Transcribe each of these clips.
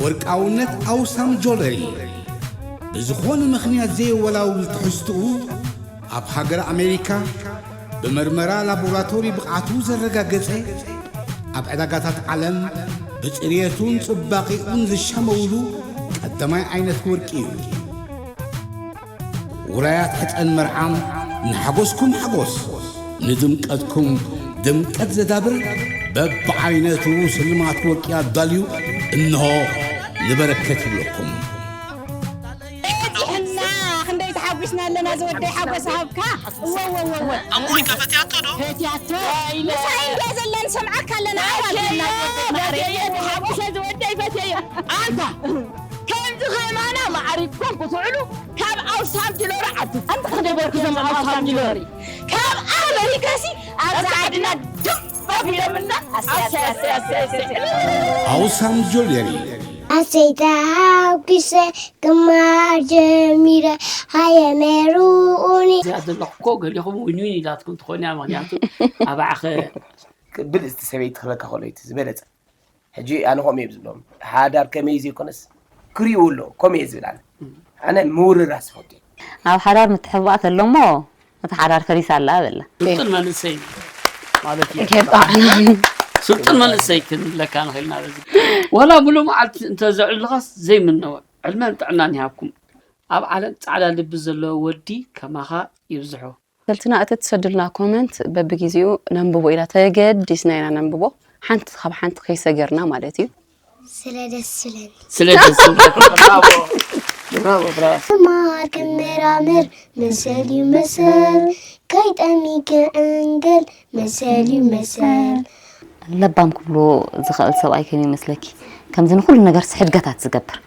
ወርቃውነት ኣውሳም ጆለሪ ብዝኾነ ምኽንያት ዘየወላውል ትሕዝትኡ ኣብ ሃገር ኣሜሪካ ብመርመራ ላቦራቶሪ ብቕዓቱ ዘረጋገጸ ኣብ ዕዳጋታት ዓለም ብጽርየቱን ጽባቒኡን ዝሻመውሉ ቀዳማይ ዓይነት ወርቂ እዩ። ውራያት ሕጸን መርዓም ንሓጎስኩም ሓጎስ፣ ንድምቀትኩም ድምቀት ዘዳብር በብዓይነቱ ስልማት ወርቂ ኣዳልዩ እንሆ ንበረከት ይብለኩም። ጥዕና ክንደይ ተሓጒስና ኣለና ዝወደይ ሓጎስ ሃብካ። እወ እወ እወ እወ። ኣሞይ ከፈትያቶ ዶ? ፈትያቶ ምሳይ እንድያ ዘላ ንሰምዓካ ኣለና። ኣባልና ዝወደይ ማዕረ። ፈትየዮ ተሓጒሰ ዝወደይ ፈትየዮ። ኣንታ ከምዚ ከማና ማዕሪግኩም ክትውዕሉ ካብ ኣውሳም ጅሎሪ ዓዲ ኣንተ ክንደይ በርኩ ዘም ኣውሳም ጅሎሪ ካብ ኣመሪካሲ ኣብዛ ዓድና ድም ኣቢሎምና። ኣሰይ ኣሰይ ኣሰይ ኣሰይ ኣሰይ። ኣውሳም ጆለሪ ኣሰይ ተሓጒሰ ክማር ጀሚረ ሃየ መርቑኒ። እዚኣ ዘለኹ እኮ ገሊኹም ዊን ዊን ኢላትኩም ትኾኑ እያ። ምኽንያቱ ኣባዕኸ ብልፅቲ ሰበይቲ ክህበካ ከሎ እቲ ዝበለፀ። ሕጂ ኣነ ከምኡ እየ ዝብሎም፣ ሓዳር ከመይ ዘይኮነስ ክሪእዎ ኣለዎ። ከምኡ እየ ዝብል ኣነ። ኣነ ምውርራስ ይፈቱ እየ። ኣብ ሓዳር ምትሕብባእ ተሎ እሞ እቲ ሓዳር ፈሪሳ ኣላ በላ። ስልጡን መንእሰይ ማለት እዩ። ከየጣዕና ስልጡን መንእሰይ ክንብለካ ንኽእልና በዚ ዋላ ሙሉእ መዓልቲ እንተዘዕልኻስ ዘይምነወ ዕድመን ጥዕናን ይሃብኩም። ኣብ ዓለም ጻዕዳ ልቢ ዘለዎ ወዲ ከማኻ ይብዝሑ። ሰልትና እቲ ትሰዱልና ኮመንት በብጊዜኡ ነንብቦ ኢና፣ ተገዲስና ኢና ነንብቦ፣ ሓንቲ ካብ ሓንቲ ከይሰገርና ማለት እዩ። ስለ ደስ ዝብለኒ ስለ ደስ ዝብለካ። ብራቮ፣ ብራቮ፣ ብራቮ። ክማር ክመራምር መሰል እዩ መሰል፣ ከይጠሚ ክዕንግል መሰል እዩ መሰል። ለባም ክብሎ ዝኽእል ሰብኣይ ከመይ ይመስለኪ? ከምዚ ንኹሉ ነገርስ ሕድገታት ዝገብር።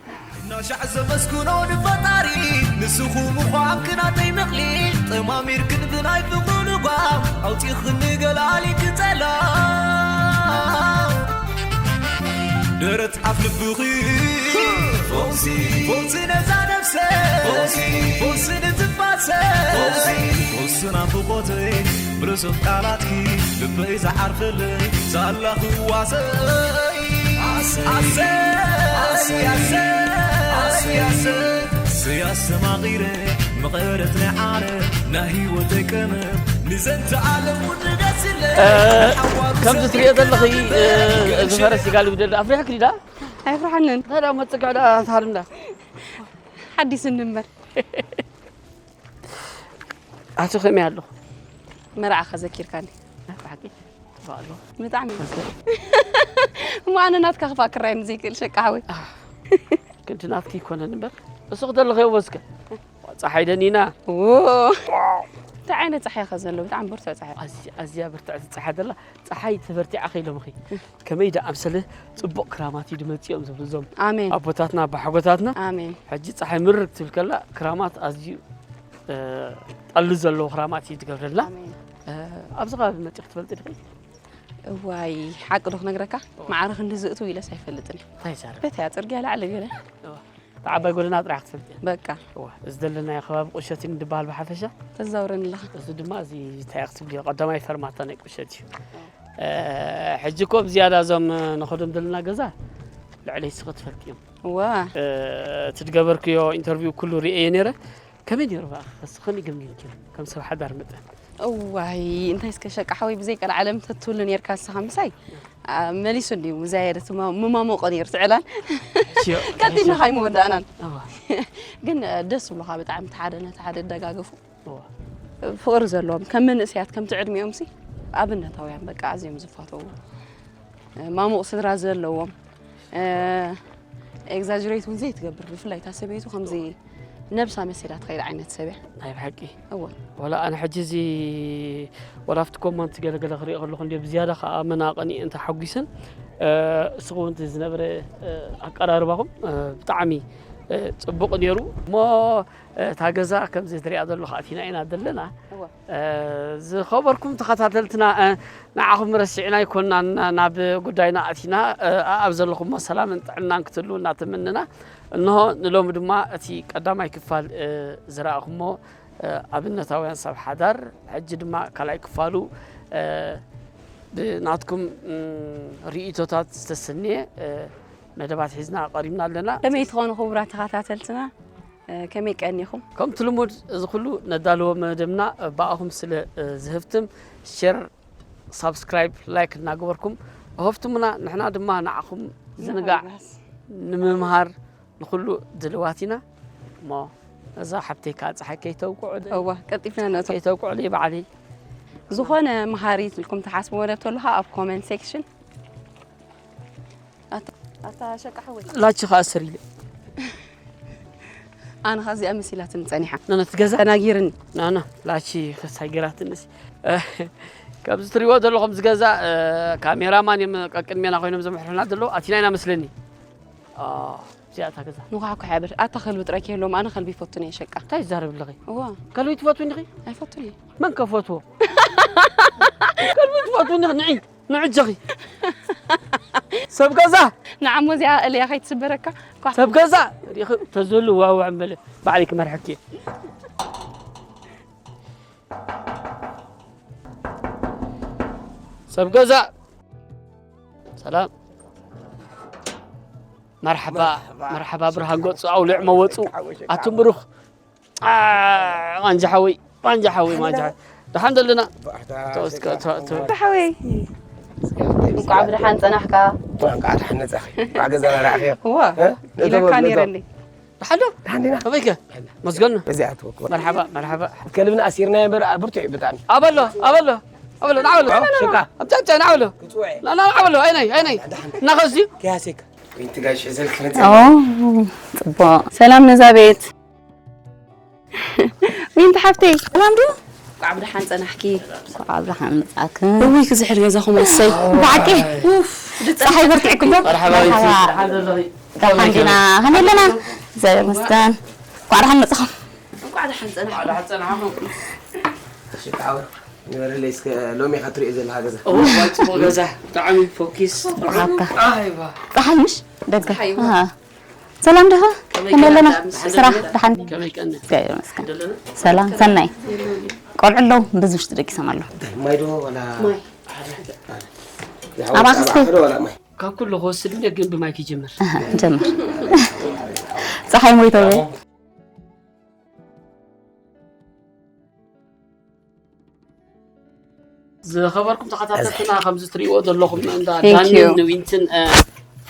እናሻዕ ዘመስግኖ ንፈጣሪ ንስኹ ምዃንኪ ናተይ መኽሊት፣ ጠማሚርክን ብናይ ፍቕሩ ልጓም ኣውፂኽኒ ገላሊኪ ጸላም። ደረት ኣፍ ልብኺ ፈውሲ፣ ፈውሲ ነዛ ነፍሰ፣ ፈውሲ፣ ፈውሲ ንትንፋሰ፣ ፈውሲ፣ ፈውሲ ናፍቖተይ ብርሱፍ ቃላትኪ ልበይ ዝዓርፈለይ ሳላ ክዋሰይ። ኣሰይ፣ ኣሰይ፣ ኣሰይ፣ ኣሰይ፣ ኣሰይ፣ ኣሰይ ኣስተማቒረ መቐረት ናይ ዓለም ናይ ህይወተይ ቀመም ንዘንተ ዓለም ውድደስለ ከምዚ ትሪኦ ዘለኺ እዚ ፈረስ ይጋልብ ደል ኣፍሪሕክኒ ዳ? ኣይፍርሓንን። ታዲያ መፅግዕ ዳ ትሃርምዳ? ሓዲስ እንበር ኣቲ ከመይ ኣለኹ? መርዓኻ ዘኪርካኒ። ብሓቂ ተፋ ኣለኹ። ብጣዕሚ እሞ ኣነ ናትካ ክፋ ክራይ ዘይክእል ሸቃ ሓወይ። ክንዲ ናትኪ ይኮነን እምበር እሱ ክደለኸዮ ወስከ ፀሓይ ደኒና። እንታይ ዓይነት ፀሓይ ከ ዘሎ? ብጣዕሚ ብርቱዕ ፀሓይ። ኣዝያ- ኣዝያ ብርትዕቲ ፀሓይ ደላ። ፀሓይ ተበርቲዓ ከይሎምኺ ከመይ ደኣ ኣምሰለ ፅቡቕ ክራማት እዩ ድመፅኦም ዝብሉ እዞም ኣሜን። ኣቦታትና ኣባሓጎታትና። ኣሜን። ሕጂ ፀሓይ ምርር ክትብል ከላ ክራማት ኣዝዩ እ፣ ጠሊ ዘለዎ ክራማት እዩ ትገብረልና። ኣሜን። እ፣ ኣብዚ ከባቢ መፂኹ ትፈልጢ ድኺ? እዋይ ሓቂ ዶ ክነግረካ? ማዕረ ክንዲ ዝእትው ኢለስ ኣይፈልጥን እየ። እንታይ ይዛረብ? በትያ ፅርግያ ላዕሊ ገለ እዋ፣ እቲ ዓባይ ጎደና ጥራሕ ክትፈልጢ እያ። በቃ። እዋ፣ እዚ ዘለናዮ ከባቢ ቁሸት እዩ ዝበሃል ብሓፈሻ። ተዛውረኒ ኣለኻ። እዚ ድማ እዚ እንታይ ክትብልዮ ቀዳማይ ፈርማታ ናይ ቁሸት እዩ። እ፣ ሕጂ እኮ ብዝያዳ እዞም ንኸዶም ዘለና ገዛ ልዕለይ ስኸ ትፈልጥዮም። እዋ። እ፣ እቲ ዝገበርክዮ ኢንተርቪው ኩሉ ርእየ ነይረ። ከመይ ነይሩ በኣ? ከስ ከመይ ገምጊምኪ ከም ሰብ ሓዳር መጠን? እዋይ እንታይ እስከ ሸቃ ሓወይ ብዘይ ቀልዓለም ተትህሉ ነርካ ንስኻ ምሳይ። አ፣ መሊሱ እንዲዩ ምዛየደ ትማ- ምማሞቆ ነይሩ ትዕላል። ሽዮ፣ ቀጢልና ሽዮ። ካይ መወዳእናን። እዋ። ግን እ፣ ደስ ብሎኻ ብጣዕሚ እቲ ሓደ ነቲ ሓደ ደጋገፉ። እዋ። ፍቕሪ ዘለዎም ከም መንእሰያት ከምቲ ዕድሚኦም ሲ ኣብነታውያን በቃ ኣዝዮም ዝፋተዉ። ማሙቕ ስድራ ዘለዎም፣ ኤግዛጅሬት እውን ዘይትገብር፣ ብፍላይ እታ ሰበይቱ ከምዚ ነብሳ መሲላ ትኸይድ ዓይነት ሰብ እያ። ናይ ብሓቂ። እወ። ዋላ ኣነ ሕጂ እዚ ዋላ ኣብቲ ኮመንት ገለገለ ክሪኦ ከለኹ እንድየ ብዝያዳ ከዓ መናቕኒ እንተ ሓጒሰን፣ እስኹም እውን እቲ ዝነበረ ኣቀራርባኹም ብጣዕሚ ፅቡቕ ነይሩ እሞ እታ ገዛ ከምዚ ትሪኣ ዘለኹ ኣቲና ኢና ዘለና። እወ። ዝኸበርኩም ተኸታተልትና፣ ንዓኹም ረሲዕና ኣይኮንናን፣ ናብ ጉዳይና ኣቲና፣ ኣኣብ ዘለኹሞ ሰላምን ጥዕናን ክትህልዉ እናተመነና፣ እንሆ ንሎሚ ድማ እቲ ቀዳማይ ክፋል ዝረኣኹሞ ኣብነታውያን ሰብ ሓዳር፣ ሕጂ ድማ ካልኣይ ክፋሉ ብናትኩም ርእይቶታት ዝተሰነየ መደባት ሒዝና ቀሪብና ኣለና። ከመይ ትኾኑ ክቡራት ተኸታተልትና? ከመይ ቀኒኹም? ከምቲ ልሙድ እዚ ኩሉ ነዳልዎ መደብና ብኣኹም ስለ ዝህፍትም ሸር ሳብስክራይብ ላይክ እናገበርኩም እኸፍትሙና። ንሕና ድማ ንዓኹም ዝንጋዕ ንምምሃር ንኹሉ ድልዋት ኢና። እሞ እዛ ሓብተይ ከዓ ፀሓይ ከይተውቅዑ እዋ ቀልጢፍና ነእቶ ከይተውቅዑ ለይ ባዕለይ ዝኾነ መሃሪት ኢልኩም ትሓስብዎ መደብ ተሎ ከዓ ኣብ ኮመንት ሴክሽን ኣታ ሸቃ ሓወይ ላቺ ከዓ ስር ኢለ ኣነ ኸዚኣ መሲላትኒ ጸኒሓ ነነት ገዛ ተናጊርኒ ናና ላቺ ኸሳጊራትንስ ካብዚ ትሪእዎ ዘለኹም ዝገዛ ካሜራማን እዮም ቀቅድሜና ኮይኖም ዘምሕርሕና ዘለዉ ኣቲና ኢና መስለኒ እዚኣ እታ ገዛ ንኳሕኳሕ ያብል ኣታ ከልቢ ጥራይ ከየሎም ኣነ ከልቢ ይፈቱን እየ ሸቃ እንታይ ይዛረብ ኣለኺ እዋ ከልቢ ትፈቱ እንዲኺ ኣይፈቱን እየ መን ከፈትዎ ከልቢ ትፈቱ እንዲኺ ንዒ ንዕጀኺ ሰብ ገዛ ንዓሞ እዚኣ እልያ ከይትስበረካ ኳ ሰብ ገዛ ሪኺ ተዘሉ ዋዋዕ እምበለ ባዕለይ ክመርሐኪ እየ ሰብ ገዛ ሰላም መርሓባ መርሓባ ብርሃን ገፁ ኣውልዕ መወፁ ኣቱም ብሩኽ ማንጃ ሓወይ ማንጃ ሓወይ ማንጃ ሓወይ ደሓን ዘለና ሓወይ እንቋዕ ብደሓን ፀናሕካ እንቋዕ ደሓን መፃኺ እንቋዕ ገዛና ረኣኽዮ እዋ ኢለካ ነይረለይ ደሓን ዶ ደሓን ዲና ከመይከ መስገኑ እዚኣ ትወክሎ መርሓባ መርሓባ ከልብና ኣሲርና እምበር ብርቱዕ እዩ ብጣዕሚ ኣበሎ ኣበሎ ኣበሎ ንዓበሎ ሽካ ኣብጫጫ ንዓበሎ ናበሎ ኣይናይ ኣይናይ እናኸዚ ከያሴካ ወይንቲ ጋሽ ዘልክ ጽቡቕ ሰላም ነዛ ቤት ዊንቲ ሓፍተይ ሰላም ዶ እንኳዕ ብደሓን ጸናሕኪ እንኳዕ ብደሓን መጻእኪ እውይ ክዝሕል ገዛኹም ኣሰይ ብሓቂ ኡፍ ፀሓይ በርቲዕኩም ዶ መርሓባ ዊንቲ ደሓን ዲና ከመይ ኣለና እግዚኣብሔር ይመስገን እንኳዕ ደሓን መጻኹም እንኳዕ ደሓን ጸናሕኩም ንበረለይ እስከ ሎሚ ኢኻ ትሪኦ ዘለኻ ገዛ እዋ ጽቡቕ ገዛ ብጣዕሚ ፎኪስ ፀሓይ ምሽ ደገ ሰላም ዲኻ? ከመይ ኣለና? ስራሕ ደሓን? ሰላም ሰናይ። ቆልዑ ኣለዉ በዚ ውሽጢ ደቂሶም ኣለዉ። ማይ ዶ ዋላ ኣባኽስቲ ካብ ኩሉ ክወስድ እንደ ግን ብማይ ክጀምር ጀምር ፀሓይ ሞይቶ ዝኸበርኩም ተኸታተልትና ከምዚ ትሪእዎ ዘለኹም እንዳ ዳኒን ንዊንትን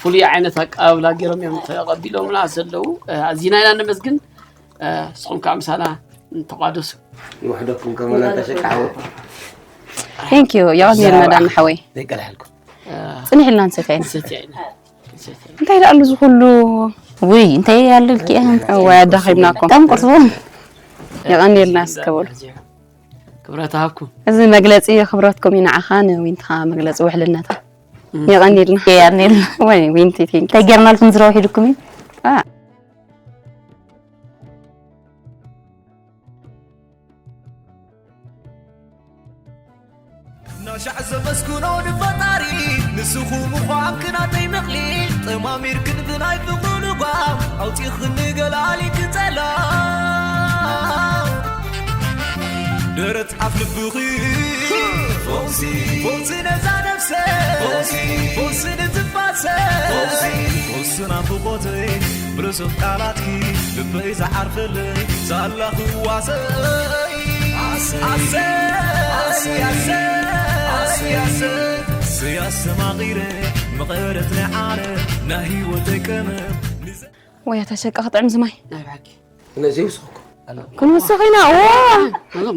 ፍሉይ ዓይነት ኣቀባብላ ገይሮም እዮም ተቐቢሎምና ዘለዉ። ኣዚና ኢና ነመስግን። ንስኹም ከዓ ምሳና ተቋደሱ። ይውሕደኩም ከመና ተሸቃሕዎ። Thank you የቐንየልና ዳኒ ሓወይ። ዘይቀላሕልኩም። ፅኒሕ ኢልና ንሰትያ ኢና። እንታይ ደኣሉ እዚ ኩሉ ውይ እንታይ ኣለልኪ እዋ ኣዳኺብናኩም ከም ቁርሱ የቐንየልና እስከ በሉ ክብረት ሃብኩም እዚ መግለፂ ክብረትኩም እዩ ንዓኻ ንዊንትኻ መግለፂ ውሕልነታ የቐንየልና የቐንየልና ወይ ዊንቲ ቲንክ እንታይ ጌርናልኩም ዝረውሕ ኢልኩም እዩ ናሻዕ ዘመስግኖ ንፈጣሪ ንስኹም ምዃንክ ናተይ ምቕሊ ጠማሚርክን ብናይ ፍቕሩ ልጓም ኣውፂኽኒ ገላሊት ጸላም ደረት ኣፍ ልብኺ ፈውሲ ፈውሲ ነዛ ነፍሰ ፈውሲ ፈውሲ ንትንፋሰ ፈውሲ ፈውሲ ናፍቖተይ ብርሱቕ ቃላትኪ ልበይ ዝዓርፈለይ ሳላ ክዋሰይ ኣሰይ ኣሰይ ኣሰይ ኣሰይ ኣሰይ ኣሰይ ኣስተማቒረ መቐረት ናይ ዓረ ናይ ህይወተይ ቀመም ንዘ- ወያ ተሸቀ ክጥዕም ዝማይ ናይ ብሓቂ ነዚ ይውስኹኩም ክንውስኽ ኢና እዎ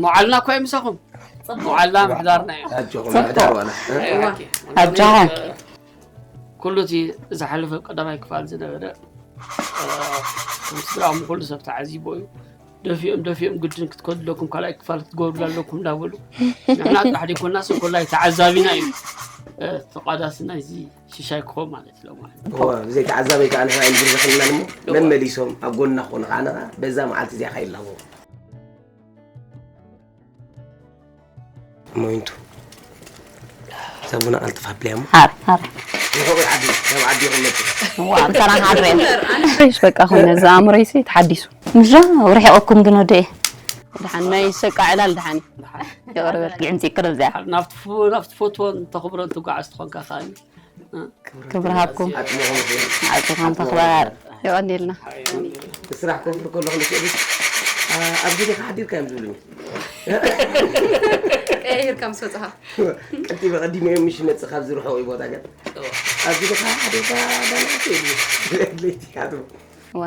መዓልና እኳ ይምሳኹም መዓልና ምሕዳርና እዩ ኣጆኹም ምሕዳር ዋላ ኣጆኻ ኩሉ እቲ ዝሓለፈ ቀዳማይ ክፋል ዝነበረ ስድራኹም ኩሉ ሰብ ተዓዚቦ እዩ ደፊኦም ደፊኦም ግድን ክትከዱ ኣለኩም ካልኣይ ክፋል ክትገብሩ ኣለኩም እንዳበሉ ንሕና ጥራሕ ዘይኮናስ እንኮላይ ተዓዛቢና እዩ ተቋዳስና እዚ ሽሻይ ክኾ ማለት እዩ ማለት ብዘይ ተዓዛቢ ከዓ ንሕና ኢሉ ዝረኸልና እሞ መመሊሶም ኣብ ጎንና ክኾኑ ከዓ ንኻ በዛ መዓልቲ እዚኣ ከይላቦ ሞይንቱ ሳቡና ቀልጥፍ ኣብልያ እሞ ሃር ሃር ንሕቑ ዓዲ ናብ ዓዲ ይቕመጡ ዋ ምሳና ሓድረ ፍሬሽ በቃ ኾነ እዚ ኣእምሮይሲ ተሓዲሱ ምሻ ርሒቐኩም ግን ወደየ ድሓን ናይ ሸቃ ዕላል ድሓን ይቕርበል ግዕምፂ ቅርብ እዚኣ ናብቲ ትፈትዎን ተኽብሮን ትጓዓዝ ትኾንካ ከኣኒ ክብርሃብኩም። ኣጥሚቖም ይኽእሉ። ዓጽምኹም ተኽባር። የቐንየልና። ስራሕ ከፍሪ ከለኹ ንስእሊ ኣብ ግዜ ሓዲርካ እዮም ዝብሉኒ። ቀያይርካ ምስ ወፅኻ ቀጢ በቐዲመ እዮም ምሽ መፅእ ካብ ዝርሕቑ ቦታ ገ ኣብ ግዜ ሓዲርካ ዳናቸው ይብሉ ለይቲ ካትቡ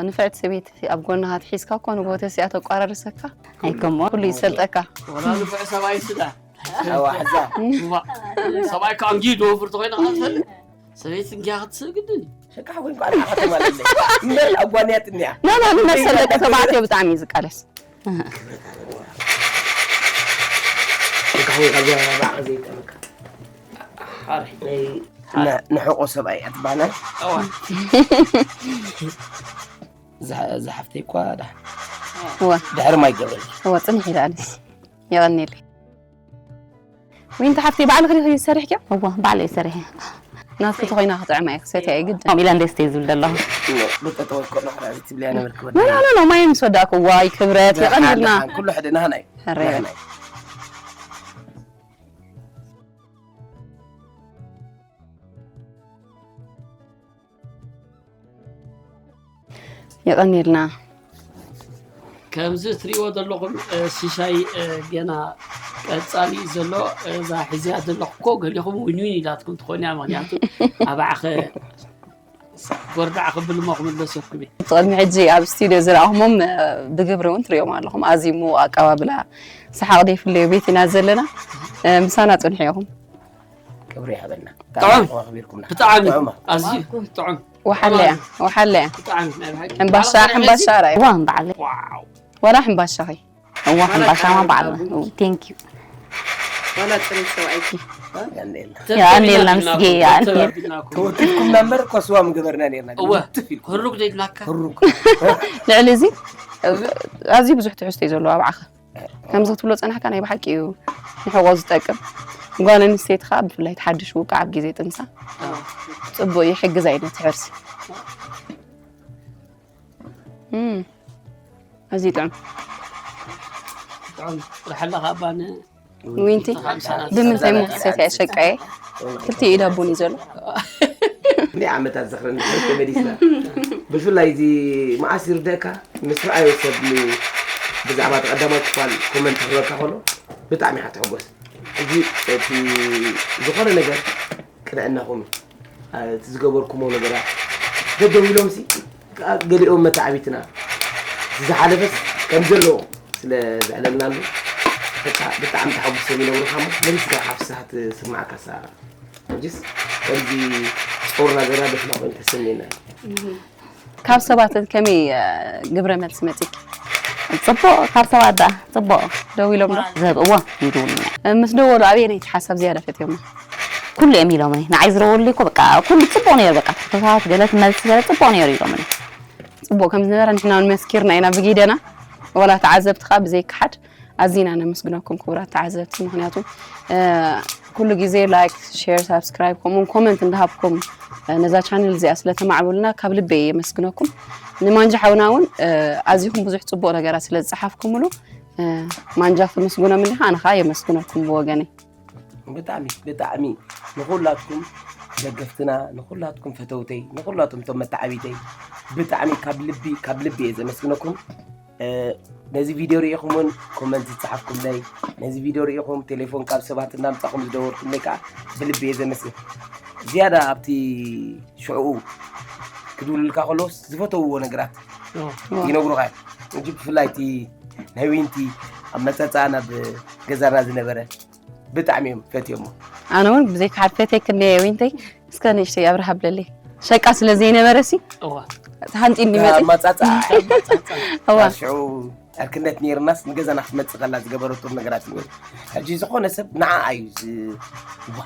ንፍዕቲ ሰበይቲ ኣብ ጎንኻ ትሒዝካ እኮ ንጎ ተሲኣ ተቋራርሰካ ኣይከምኦ ኩሉ ይሰልጠካ። ወላ ንፉዕ ሰብኣይ ስዳ ኣዋ ሕዛ እዋ፣ ሰብኣይ ከዓ እንጊ ዝወፍር ተኮይና ከዓ ትፈልጥ ሰበይቲ እንጊያ ክትስእ ግድን እዩ። ሸቃሕ ወይ እንኳን ዓኸተ ማለት እምበር ኣጓንያት እኒያ ኖ ኖ ንመሰል ደቂ ተባዕትዮ ብጣዕሚ እዩ ዝቃለስ። እንካ ወይ ካብ ዘረባ ባዕቂ ዘይጠመካ ንሕቆ ሰብኣይ እያ ትባህና እዋ ዝሓፍተይ እኳ ዳ እዋ ድሕሪ ማይ ገበል እዋ ፅንሕ ኢላ ኣነስ የቐኒል። ዊንቲ ሓፍተይ ባዕልኺ ዲኺ ዝሰርሕክዮ? እዋ ባዕለይ ሰሪሐ። ናትኪ ተኾይና ክጥዕማ እየ ክሰትያ እየ ግድን። ከምኡ ኢለ እንደስተይ ዝብል ዘለኹ። ብጠጠወ ከሎ ሕራዚ ትብልያ ነበርክ ኖ ኖ ኖ ማይ ምስ ወዳእኩ ዋይ ክብረት የቐኒልና። ኩሉ ሕደ ናህናይ ሕረ ይበል። የቐኒልና። ከምዚ እትሪእዎ ዘለኹም እ፣ ሲሳይ እ፣ ገና ቀፃሊ እዩ ዘሎ። እዛ ሒዝያ ዘለኹ እኮ ገሊኹም ዊን ዊን ኢላትኩም ትኾንያ። ምክንያቱ ኣባዕኸ ጎርዳዕ ክብል እሞ ክምለሰኩም እየ። ቅድሚ ሕጂ ኣብ ስቱድዮ ዝረኣኹሞም እ፣ ብግብሪ እውን ትሪኦም ኣለኹም። ኣዚሙ ኣቀባብላ ሰሓቕ ዘይፍለዮ ቤት ኢና ዘለና። እ፣ ምሳና ፅንሑ ኢኹም። ክብሪ ይሃበልና ጥዑም። ኣኽቢርኩምና ብጣዕሚ ጥዑም። ኣዝዩ ጥዑም ወሓለያ ወሓለያ ብጣዕሚ ናይ ብሓቂ ሕምባሻ ሕምባሻ ራይ እዋን በዓል ዋው ዋላ ሕምባሻኺ እዋ ሕምባሻ ማ በዓል። Thank you። ዋላ ፅሬት ሰብኣይኪ የቐንየልና ምስጌ የቐንየልና። ተወኪልኩምና እምበር እኮ ስዋ ምገበርና ነርና እወ ትፍ ኢልኩም ህሩግ ዘይብላካ ህሩግ ልዕሊ እዚ ኣዝዩ ብዙሕ ትሕዝቶ እዩ ዘለዎ ኣብ ዓኸ ከምዚ ክትብሎ ፀናሕካ ናይ ብሓቂ እዩ ንሕቆ ዝጠቅም። ጓል ኣንስተይቲ ከዓ ብፍላይ ትሓድሽ ውቃዕ ኣብ ግዜ ጥንሳ ፅቡቅ ይሕግዝ ኣይነት ሕርሲ እም፣ ኣዝዩ ጥዑም ጥዑም ጥርሐላ ካብ ባን ዊንቲ ብምንታይ ሞ ክሰትያ ሸቃየ ክልቲኡ ኢዳ ቡን እዩ ዘሎ ክንደይ ዓመታት ዘኽረኒ ክልተ መሊስና ብፍላይ እዚ መዓስ ይርደእካ ምስ ረኣዮ ሰብ ን- ብዛዕባ እቲ ቀዳማይ ክፋል ኮመንት ክህበካ ከሎ ብጣዕሚ ኢኻ ትሕጎስ ሕጂ እቲ ዝኾነ ነገር ቅንዕናኹም እዩ እቲ ዝገበርኩሞ ነገራት ደደው ኢሎም ሲ ከዓ ገሊኦም መተዓቢትና ዝሓለፈስ ከም ዘለዎ ስለ ዘዕለልናሉ በቃ ብጣዕሚ ተሓጉሶም ይነግሩኻ እሞ መሊስካ ካብ ፍስሃ ትስምዓካ ሳ ሕጅስ ከምዚ ጾርና ዘራገፍና ኮይኑ ተሰሚዕና ካብ ሰባት ከመይ እ፣ ግብረ መልሲ መፂኪ ፅቡቅ ካብ ሰባት ዳ ፅቡቅ ደው ኢሎም ዶ ዘብ እዎ ይድውሉና እ፣ ምስ ደወሉ ኣበየነይቲ ሓሳብ ዝያዳ ፈትዮም ኩሉ እዮም ኢሎምኒ ንዓይ ዝረወሉ እኮ በቃ ኩሉ ፅቡቅ ነይሩ በቃ ትሕቶታት ገለት መልሲ ገለ ፅቡቅ ነይሩ ኢሎምኒ ፅቡቅ ከም ዝነበረ ንሕና እውን መስኪርና ኢና ብጊደና ወላ ተዓዘብቲ ከዓ ብዘይከሓድ ኣዚና ነመስግነኩም ክቡራት ተዓዘብቲ ምክንያቱ እ፣ ኩሉ ግዜ ላይክ ሼር ሳብስክራይብ ከምኡውን ኮመንት እንዳሃብኩም እ፣ ነዛ ቻነል እዚኣ ስለተማዕበሉና ካብ ልበይ የመስግነኩም ንማንጃ ሓውና እውን እ፣ ኣዚኹም ብዙሕ ፅቡቅ ነገራት ስለ ዝፀሓፍኩምሉ እ፣ ማንጃ ክተመስግኖም እንዲኻ ኣነ ከዓ የመስግነኩም ብወገነይ ብጣዕሚ ብጣዕሚ ንኩላትኩም ደገፍትና ንኩላትኩም ፈተውተይ ንኩላትኩም እቶም መተዓቢተይ ብጣዕሚ ካብ ልቢ ካብ ልቢ እየ ዘመስግነኩም እ፣ ነዚ ቪድዮ ርኢኹም እውን ኮመንት ዝፀሓፍኩምለይ ነዚ ቪድዮ ርኢኹም ቴሌፎን ካብ ሰባት እናምፃኹም ዝደወልኩምለይ ከዓ ብልቢ እየ ዘመስግን ዝያዳ ኣብቲ ሽዕኡ ክድውልልካ ከለውስ ዝፈተውዎ ነገራት ይነግሩኻ እዮም እንጂ ብፍላይ እቲ ናይ ዊንቲ ኣብ መፀፃ ናብ ገዛና ዝነበረ ብጣዕሚ እዮም ፈትዮሞ ኣነ እውን ብዘይካ ሓደ ፈትየክ እንደ ዊንተይ እስከ ንእሽተይ ኣብርሃ ብለለይ ሸቃ ስለ ዘይነበረ ሲ እዋ ተሃንጢ እንዲመፅእ ማፃፃ እዋ ሽዑ ዕርክነት ነይርናስ ንገዛና ክትመፅእ ከላ ዝገበረቶም ነገራት ነይሩ ሕጂ ዝኾነ ሰብ ንዓ እዩ ዝ- ዋ፣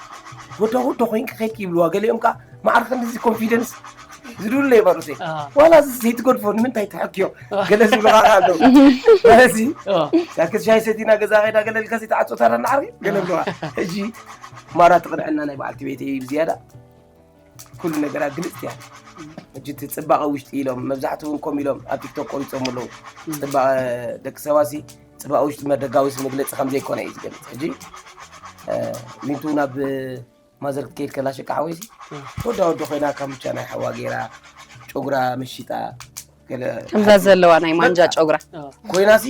ወዶ ወዶ ኮይንካ ከይድክ ይብልዋ ገሊኦም ከዓ ማዕረ ክንድዚ ኮንፊደንስ ዝድሉ ይበሩት ዋላ እዚ ዘይትገድፎ ንምንታይ ትሐክዮ ገለ ዝብልካ ኣለዉ ስለዚ ያክል ሻይ ሰቲና ገዛ ከይዳ ገለ ልካ ዘይተዓፆ ታራ እናዓርኪ ገለ ብለዋ ሕጂ ማራ ትቕንዕና ናይ በዓልቲ ቤት እዩ ዝያዳ ኩሉ ነገራት ግልፅቲ እያ ሕጂ እቲ ፅባቐ ውሽጢ ኢሎም መብዛሕትኡ እውን ከም ኢሎም ኣብ ቲክቶክ ቆሪፆም ኣለዉ ፅባቐ ደቂ ሰባሲ ፅባቐ ውሽጢ መደጋዊ መግለፂ ከም ዘይኮነ እዩ ዝገልፅ ሕጂ እ፣ ዊንቱ ናብ ማዘር ክትከይድ ከላ ሸቃ ሓወይሲ ወዳ ወዶ ኮይና ካምቻ ናይ ሓዋ ገይራ ጨጉራ መሽጣ ገለ ከምዛ ዘለዋ ናይ ማንጃ ጨጉራ ኮይናሲ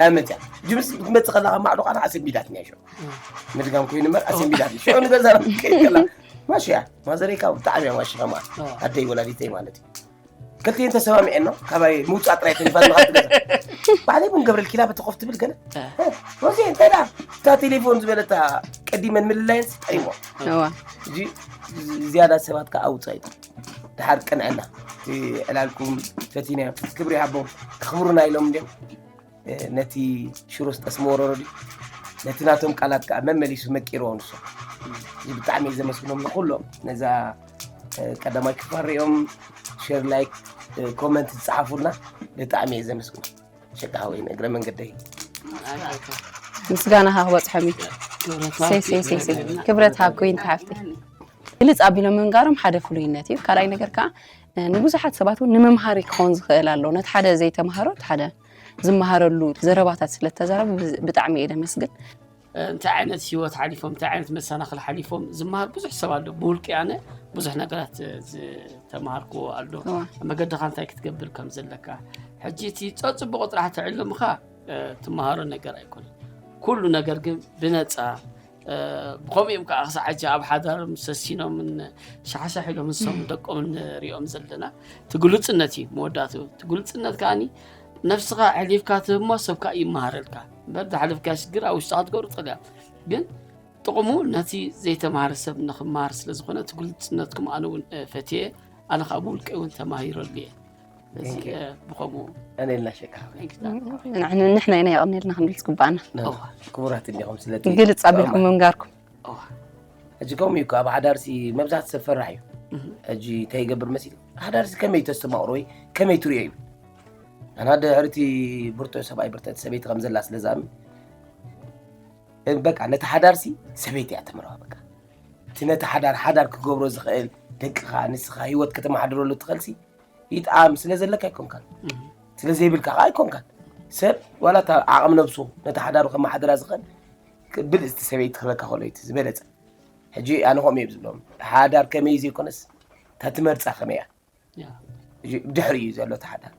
ኣመት እያ ጅምስ ክትመፅእ ከላ ካብ ማዕዶ ቃና ኣሰንቢዳትኒ እያ ሽዑ ምድጋም ኮይኑ እምበር ኣሰንቢዳትኒ ሽዑ ንገዛ ከይድ ከላ ማሽያ ማዘረይ ካብ ብጣዕሚ እያ ማሽኻ ማለት ኣደይ ወላዲተይ ማለት እዩ ክልቲኤን ተሰማሚዐን ነው ካባይ ምውፃእ ጥራይ ተሊፋ ዝመኻት ገዛ ባዕለይ ቡን ገብረል ኪላ በተኾፍ ትብል ገለ ወዚ እንታይ ዳ እታ ቴሌፎን ዝበለታ ቀዲመን ምልላየን ጠሪሞ እዋ እዚ ዝያዳ ሰባት ከዓ ኣውፃእ እዩ ድሓር ቅንዕና እቲ ዕላልኩም ፈቲና ክብሪ ሃቦም ክኽብሩና ኢሎም እንዲም ነቲ ሽሮ ዝጠስመዎ ረረዲ ነቲ ናቶም ቃላት ከዓ መመሊሱ መቂርዎ ንሶም እዚ ብጣዕሚ እዩ ዘመስግኖም ንኩሎም ነዛ ቀዳማይ ክፋል ሪኦም ሼር ላይክ ኮመንት ዝፀሓፉልና ብጣዕሚ እየ ዘመስግኖም ሸቃ ሓወይ ንእግረ መንገደይ ምስጋናኻ ክበፅሖም እዩ ክብረት ሃብ ኮይን ተሓፍቲ ግልፅ ኣቢሎም ምንጋሮም ሓደ ፍሉይነት እዩ ካልኣይ ነገር ከዓ ንብዙሓት ሰባት እውን ንመምሃሪ ክኸውን ዝኽእል ኣሎ ነቲ ሓደ ዘይተምሃሮ እቲ ሓደ ዝመሃረሉ ዘረባታት ስለተዛረቡ ብጣዕሚ እየ ደመስግን እንታይ ዓይነት ህይወት ሓሊፎም እንታይ ዓይነት መሰናክል ሓሊፎም ዝመሃር ብዙሕ ሰብ ኣሎ ብውልቂ ኣነ ብዙሕ ነገራት ዝተምሃርክዎ ኣሎ መገድኻ እንታይ ክትገብር ከም ዘለካ ሕጂ እቲ ፀፅብቆ ጥራሕ ተዕልምኻ ትመሃሮ ነገር ኣይኮነን ኩሉ ነገር ግን ብነፃ ብኸምኡ እዮም ከዓ ክሳዕ ሕጂ ኣብ ሓዳሮም ሰሲኖምን ሻሕሻሕ ኢሎም ንሶም ደቆም ንሪኦም ዘለና እቲ ግሉፅነት እዩ መወዳእትኡ እቲ ግሉፅነት ከዓኒ ነብስኻ ኣሕሊፍካ ትህብ እሞ ሰብ ከዓ ይመሃረልካ እምበር ዝሓለፍካዮ ሽግር ኣብ ውሽጥኻ ትገብሩ ትኽእል እያ ግን ጥቕሙ ነቲ ዘይተምሃረ ሰብ ንኽመሃር ስለ ዝኾነ እቲ ግሉፅነትኩም ኣነ እውን ፈትየ ኣነ ከዓ ብውልቀይ እውን ተማሂረሉ እየ እዚ ብኸምኡ ኣነ ኢልና ሸካ ንሕና ኢና የቐኒልና ክንብል ዝግባኣና ክቡራት እንዲኹም ስለ ግልፅ ኣቢልኩም ምንጋርኩም ሕጂ ከምኡ እዩ ኣብ ሓዳርሲ መብዛሕት ሰብ ፈራሕ እዩ ሕጂ እንታይ ይገብር መሲል ሓዳርሲ ከመይ ተስተማቕሮ ወይ ከመይ ትሪኦ እዩ ኣና ድሕርቲ ብርቱዕ ሰብኣይ ብርተት ሰበይቲ ከም ዘላ ስለ ዝኣምን በቃ ነቲ ሓዳርሲ ሰበይቲ እያ ተምረዋ በቃ እቲ ነቲ ሓዳር ሓዳር ክገብሮ ዝኽእል ደቅኻ ንስኻ ህይወት ከተመሓድረሉ ትኽእልሲ ይጥዓም ስለ ዘለካ ኣይኮንካን ስለ ዘይብልካ ከዓ ኣይኮንካን ሰብ ዋላ እታ ዓቕሚ ነብሱ ነቲ ሓዳሩ ከመሓድራ ዝኽእል ብልፅቲ ሰበይቲ ክህበካ ከሎ እቲ ዝበለፀ ሕጂ ኣነ ከምኡ እዩ ዝብሎም ሓዳር ከመይ ዘይኮነስ እታ ትመርፃ ከመይ እያ ድሕሪ እዩ ዘሎ እቲ ሓዳር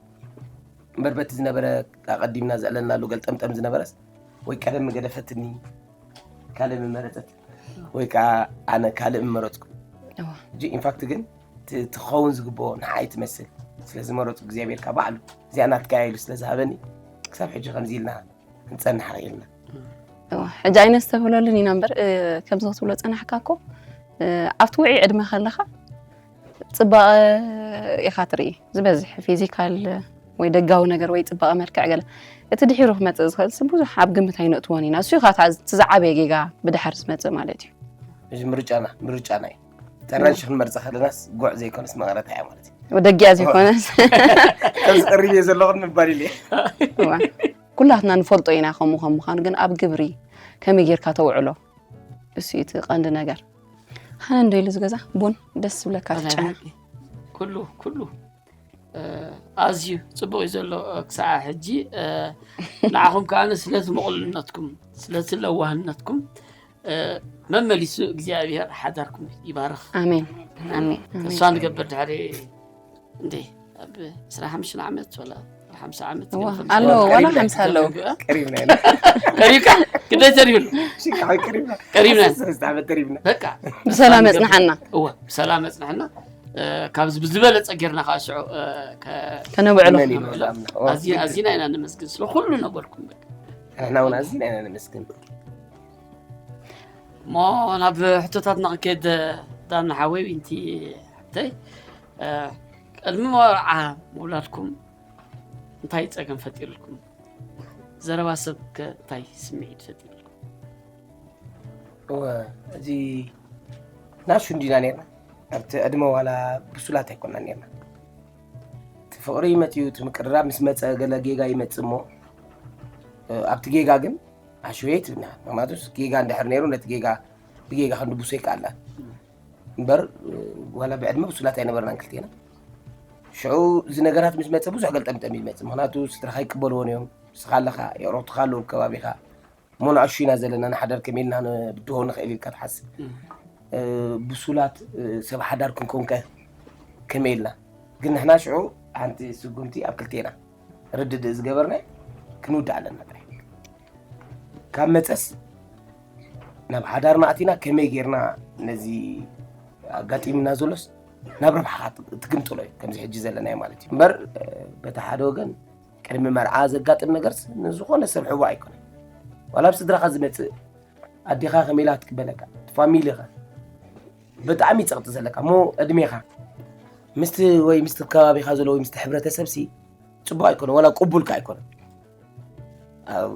እምበር በቲ ዝነበረ ኣቐዲምና ዘዕለልናሉ ገልጠምጠም ዝነበረስ ወይ ቀደም ገደፈትኒ ካልእ ምመረፀት ወይ ከዓ ኣነ ካልእ ምመረፅኩ ሕጂ ኢንፋክት ግን ትኸውን ዝግብኦ ንዓይ ትመስል ስለ ዝመረፁ እግዚኣብሔር ካብ ባዕሉ እዚኣ ናትካያ ኢሉ ስለ ዝሃበኒ ክሳብ ሕጂ ከምዚ ኢልና ክንፀንሕ ኢልና ሕጂ ኣይነስተብህለሉን ኢና እምበር ከምዚ ክትብሎ ፀናሕካ እኮ ኣብቲ ውዒ ዕድመ ከለኻ ፅባቐ ኢኻ ትርኢ ዝበዝሕ ፊዚካል ወይ ደጋዊ ነገር ወይ ፅባቐ መልክዕ ገለ እቲ ድሒሩ ክመፅእ ዝኽእል ሲ ብዙሕ ኣብ ግምት ኣይነእትዎን ኢና እሱ ኢኻ እቲ ዝዓበየ ጌጋ ብድሓር ዝመፅእ ማለት እዩ እዚ ምርጫና ምርጫና እዩ ጠራንሽ ክንመርፀ ከለናስ ጉዕ ዘይኮነስ መቐረታ እያ ማለት እዩ ደጊያ ዘይኮነስ ከምዚ ቀሪብ እየ ዘለኹ ንምባል ኢለ ኩላትና ንፈልጦ ኢና ከምኡ ከም ምዃኑ ግን ኣብ ግብሪ ከመይ ጌርካ ተውዕሎ እሱ እዩ እቲ ቀንዲ ነገር ሃነ እንዶ ኢሉ ዝገዛ ቡን ደስ ዝብለካ ትጨና ኩሉ ኩሉ ኣዝዩ ፅቡቅ እዩ ዘሎ ክሳዕ ሕጂ ንዓኹም ከዓ ስለቲ ምቕሉልነትኩም ስለቲ ለዋህነትኩም መመሊሱ እግዚኣብሔር ሓዳርኩም ይባርኽ ኣሜን ኣሜን ኣሜን ተስፋ ንገብር ድሕሪ እንዴ ኣብ ዕስራን ሓሙሽተን ዓመት ወላ ሓምሳ ዓመት እዋ፣ ኣለዎ ዋላ ሓምሳ ኣለዎ ቀሪብና ኢና ቀሪብካ ግዳይ ተሪብሉ ሽካ ቀሪብና ቀሪብና ሰለስተ ዓመት ቀሪብና በቃ ብሰላም መፅናሓና እወ ብሰላም መፅናሕና ካብዚ ብዝበለፀ ጌርና ከዓ ሽዑ ከነብዕሎ መን እዩ ዝኣምና? ኣዚና ኢና ነመስግን ስለ ኩሉ ነበርኩም በቃ ንሕና እውን ኣዚና ኢና ነመስግን እሞ ናብ ሕቶታትና ክንከይድ ዳና ሓወይ ዊንቲ ሓብተይ ቅድሚ መርዓ ምውላድኩም እንታይ ፀገም ፈጢሩልኩም ዘረባ ሰብ ከ እንታይ ስምዒት ፈጢሩልኩም እወ እዚ ናሹ እንዲና ነርና ኣብቲ ዕድመ ዋላ ብሱላት ኣይኮና ነርና እቲ ፍቕሪ ይመፅዩ እቲ ምቅርራብ ምስ መፀ ገለ ጌጋ ይመፅእ እሞ ኣብቲ ጌጋ ግን ኣሽወየት ይብልና ምክንያቱስ ጌጋ እንድሕር ነይሩ ነቲ ጌጋ ብጌጋ ክንድብሶ ይከኣልና እምበር ዋላ ብዕድመ ብሱላት ኣይነበርናን ክልቴና ሽዑ እዚ ነገራት ምስ መፀ ብዙሕ ገልጠምጠም ይመፅእ ምክንያቱ ስድራካ ይቅበልዎን እዮም ንስኻ ኣለኻ የቅረብትኻ ኣለዉ ከባቢኻ እሞ ንኣሹ ኢና ዘለና ንሓዳር ከመይ ኢልና ንብድሆ ንኽእል ኢልካ ትሓስብ ብሱላት ሰብ ሓዳር ክንኮንከ ከመይ ኢልና ግን ንሕና ሽዑ ሓንቲ ስጉምቲ ኣብ ክልቴና ርድድእ ዝገበርና ክንውድእ ኣለና ጥራይ። ካብ መፀስ ናብ ሓዳርና ኣቲና ከመይ ጌርና ነዚ ኣጋጢምና ዘሎስ ናብ ረብሓ ትግምጥሎ እዩ ከምዚ ሕጂ ዘለናዮ ማለት እዩ እምበር በቲ ሓደ ወገን ቅድሚ መርዓ ዘጋጥም ነገርስ ንዝኾነ ሰብ ሕቡእ ኣይኮነን። ዋላ ኣብ ስድራኻ ዝመፅእ ኣዴኻ ከመይ ኢላ ክትቅበለካ ፋሚሊኻ ብጣዕሚ ጸቕጢ ዘለካ እሞ ዕድሜኻ ምስቲ ወይ ምስቲ ከባቢኻ ዘሎ ወይ ምስቲ ሕብረተሰብ ሲ ጽቡቕ ኣይኮነ ዋላ ቅቡልካ ኣይኮነ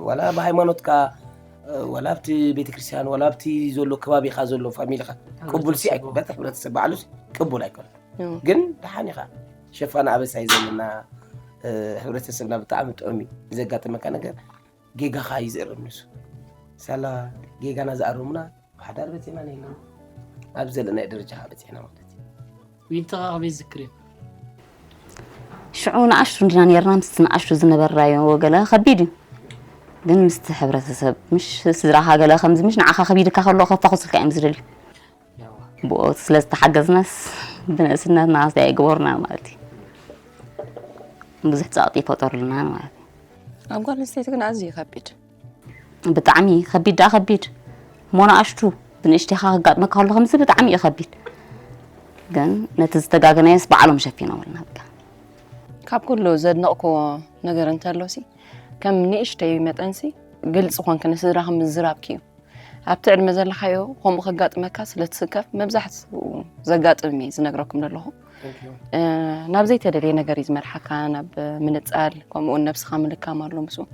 ዋላ ብሃይማኖትካ ዋላ ኣብቲ ቤተክርስትያን ዋላ ኣብቲ ዘሎ ከባቢኻ ዘሎ ፋሚሊኻ ቅቡል ሲ ኣይኮነ በቲ ሕብረተሰብ ባዕሉ ቅቡል ኣይኮነ ግን ደሓን ኢኻ ሸፋን ኣበሳይ ዘለና ሕብረተሰብና ብጣዕሚ ጥዑም እዩ ዘጋጥመካ ነገር ጌጋኻ እዩ ዝእርም ንሱ ሳላ ጌጋና ዝኣርሙና ብሓዳር በፂና ነይና ኣብ ዘለናይ ደረጃ ከዓ በፂሕና ማለት እዩ ዊንታ ከ ከመይ ዝክር እዩ ሽዑ ንኣሽቱ እንድና ነርና ምስ ንኣሽቱ ዝነበርናዮ ገለ ከቢድ እዩ ግን ምስቲ ሕብረተሰብ ምሽ ስድራኻ ገለ ከምዚ ምሽ ንዓኻ ከቢድካ ከሎ ከተኹስልካ እዮም ዝደልዩ ብኡ ስለ ዝተሓገዝናስ ብንእስነትና ስዳይ ግበሩና ማለት እዩ ብዙሕ ፃቕጢ ይፈጠሩልና ማለት እዩ ኣብ ጓል ኣንስተይቲ ግን ኣዝዩ ከቢድ ብጣዕሚ ከቢድ ደኣ ከቢድ እሞ ንኣሽቱ ብንእሽቴኻ ከጋጥመካ ከሎ ከምዚ ብጣዕሚ እዩ ከቢድ ግን ነቲ ዝተጋገናዮስ ባዕሎም ሸፊኖምልና በቃ ካብ ኩሉ ዘድነቕክዎ ነገር እንተሎሲ ከም ንእሽተይ መጠንሲ ግልፂ ኮንኪ ንስድራኺ ምዝራብኪ እዩ ኣብቲ ዕድመ ዘለኻዮ ከምኡ ከጋጥመካ ስለ ትስከፍ መብዛሕትኡ ዘጋጥም እየ ዝነግረኩም ዘለኹ ናብ ዘይተደልየ ነገር እዩ ዝመርሓካ ናብ ምንፃል ከምኡ እውን ነብስኻ ምልካም ኣሎ ምስኡ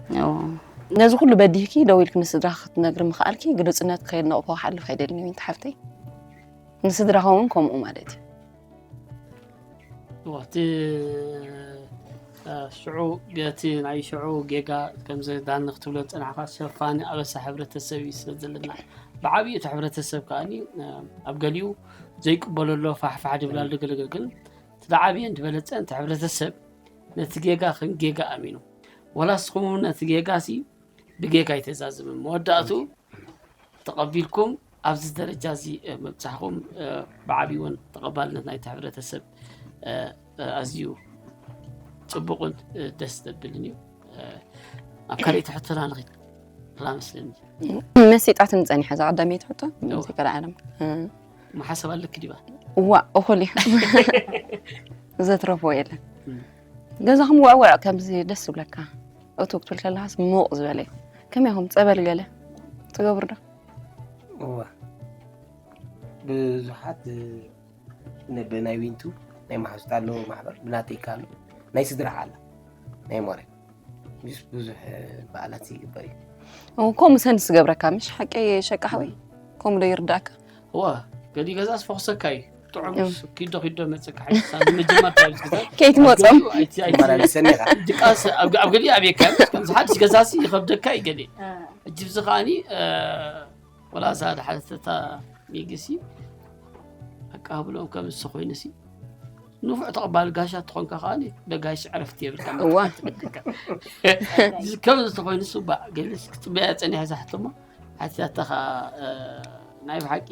ነዚ ኩሉ በዲህኪ ደው ኢልክ ንስድራኺ ክትነግሪ ምኽኣልኪ ግልፅነት ከየድነቕኩ ክሓልፍ ኣይደልን እዩ ሓፍተይ ንስድራኻ እውን ከምኡ ማለት እዩ እቲ ሽዑ እቲ ናይ ሽዑ ጌጋ ከምዚ ዳኒ ክትብሎ ዝፀናሕካ ሸፋኒ ኣበሳ ሕብረተሰብ እዩ ስለ ዘለና ብዓብዩ እቲ ሕብረተሰብ ከዓኒ ኣብ ገሊኡ ዘይቅበሎ ኣሎ ፋሕፋሕ ድብል ኣሎ ገለገለ ግን እቲ ዝዓብየን ዝበለፀን እቲ ሕብረተሰብ ነቲ ጌጋ ከም ጌጋ ኣሚኑ ዋላ ንስኹም እውን ነቲ ጌጋ ሲ ብጌጋ ኣይተዛዝምን መወዳእቱ ተቐቢልኩም ኣብዚ ደረጃ እዚ ምብፃሕኹም ብዓብይ እውን ተቐባልነት ናይቲ ሕብረተሰብ ኣዝዩ ፅቡቕን ደስ ዘብልን እዩ ኣብ ካልኣይቲ ሕቶና ንኽድ ላ መስለኒ መሲጣትኒ ፀኒሐ እዛ ቀዳመይቲ ሕቶ ዘይከዳ ዓለም መሓሰብ ኣለኪ ዲባ እዋ እኹል እዩ ዘትረፍዎ የለን ገዛኹም ውዕውዕ ከምዚ ደስ ዝብለካ እቱ ክትብል ከለካስ ምቕ ዝበለ እዩ ከመይ ኢኹም ፀበል ገለ ትገብሩ ዶ እዋ ብዙሓት ብናይ ዊንቱ ናይ ማሕዙት ኣለዎ ማሕበር ብናተይካ ኣሎ ናይ ስድራ ዓላ ናይ ሞረ ምስ ብዙሕ በዓላት ይግበር እዩ ከምኡ ሰንስ ዝገብረካ ምሽ ሓቂ ሸቃ ሓወይ ከምኡ ዶ ይርዳእካ እዋ ገሊ ገዛስ ፈኽሰካ እዩ ጥዑም ኪዶ ኪዶ መፅካ ሓይሳ መጀመርታ ምስ ግዛ ከይትመፆም ይመላለሰኒ ኢኻ ድቃስ ኣብ ገሊ ኣብየካ ከምዚ ሓድሽ ገዛሲ ይኸብደካ እዩ ገሊ እጅብዚ ከዓኒ ወላ እዛ ድሓተታ ሚግሲ ኣቃብሎም ከም እሱ ኮይኑሲ ንፉዕ ተቐባሊ ጋሻ ትኾንካ ከዓኒ ደጋሽ ዕረፍቲ የብልካ እዋ ከም እሱ ኮይኑ ሱባ ገለስ ክትፅበያ ፀኒሐ ዛሕቶሞ ሓቲታተኻ ናይ ብሓቂ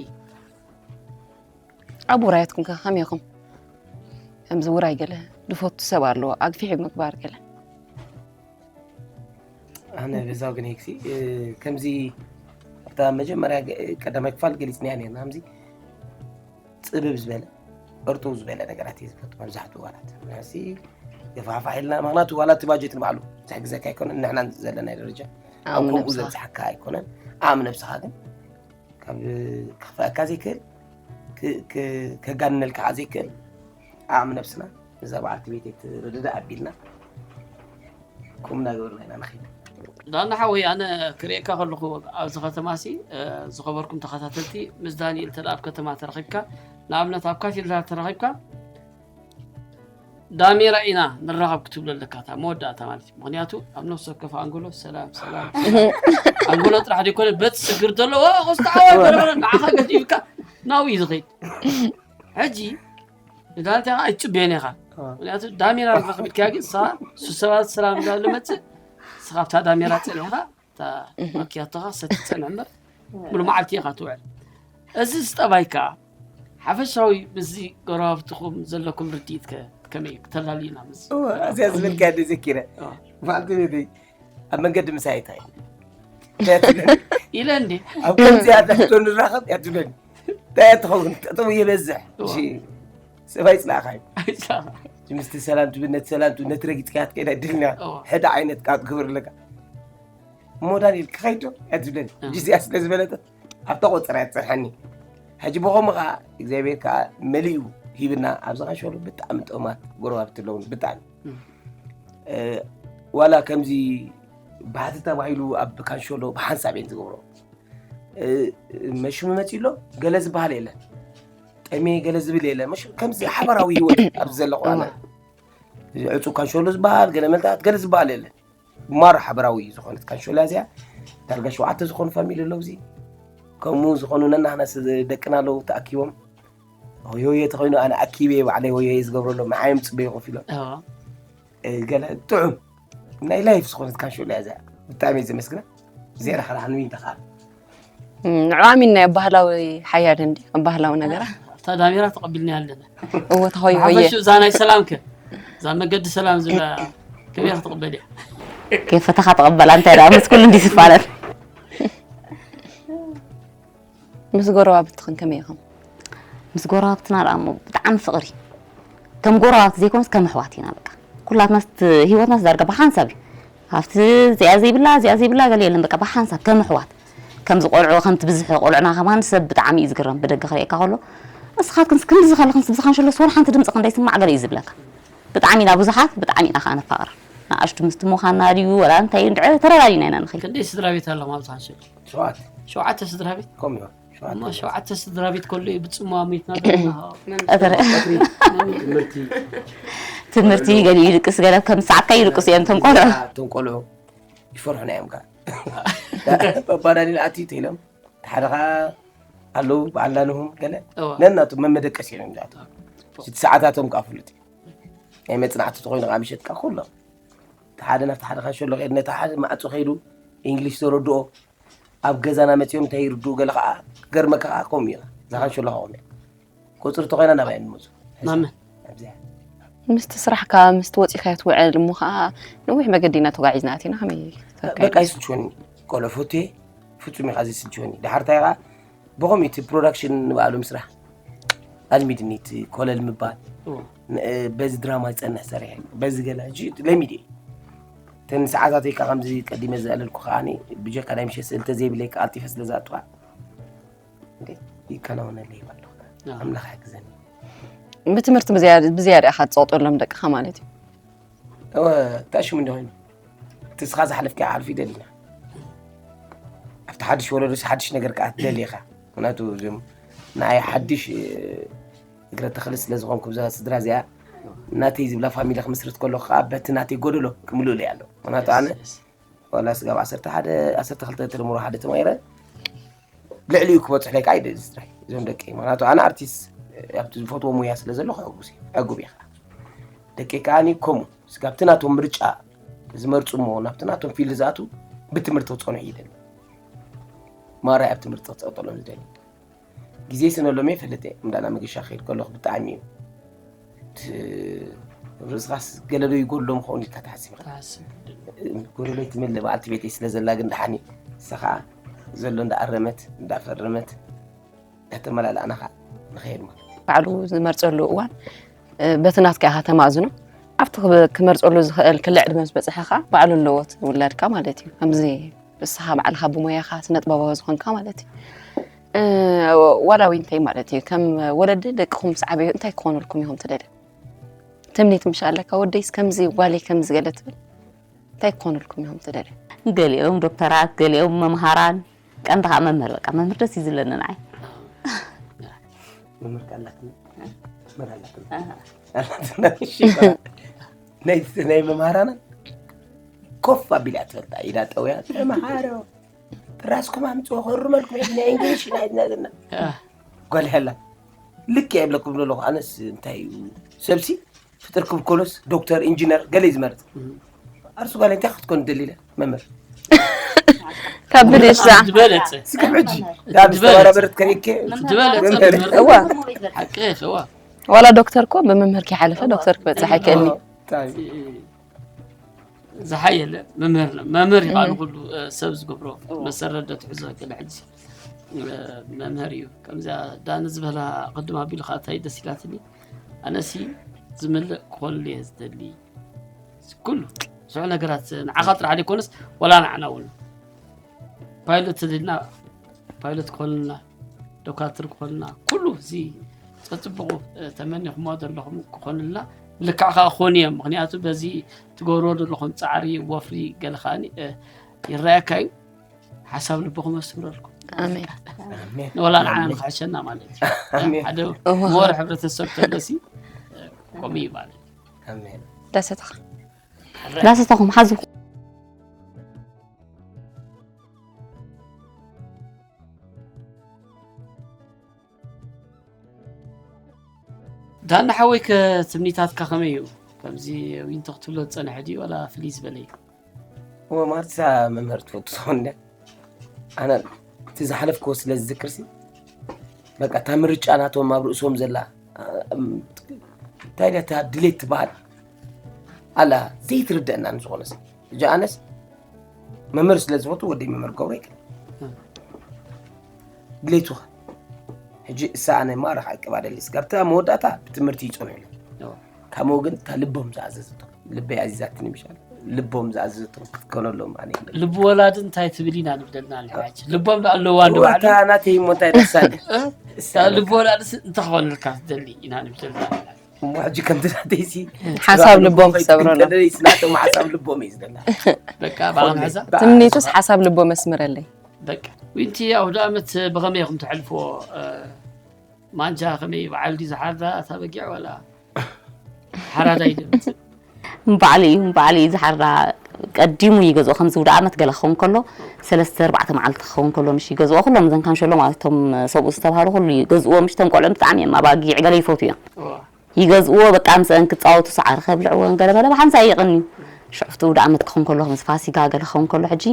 ኣብ ውራያትኩም ከ ከመይ ኢኹም ከምዚ ውራይ ገለ ዝፈቱ ሰብ ኣለዎ ኣግፊሑ ምግባር ገለ ኣነ በዛው ግን ሄክሲ ከምዚ ኣብታ መጀመርያ ቀዳማይ ክፋል ገሊፅናያ ነርና ከምዚ ፅብብ ዝበለ እርጥው ዝበለ ነገራት እየ ዝፈቱ መብዛሕትኡ ዋላት ሲ ገፋሕፋሕ ኢልና ምክንያቱ ዋላ እቲ ባጀት ንባዕሉ ዝሕግዘካ ኣይኮነን ንሕና ዘለናይ ደረጃ ኣብ ከምኡ ዘብፅሓካ ኣይኮነን ዓም ነብስኻ ግን ካብ ክኽፍኣካ ዘይክእል ከጋንነልካ ከዓ ዘይክእል ዓቕሚ ነብስና እዛ በዓልቲ ቤተይ ትርድእ ኣቢልና ከምኡ እናገበርና ኢና ንኸይድ። ዳና ሓወይ ኣነ ክርእየካ ከለኹ ኣብዚ ከተማ ሲ ዝኸበርኩም ተኸታተልቲ ምስ ዳንኤል ተደኣ ኣብ ከተማ ተረኺብካ ንኣብነት ኣብ ካቴድራል ተረኺብካ ዳሜራ ኢና ንራኸብ ክትብሎ ኣለካ እታ መወዳእታ ማለት እዩ ምክንያቱ ኣብ ነፍሲ ወከፍ ኣንጎሎ ሰላም ሰላም ኣንጎሎ ጥራሕ ዘይኮነ በቲ ስግር ዘሎ ወ ክስተዓወት በለበለ ንዓኻ ገዲፍካ ናብኡ እዩ ዝኸይድ ሕጂ ንዳንቴኻ ኣይትፅበዮን ኢኻ ምክንያቱ ዳሜራ ንረኽብ ኢልካያ ግን ንስኻ ሰባት ሰላም እንዳበለ መፅእ ንስኻ ኣብታ ዳሜራ ፀኒሕኻ እታ ማኪያቶኻ ሰቲ ፀንሕ እምበር ሙሉ መዓልቲ ኢኻ ትውዕል እዚ ዝጠባይ ከዓ ሓፈሻዊ ምስዚ ጎረባብትኹም ዘለኩም ርድኢት ከ ከመይ እዩ? ክተላልዩና ምስዚ? እወ፣ እዚኣ ዝበልካያ ዶ ዘኪረ? እወ። በዓልቲ ቤተይ ኣብ መንገዲ ምሳይ እንታይ እንታይ ትብለኒ? ኢለ እንዴ? ኣብ ከምዚኣ ሕቶ ንራኸብ እያ ትብለኒ። እንታይ እያ ትኸውን? ጠጠው የበዝሕ። እወ። እሺ፣ ሰብ ኣይፅላእኻ እዩ። ምስቲ ሰላም ትብል፣ ነቲ ሰላም ትብል፣ ነቲ ረጊፅካ ትከይድ ኣይድልና። እወ። ሕደ ዓይነት ቃል ክብር ኣለካ። እሞ ዳንኤል ክኸይድ ዶ እያ ትብለኒ። እወ። እዚኣ ስለ ዝበለጠት ኣብታ ቆፅራ እያ ትፀንሐኒ። ሕጂ ብኸምኡ ከዓ እግዚኣብሔር ከዓ መሊኡ ሂብና። ኣብዚ ካንሸሎ ብጣዕሚ ጥዑማት ጎረባብቲ ኣለውን ብጣዕሚ። እም። እ፣ ዋላ ከምዚ ባህቲ ተባሂሉ ኣብ ካንሸሎ ብሓንሳብ እየን ዝገብሮ። እ፣ መሽሙ መፂኡ ኣሎ ገለ ዝበሃል የለን። ጠሜ ገለ ዝብል የለ። መሽ-፣ ከምዚ ሓበራዊ ህይወት ኣብዚ ዘለኹ ኣነ። እዚ ዕፁብ ካንሸሎ ዝበሃል ገለ መልታት ገለ ዝበሃል የለን። ማራ ሓበራዊ ዝኾነት ካንሸሎ እዚኣ ዳርጋ ሸውዓተ ዝኾኑ ፋሚሊ ኣለዉ። እዚ ከምኡ ዝኾኑ ነናህናስ ደቅና ኣለዉ ተኣኪቦም። ሆየ ሆየ ተኾይኑ ኣነ ኣኪበ ባዕለይ ሆየ ሆየ ዝገብረሎም ንዓዮም ፅበዩ ኮፍ ኢሎም። እወ። እ፣ ገለ ጥዑም ናይ ላይፍ ዝኾነት ካንሸሎ እያ እዚኣ። ብጣዕሚ እየ ዘመስግና። እዚኣ ዳኸላ ሓንሚ ይተኻል። እም፣ ንዑ ኣሚንናዮ ኣብ ባህላዊ ሓያል እንዲ ኣብ ባህላዊ ነገራት ኣብታ ዳሜራ ተቐቢልና ኣለና። እወ ተኾዩ ሆየ ሓፈሹ እዛ ናይ ሰላም ከ እዛ መገዲ ሰላም ዝብላ ከመይ ክትቕበል እያ? ከይፈተኻ ተቐበላ እንታይ ደኣ ምስ ኩሉ እንዲ ዝፋለጥ። ምስ ጎረባብትኽን ከመይ ኢኹም? ምስ ጎረባብትና ደኣ እሞ ብጣዕሚ ፍቕሪ፣ ከም ጎረባብቲ ዘይኮነስ ከም ኣሕዋት ኢና። በቃ ኩላትናስ ህይወትናስ ዳርጋ ብሓንሳብ እዩ። ኣብቲ እዚኣ ዘይብላ እዚኣ ዘይብላ ገለ የለን። በቃ ብሓንሳብ ከም ኣሕዋት፣ ከምዚ ቆልዑ ከምቲ ብዝሒ ቆልዑና ከማን ሰብ ብጣዕሚ እዩ ዝግረም ብደገ ክርእየካ ከሎ። ንስኻትክንስ ክንድዚ ከለኽንስ ብዝኻን ሸሎ ስወር ሓንቲ ድምፂ ክንደይ ስማዕ ገለ እዩ ዝብለካ። ብጣዕሚ ኢና ብዙሓት፣ ብጣዕሚ ኢና ከዓ ነፋቕር። ንኣሽቱ ምስቲ ምዃንና ድዩ ወላ እንታይ እዩ እንድዒ ተረዳዲና ኢና ንኸይድ። ክንደይ ስድራ ቤት ኣለኹም ኣብዚ ሓንሸሎ? ሸውዓተ ሸውዓተ ስድራ ቤት። ከምኡ እዮም። እሞ ሸውዓተ ሸውዓተ ስድራ ቤት ከሎ እዩ ብፅሙዋ ሞይትና ዘለና። ቀትሪ ትምህርቲ ትምህርቲ ገሊኡ ይድቅስ፣ ገለ ከም ሰዓትካ ይድቅሱ እዮም እቶም ቆልዑ። እቶም ቆልዑ ይፈርሑና እዮም ከዓ። ባባ ዳንኤል ኣትዩ ተኢሎም ሓደ ከዓ ኣለዉ በዓል ላንሆም ገለ እወ። ነናቱ መመደቀሲ እዮም ዝኣትዉ። እቲ ሰዓታቶም ከዓ ፍሉጥ እዩ። ናይ መፅናዕቲ ተኾይኑ ከዓ ምሸት ከዓ ኩሎም እቲ ሓደ ናብቲ ሓደ ካንሸሎ ከይዱ ነቲ ሓደ ማዕፆ ከይዱ እንግሊሽ ተረድኦ ኣብ ገዛና መፂኦም እንታይ ይርድኡ ገለ ከዓ ክገርመካ ከዓ ከምኡ እዩ። እዛ ካንሸሎ ከዓ ከምኡ እያ። ቁፅሪ ተኾይና ናባይ ንመፁ ማመን ኣብዚኣ ምስቲ ስራሕካ ምስቲ ወፂኻዮ ትውዕል እሞ ከዓ ነዊሕ መገዲ ኢና ተጓዒዝና ኣቲና ከመይ በቃ ይስልችወኒ። ቆልዑ ፎቶየ ፍጹም ኢኻ ዘይስልችወኒ። ድሓር እንታይ ኢኻ ብኸምኡ እቲ ፕሮዳክሽን ንባዕሉ ምስራሕ ኣልሚድኒ። እቲ ኮለል ምባል ን- በዚ ድራማ ዝጸንሕ ሰሪሐ በዚ ገለ ሕጂ ለሚድ እየ። እተን ሰዓታተይ ከዓ ከምዚ ቀዲመ ዘዕለልኩ ከዓኒ ብጀካ ናይ ምሸት ስእሊ ተዘይብለይ ከዓ ቀልጢፈ ስለ ዝኣትዋ ይከናወነለይ ኣለኹ። ኣምላኽ ይሕግዘኒ። ብትምህርቲ ብዝያዳ ብዝያዳ ኢኻ ትፀቕጠሎም ደቅኻ ማለት እዩ። እወ እንታይ ሽሙ እንዲኾይኑ እቲ እስኻ ዝሓለፍካ ይሓልፍ ይደሊና ኣብቲ ሓድሽ ወለዶስ ሓድሽ ነገር ከዓ ትደሊ ኢኻ። ምክንያቱ እዞም ንኣይ ሓድሽ እግረ ተኽሊ ስለ ዝኾንኩ ብዛ ስድራ እዚኣ እናተይ ዝብላ ፋሚሊ ክምስርት ከለኹ ከዓ በቲ ናተይ ጎደሎ ክምልእሉ እየ ኣለኹ። ምክንያቱ ኣነ ዋላ ስጋብ ዓሰርተ ሓደ ዓሰርተ ክልተ ተደምሮ ሓደ ተማሂረ ልዕሊኡ ክበፅሕ ለካ ኣይደሊ ስድራይ እዞም ደቂ ምክንያቱ ኣነ ኣርቲስት ኣብቲ ዝፈትዎ ሙያ ስለ ዘሎ ከዕጉስ እየ ዕጉብ እየ ከዓ ደቂ ከዓኒ ከምኡ ስጋብቲ ናቶም ምርጫ ዝመርፁ እሞ ናብቲ ናቶም ፊልድ ዝኣትዉ ብትምህርቲ ክፀንሑ ይደሊ ማራይ ኣብ ትምህርቲ ክፀቅጠሎም ዝደሊ ግዜ ስነሎም እየ ፈልጥ እየ እንዳና መገሻ ክኸይድ ከለኹ ብጣዕሚ እዩ እቲ ርእስኻስ ገለዶ ይጎድሎ ምኸውን ኢልካ ትሓስብ ኢኻ። ጎደሎይ ትምልእ በዓልቲ ቤተይ ስለ ዘላ ግን ደሓን እዩ። ንሳ ኸዓ ዘሎ እንዳኣረመት እንዳፈረመት እንዳተመላላእና ኸዓ ንኸየድ ማለት እዩ። ባዕሉ ዝመርፀሉ እዋን እ፣ በቲ ናትካ ኢኻ ተማእዝኖ። ኣብቲ ክበ- ክመርፀሉ ዝኽእል ክሊ ዕድመ ምስ በፅሐ ኸዓ ባዕሉ ኣለዎ እቲ ውላድካ ማለት እዩ። ከምዚ ንስኻ ባዕልኻ ብሞያኻ ስነ ጥበባዊ ዝኾንካ ማለት እዩ። እ፣ ዋላ ዊንተይ ማለት እዩ ከም ወለዲ ደቅኹም ምስ ዓበዩ እንታይ ክኾኑልኩም ኢኹም ትደልዩ? ትምኒት ምሽ ኣለካ ወደይስ ከምዚ ጓለይ ከምዚ ገለ ትብል እንታይ ክኾኑልኩም ኢኹም ትደልዩ? ገሊኦም ዶክተራት፣ ገሊኦም መምሃራን፣ ቀንዲ ከዓ መምህር በቃ መምህር ደስ እዩ ዝብለኒ ንዓይ። መምህር ኣለክን መስመር ኣለክን ኣላትና ናይ ናይ መምሃራና ኮፍ ኣቢላ ትፈልጣ ኢዳ ጠውያ ተምሃሮ ጥራስኩም ኣምፅኦ ከሩመልኩም ናይ እንግሊሽ ናይ ዝናዘና ጓል ያላ ልክ የብለኩም ብሎ ኣለኹ ኣነስ እንታይ እዩ ሰብሲ ፍጥር ክብኮሎስ ዶክተር ኢንጂነር ገለ እዩ ዝመርፅ ኣርሱ ጓል እንታይ ክትኮን ደሊለ መምህር ካብ ብልሽ ዛ ዝበለጸ እስከ ሕጂ ናብ ዝተበራበረት ከሪከ ዝበለጸ መምህር። መምህር እዋ ሓቂ እዋ ዋላ ዶክተር እኮ ብመምህር ከይሓለፈ ዶክተር ክበጽሕ ኣይክእልን እዩ። ታይ ዝሓየለ መምህር ነው። መምህር ይባል ኩሉ ሰብ ዝገብሮ መሰረት ዶ ትሕዞ ክል ሕጂ መምህር እዩ። ከምዚኣ ዳኒ ዝበላ ቅድም ኣቢሉ ከዓ እንታይ ደስ ኢላትኒ ኣነሲ ዝምልእ ክኾንሉ እየ ዝደሊ ኩሉ ስዑ ነገራት ንዓኻ ጥራሕ ዘይኮነስ ወላ ንዓና እውን ፓይለት ልና ፓይለት ክኾንልና ዶካትር ክኾንልና ኩሉ እዚ ፀፅብቑ ተመኒኹሞ ዘለኹም ክኾንልና ልክዕ ከዓ ክኾኑ እዮም። ምክንያቱ በዚ ትገብርዎ ዘለኹም ፃዕሪ ወፍሪ ገለ ከዓ ይረኣየካ እዩ። ሓሳብ ልብኹም ኣስምረልኩም ኣሜን። ንወላ ንዓና ንክሕሸና ማለት እዩ። ኣሜን። ሓደ ሞር ሕብረተሰብ ተለሲ ከምኡ እዩ ማለት እዩ። ኣሜን። ዳሰተኻ ዳሰተኹም ሓዙ ዳና ሓወይ ከ ትምኒታትካ ከመይ እዩ? ከምዚ ዊንቶ ክትብሎ ዝፀንሐ ድዩ ዋላ ፍልይ ዝበለ እዩ? እወ ማርሳ መምህር ትፈቱ ሰው እንደ ኣነ እቲ ዝሓለፍክዎ ስለ ዝዝክር ሲ በቃ እታ ምርጫ ናቶም ኣብ ርእሶም ዘላ እንታይ ድያ እታ ድሌት ትበሃል ኣላ ዘይትርደአና ንዝኾነስ እጃ ኣነስ መምህር ስለ ዝፈቱ ወደይ መምህር ገብረ ይክእል ድሌቱ ሕጂ እሳ ኣነ ማራ ክዕቅባ ደሊ ስጋብታ መወዳእታ ብትምህርቲ ይፀንሑ ኢሎም ካብ ግን እታ ልቦም ዝኣዘዘቶም ልበይ ኣዚዛትኒ ምሻል ልቦም ዝኣዘዘቶም ክትከነሎም ኣነ ይብል ልቢ ወላዲ እንታይ ትብል ኢና ንብለና ንሕዋች ልቦም ዶ ኣለዋ እንዶ ዋታ ናተይ እሞ እንታይ ደሳለ ልቢ ወላዲ እንታይ ክኾንልካ ትደሊ ኢና ንብለና እሞ ሕጂ ከምቲ ናተይሲ ሓሳብ ልቦም ክሰብረሎም ስናቶም ሓሳብ ልቦም እዩ ዝደላ በቃ ባቕም ሕዛ ትምኒቱስ ሓሳብ ልቦ መስምረለይ በቃ ዊንቲ ኣውደ ኣመት ብኸመይ ኢኹም ተሕልፍዎ ማንጃ ከመይ በዓል ድዩ ዝሓርዳ እታ በጊዕ ዋላ ሓራዳ ይደምፅ ንባዕሉ እዩ ንባዕሉ እዩ ዝሓርዳ ቀዲሙ ይገዝኦ ከምዚ ውደ ዓመት ገለ ክኸውን ከሎ ሰለስተ ኣርባዕተ መዓልቲ ክኸውን ከሎ ምሽ ይገዝኦ ኩሎም እዘን ካንሸሎ ማለት እቶም ሰብኡ ዝተባሃሉ ኩሉ ይገዝእዎ ምሽ ተም ቆልዑ ብጣዕሚ እዮም ኣባጊዕ ገለ ይፈቱ እዮም ይገዝእዎ በቃ ምስአን ክፃወቱ ሰዓሪ ከብልዕዎን ገለ መለ ብሓንሳእ ይቕንዩ ሽዕፍቲ ውደ ዓመት ክኸውን ከሎ ምስ ፋሲጋ ገለ ክኸውን ከሎ ሕጂ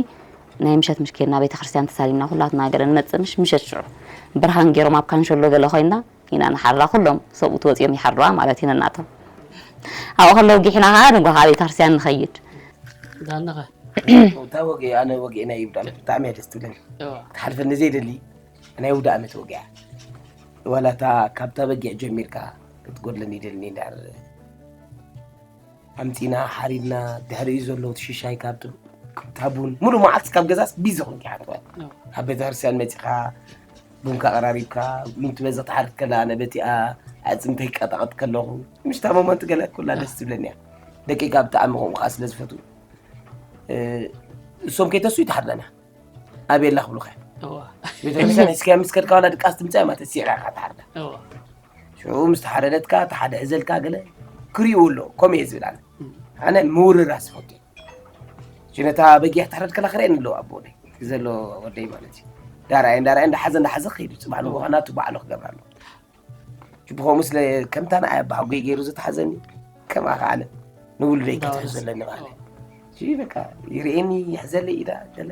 ናይ ምሸት ምሽ ኬድና ቤተክርስትያን ተሳሊምና ኩላትና ገለ ንመፅእ ምሽ ምሸት ሽዑ ብርሃን ገይሮም ኣብ ካንሸሎ ገለ ኮይና ኢና ንሓርዳ ኩሎም ሰብኡት ወፂኦም ይሓርድዋ ማለት እዩ ነናቶም ኣብኡ ከለዉ ጊሕና ከዓ ንጎ ከዓ ቤተክርስትያን ንኸይድ ዳንኸ እታ ወግኢ ኣነ ወግኢ ናይ ይብዳል ብጣዕሚ እየ ደስ ትብለኒ ትሓልፈኒ ዘይደሊ ናይ ውዳ ኣመት ወግያ ዋላ እታ ካብታ በጊዕ ጀሚርካ ክትጎድለኒ ይደልኒ እንዳር ኣምፂና ሓሪድና ድሕሪኡ ዘለዉ ትሽሻይ ካብ ታቡን ሙሉ መዓልቲ ካብ ገዛስ ቢዚ ኮንኪ ሓትዋ ኣብ ቤተክርስትያን መፂኻ ቡንካ ቀራሪብካ ዊንቲ በዚ ክትሓርድ ከላ ኣነ በቲኣ ኣዕፅምተይ ቀጠቐጥ ከለኹ ምሽታ ሞመንት ገለ ኩላ ደስ ትብለኒ እያ ደቂቃ ብጣዕሚ ከምኡ ከዓ ስለ ዝፈትው እሶም ከይተሱ ይትሓርዳና ኣበየላ ክብሉኻ እዮም ቤተክርስትያን ሒዝካያ ምስ ከድካ ዋላ ድቃስ ትምፃ እያ ማለት ሲዕራ ኢኻ ትሓርዳ ሽዑ ምስ ተሓረደትካ እቲ ሓደ ሕዘልካ ገለ ክሪኡ ኣሎ ከምኡ እየ ዝብል ኣነ ኣነ ምውርራስ ይፈቱ እዩ ነታ በጊዕ ትሕረድ ከላ ክርእየኒ ኣለዎ ኣቦ ወደይ እቲ ዘሎ ወደይ ማለት እዩ ዳርኣየ እንዳርኣየ እንዳሓዘ እንዳሓዘ ክኸይዱ ፅባሕ ንጎኻ ናቱ ባዕሉ ክገብር ኣለዎ ብኸምኡ ስለ ከምታ ንኣይ ኣባሓጎይ ገይሩ ዝተሓዘኒ ከምኣ ከዓነ ንውሉደይ ክትሕዝ ዘለኒ ማለት እዩ በቃ ይርእየኒ ይሕዘለይ ኢዳ ገለ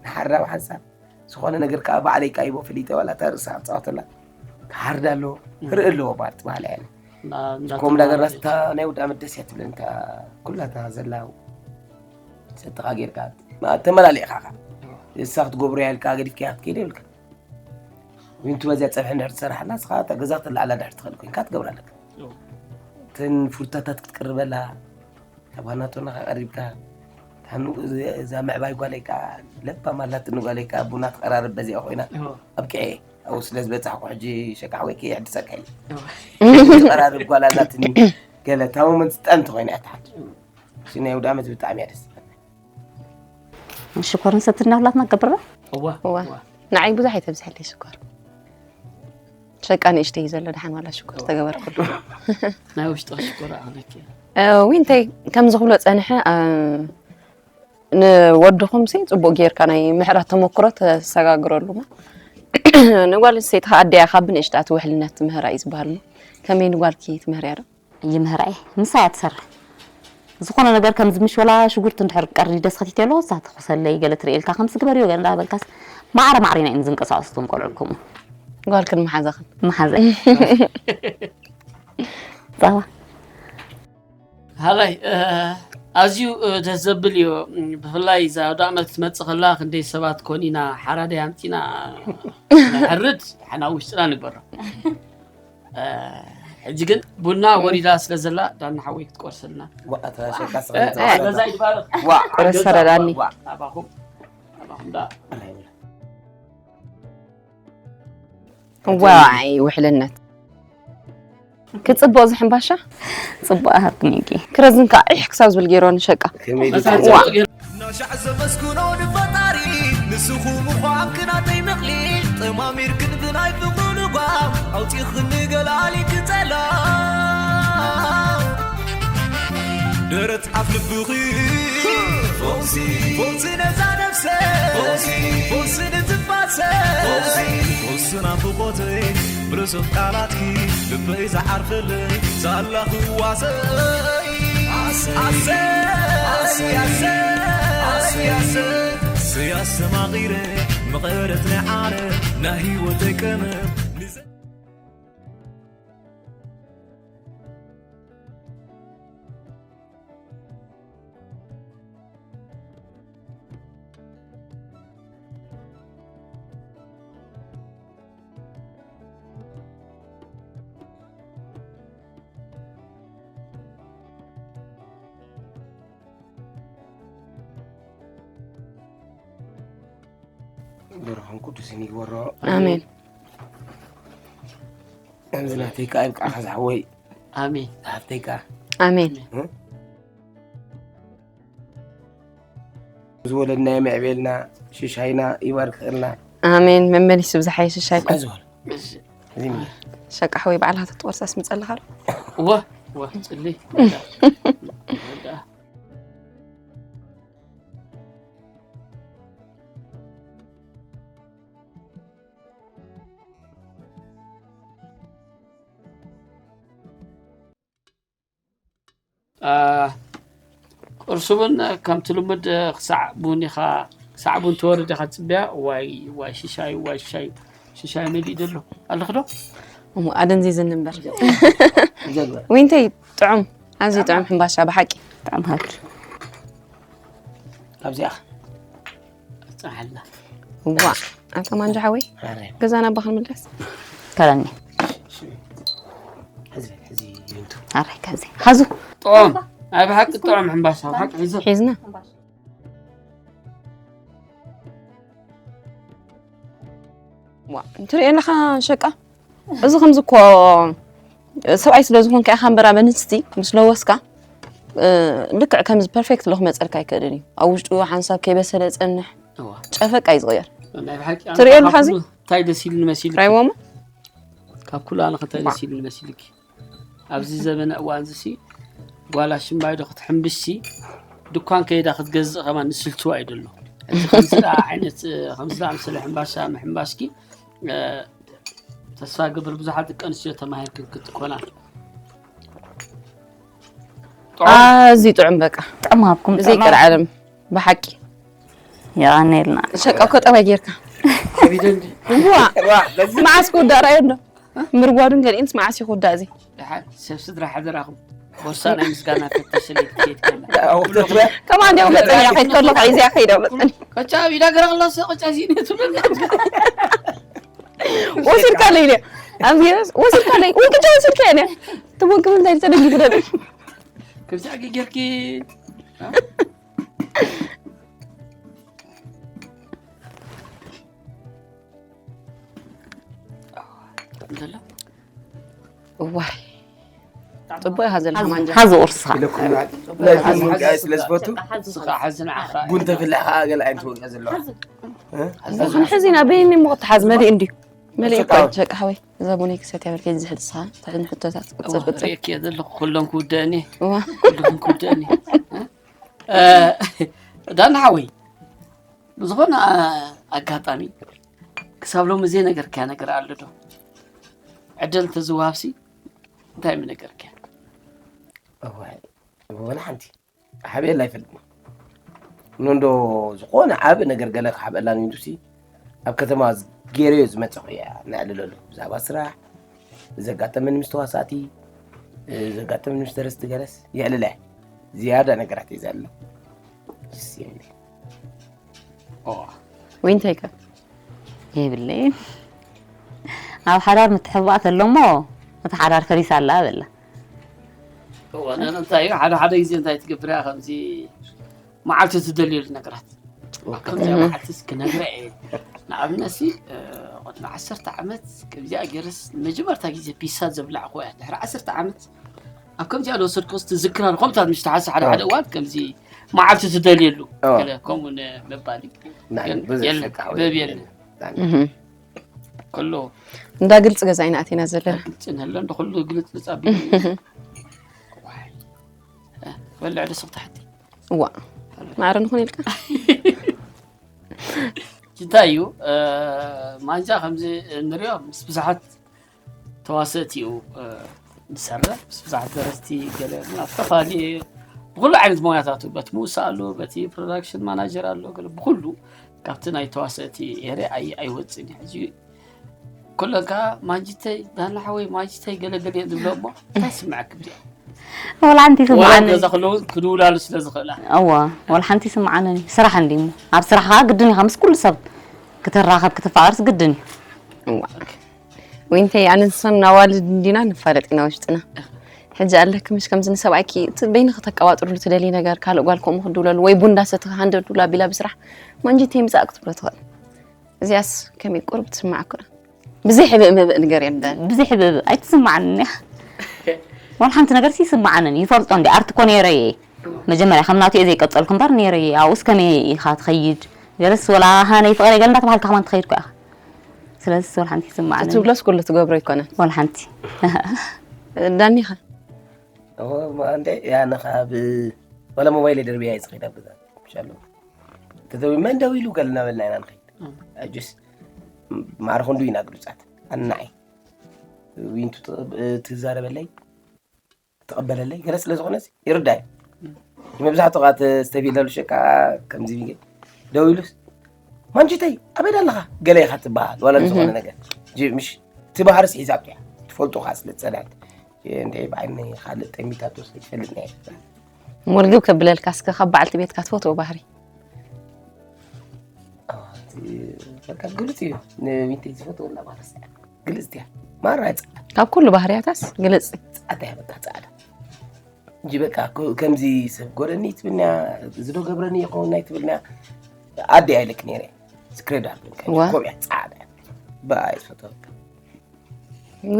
ንሓራብ ሓንሳብ ዝኾነ ነገር ከዓ ባዕለይ ቃይቦ ፈሊጠ ዋላ እታ ርእሳ ክፃወተላ ክሓርዳ ኣለዎ ክርኢ ኣለዎ ባርት ባህላ ያለ ከምኡ እንዳገርና ስታ ናይ ውዳ መደስ እያ ትብለኒ እታ ኩላታ ዘላ ሰጥኻ ጌርካ ተመላሊእኻ ኻ እሳ ክትገብሮ ያልካ ገዲፍካ ክትከይደ ይብልካ ዊንቱ በዚያ ፀብሒ እንድሕር ትሰርሓላ ንስኻ እታ ገዛ ክትለዓላ ድሕር ትኽእል ኮይንካ ትገብራ ኣለካ እተን ፍሩታታት ክትቅርበላ ካብ ሃናቶና ቀሪብካ እዛ ምዕባይ ጓለይ ከዓ ለባም ኣላትኒ ጓለይ ከዓ ቡና ትቀራርብ በዚኣ ኮይና ኣብቅዐ ኣብኡ ስለ ዝበፃሕኩ ሕጂ ሸካዕ ወይ ከየሕድሰካ እዩ ትቀራርብ ጓል ኣላትኒ ገለ እታ ሞመንት ጠንቲ ኮይና እያ ትሓድር ናይ ውድ ዓመት ብጣዕሚ እያ ደስ ትብለኒ ሽኮርን ሰትና ሁላትና ገብርና እዋ እዋ ንዓይ ብዙሕ ኣይተብዝሐለይ ሽኮር ሸቃ ንእሽተይ ዘሎ ደሓን ዋላ ሽኮር ተገበርኩሉ ናይ ውሽጢ ሽኮር ኣኽለኪ ዊንተይ ከም ዝኽብሎ ፀንሐ ንወድኹም ሲ ፅቡቅ ጌርካ ናይ ምሕራት ተመክሮ ተሰጋግረሉ ንጓል ኣንስተይቲ ከዓ ኣደያ ካብ ብንእሽታ ትውሕልነት ትምህራ እዩ ዝበሃል ከመይ ንጓልኪ ትምህርያ ዶ ይምህራ እየ ምሳ እያ ትሰርሕ ዝኾነ ነገር ከምዚ ምሽ ወላ ሽጉርቲ እንድሕር ቀርዲደስ ከቲተሎ እዛ ተኹሰለይ ገለ ትርእየልካ ከምዚ ግበርዮ ገለ እንዳበልካስ ማዕረ ማዕሪና እዮም ዝንቀሳቐሱ እቶም ቆልዑ ከምኡ። ጓልክን መሓዛኽን። መሓዘ። ጸባ። ሃላይ ኣዝዩ ደስ ዘብል እዩ። ብፍላይ እዛ ኣውደ ዓመት ክትመፅእ ከላ ክንደይ ሰባት ኮን ኢና ሓራዳይ ኣምፂና ነሕርድ ሓና ውሽጥና ንግበሮ። ሕጂ ግን ቡና ወሪዳ ስለ ዘላ ዳና ሓወይ ክትቆርሰልና። ዋእታ ሸቃ ገዛ ይባረኽ። ቁርስ ሰረዳኒ። ኣባኹም ኣባኹም ዳ ዋይ ውሕልነት ክፅብቕ እዚ ሕምባሻ ጽቡቅ ሃብትኒኪ። ክረዝን ከዓ ዒሕ ክሳብ ዝብል ገይሮ ንሸቃ ከመይ ዋ ናሻዕ ዘመስግኖ ንፈጣሪ ንስኹም ምዃንክ ናተይ ምቕሊ ጠማሚርክን ብናይ ፍቕሩ ልጓም ኣውፂኽኒ ገላሊ ክፀላ ደረት ኣፍ ልብኺ ፈውሲ ፈውሲ ነዛ ነፍሰ ፈውሲ ፈውሲ ንትንፋሰ ፈውሲ ፈውሲ ናፍቆተይ ብርሱቕ ቃላትኪ ልበይ ዝዓርፈለይ ሳላ ክዋሰይ ኣሰይ ኣሰይ ኣሰይ ኣሰይ ኣሰይ ኣስተማቒረ መቐረት ናይ ዓለም ናይ ህይወተይ ቀመር ብሩኽን ቅዱስን ይግበሮ። ኣሜን ከምዚ ናተይ ከዓ ይብቃዕካ ዝሓወይ ኣሜን። ሃብተይ ከዓ ኣሜን ዝወለድናዮ መዕቤልና ሽሻይና ይባርክልና። ኣሜን። መመሊሱ ብዝሓየ ሽሻይኩም። ኣዝወል እዚ ሸቃ ሓወይ ባዕልካ ተትቆርሳስ ምጸልኻ ዶ? እወ እወ ጽሊ ቁርሲ እውን ከምቲ ልሙድ ክሳዕ ቡን ኢኻ ክሳዕ ቡን ትወርድ ኢኻ ትፅበያ። ዋይ ዋይ ሽሻይ ዋይ ሽሻይ ሽሻይ መሊእ ዘሎ ኣለኽ ዶ? እሞ ኣደንዚዝኒ እምበር። ዊንተይ ጥዑም፣ ኣዝዩ ጥዑም ሕምባሻ ብሓቂ። ብጣዕሚ ሃብቲ። ካብዚኣ ፃዓልና ዋ ኣታ ማንጃ ሓወይ ኣረ ገዛና ኣባ ክንምለስ። ከለኒ ሕዚ ሕዚ ይንቱ ኣረ ካብዚ ሓዙ ጥዑም ናይ ብሓቂ ጥዑም ሕምባሻ ብሓቂ ሕዚ ሒዝና ዋ እንትሪኦ ኣለኻ ሸቃ እዚ ከምዚ እኮ ሰብኣይ ስለ ዝኾንካ ኢኻ እምበር ኣብ ኣንስቲ ምስ ለወስካ ልክዕ ከምዚ ፐርፌክት ሎ ክመፀልካ ኣይክእልን እዩ ኣብ ውሽጡ ሓንሳብ ከይበሰለ ፀንሕ እዋ ጨፈቃ እዩ ዝቕየር ናይ ብሓቂ ኣነ ትሪኦ ካብ ኣለኻ እዚ? ኩሉ እንታይ ደስ ኢሉኒ መሲሉ ራይዎሞ ካብ ኩሉ ኣነ ከታይ ደስ ኢሉኒ መሲልኪ ኣብዚ ዘበነ እዋን ዝሲ ጓል ኣሽምባይ ዶ ክትሕምብሽሲ ድኳን ከይዳ ክትገዝእ ከማን ንስልችዋ እዩ ደሎ እቲ ከምዚ ደኣ ዓይነት ከምዚ ደኣ ምስለ ሕምባሻ ምሕምባሽኪ እ፣ ተስፋ ገብር ብዙሓት ደቂ ኣንስትዮ ተማሂርክን ክትኮና ኣዝዩ ጥዑም በቃ ጥዑም ሃብኩም እዚ ይቅር ዓለም ብሓቂ የቐነልና። ሸቃ እኮ ጠባይ ጌርካ ከቢደ እንዲ ዋ መዓስ ክውዳእ ራእዮ ኣሎ ምርጓዱን ገሊእንስ መዓስ እዩ ክውዳእ እዚ ደሓን ሰብ ስድራ ሓደራኹም ቦርሳ ናይ ምስጋና ፈትሽለይ ክትከይድ ከላ ከማን ዲያው መጠን እያ ከይድ ከሎ ሒዝያ ከይደ መጠን ቀጫ ኣብ ኢዳ ገራ ከላ ሰ ቀጫ ሲ ትብለና ወሲድካ ለይ ኢለ ኣብዚ ወሲድካ ለይ ውንቅጫ ወሲድካ እያ ትወንቅብ እንታይ ተደጊፉ ደብል ከምዚ ኣገ ጌርኪ እንተሎ እዋይ ፅቡቅ ኢኻ ዘለካ ማንጃ ሓዚ ቁርስኻ ኢለኩም ናይ ቡን ወንቃ ስለ ዝፈቱ ስኻ ሓዚ ንዓኻ ቡን ተፍልሕ ከዓ ገለ ዓይነት ወንቃ ዘለዋ ሕዚ ኢና በይኒ እሞ ክትሓዝ መሊእ እንድዩ መሊእ እኳ ሸቃዊ። ሸቃ ሓወይ እዛ ቡነይ ክሰት ያበልከ ዝሕልስኻ ትሕን ሕቶታት ቅፅል ቅፅል ሪእክ ዘለኹ ኩሎም ክውደእኒ እዋ ኩልኩም ክውደእኒ እ፣ ዳና ሓወይ ብዝኾነ ኣጋጣሚ ክሳብ ሎሚ ዘይነገርካያ ነገር ኣሎ ዶ ዕድል እንተዝወሃብሲ እንታይ ምነገርካያ እዋይ ወላ ሓንቲ ሓብኤላ ኣይፈልጥን። ንእንዶ ዝኾነ ዓቢ ነገር ገለ ክሓብአላ ንኢሉሲ ኣብ ከተማ ገይረዮ ዝመጸኹ እያ ነዕልለሉ። ብዛዕባ ስራሕ፣ ዘጋጠመኒ ምስ ተዋሳእቲ፣ ዘጋጠመኒ ምስ ደረስቲ ገለስ የዕልለ። ዝያዳ ነገራት እየ ዘዕልሎ። ደስ ይብለኒ። ኦ፣ ወይ እንታይ ከ? የብለይን። ኣብ ሓዳር ምትሕብባእ ተሎ እሞ እቲ ሓዳር ፈሪሳ ኣላ በላ። እዋን እንታይ እዩ ሓደ ሓደ ግዜ እንታይ ትገብር እያ ከምዚ መዓልቲ ትደልየሉ ነገራት ከምዚ መዓልትስ ክነግረ እየ ንኣብነት ሲ ቅድሚ ዓሰርተ ዓመት ከምዚኣ ገይረስ መጀመርታ ግዜ ፒሳ ዘብላዕኩ እያ ድሕሪ ዓሰርተ ዓመት ኣብ ከምዚኣ ዝወሰድኩስ ትዝክራ ንኸምታት ምሽ ተሓስ ሓደ ሓደ እዋን ከምዚ መዓልቲ ትደልየሉ ከምኡ ምባል ብዘሸቃ በብ የለ ከሎ እንዳ ግልፂ ገዛ ኢና ኣቲና ዘለና። ግልፂ ንህሎ እንደ ኩሉ ግልፅልፅ ኣቢሉ በልዕ ደስ ክትሓቲ እዋ ማዕረ ንኹን ኢልካ እንታይ እዩ ማንጃ ከምዚ ንሪኦ ምስ ብዙሓት ተዋሰእቲ እዩ ዝሰርሕ ምስ ብዙሓት ደረስቲ ገለ ኣብ ዝተፈላለዩ ብኩሉ ዓይነት ሞያታቱ በቲ ምውሳ ኣሎ በቲ ፕሮዳክሽን ማናጀር ኣሎ ገለ ብኩሉ ካብቲ ናይ ተዋሰእቲ ኤረ ኣይወፅን እዩ ሕጂ ኩለን ከዓ ማንጅተይ ዳና ሓወይ ማንጅተይ ገለገለ እየ ዝብሎ እሞ እንታይ ስምዐ ክብሪ ወላ ሓንቲ ስምዓኒ ገዛ ከለውን ክድውላሉ ስለ ዝኽእላ እዋ ወላ ሓንቲ ስምዓኒ ስራሕ እንዲ እሞ ኣብ ስራሕ ከዓ ግድን ኢኻ ምስ ኩሉ ሰብ ክትራኸብ ክትፋቐርስ ግድን እዩ እዋ ወይንተይ ኣነ ንሶን ኣዋልድ እንዲና ንፋለጥ ኢና ውሽጥና ሕጂ ኣለክ ምሽ ከምዚ ንሰብኣይኪ በይንኺ ተቀባጥርሉ ትደሊ ነገር ካልእ ጓል ከምኡ ክድውለሉ ወይ ቡንዳ ሰትኺ ሃንደድ ዱላ ቢላ ብስራሕ ማንጅተይ ምፃእ ክትብሎ ትኽእል እዚኣስ ከመይ ቁሩብ ትስማዓኩ ብዘይ ሕብእ ምብእ ንገር የለን ብዘይ ሕብእ ኣይትስማዓንን እያ ዋላ ሓንቲ ነገር ይስማዓንን ይፈልጦ እንዲ ኣርት ኮ ነይረ እየ መጀመርያ ከም ናቱ እየ ዘይቀጸልኩ እምበር ነይረ እየ ኣብኡስ ከመይ ኢኻ ትኸይድ ገለስ ወላ ሃነይ ፍቕረ ገለ እንዳተባሃልካ ከማን ትኸይድ ኮ ኢኻ ስለዚ ወላ ሓንቲ ይስማዓንን ትብሎስ ኩሉ ትገብሮ ይኮነን ወላ ሓንቲ ዳኒኻ እንደ ያነኻ ብ ወላ ሞባይል ደርቢያ ይዝኸይዳ ብዛ ሻሎ ተዘዊ መን ደው ኢሉ ገልና በልና ኢና ንኸይድ ጅስ ማዕረ ክንዱ ኢና ግሉጻት ኣናይ ዊንቱ ትዛረበለይ ተቐበለለይ ገለ ስለ ዝኾነስ ይርዳይ መብዛሕትኡ ካ ተስተፊለሉ ሸቃ ከምዚ ሚገ ደው ኢሉስ ማንጅተይ ኣበይ ኣለኻ ገለ ኢኻ ትበሃል ዋላ ዝኾነ ነገር ምሽ እቲ ባህርስ ሒዛቶ እያ ትፈልጡ ካ ስለ ዝጸንሐት እንደ ብዓይኒ ካልእ ጠሚታቶ ስለ ትፈልጥ ናይ ሞልግብ ከብለልካ እስከ ካብ በዓልቲ ቤትካ ትፈትዎ ባህሪ ግልፅ እዩ ንዊንተይ ዝፈትወላ ማለት ግልፅቲ እያ ማራ ፃዕዳ ካብ ኩሉ ባህርያታስ ግልፂ ፃዕዳ እያ በቃ ፃዕዳ እንጂ በቃ ከምዚ ሰብ ጎረኒ ትብልንያ ዝዶ ገብረኒ ይኸውን ናይ ትብልንያ ኣደ ኣይልክ ነይረ ስክሬድ ኣብልካ ኮብያ ፃዕዳ ብኣ ዝፈትወልካ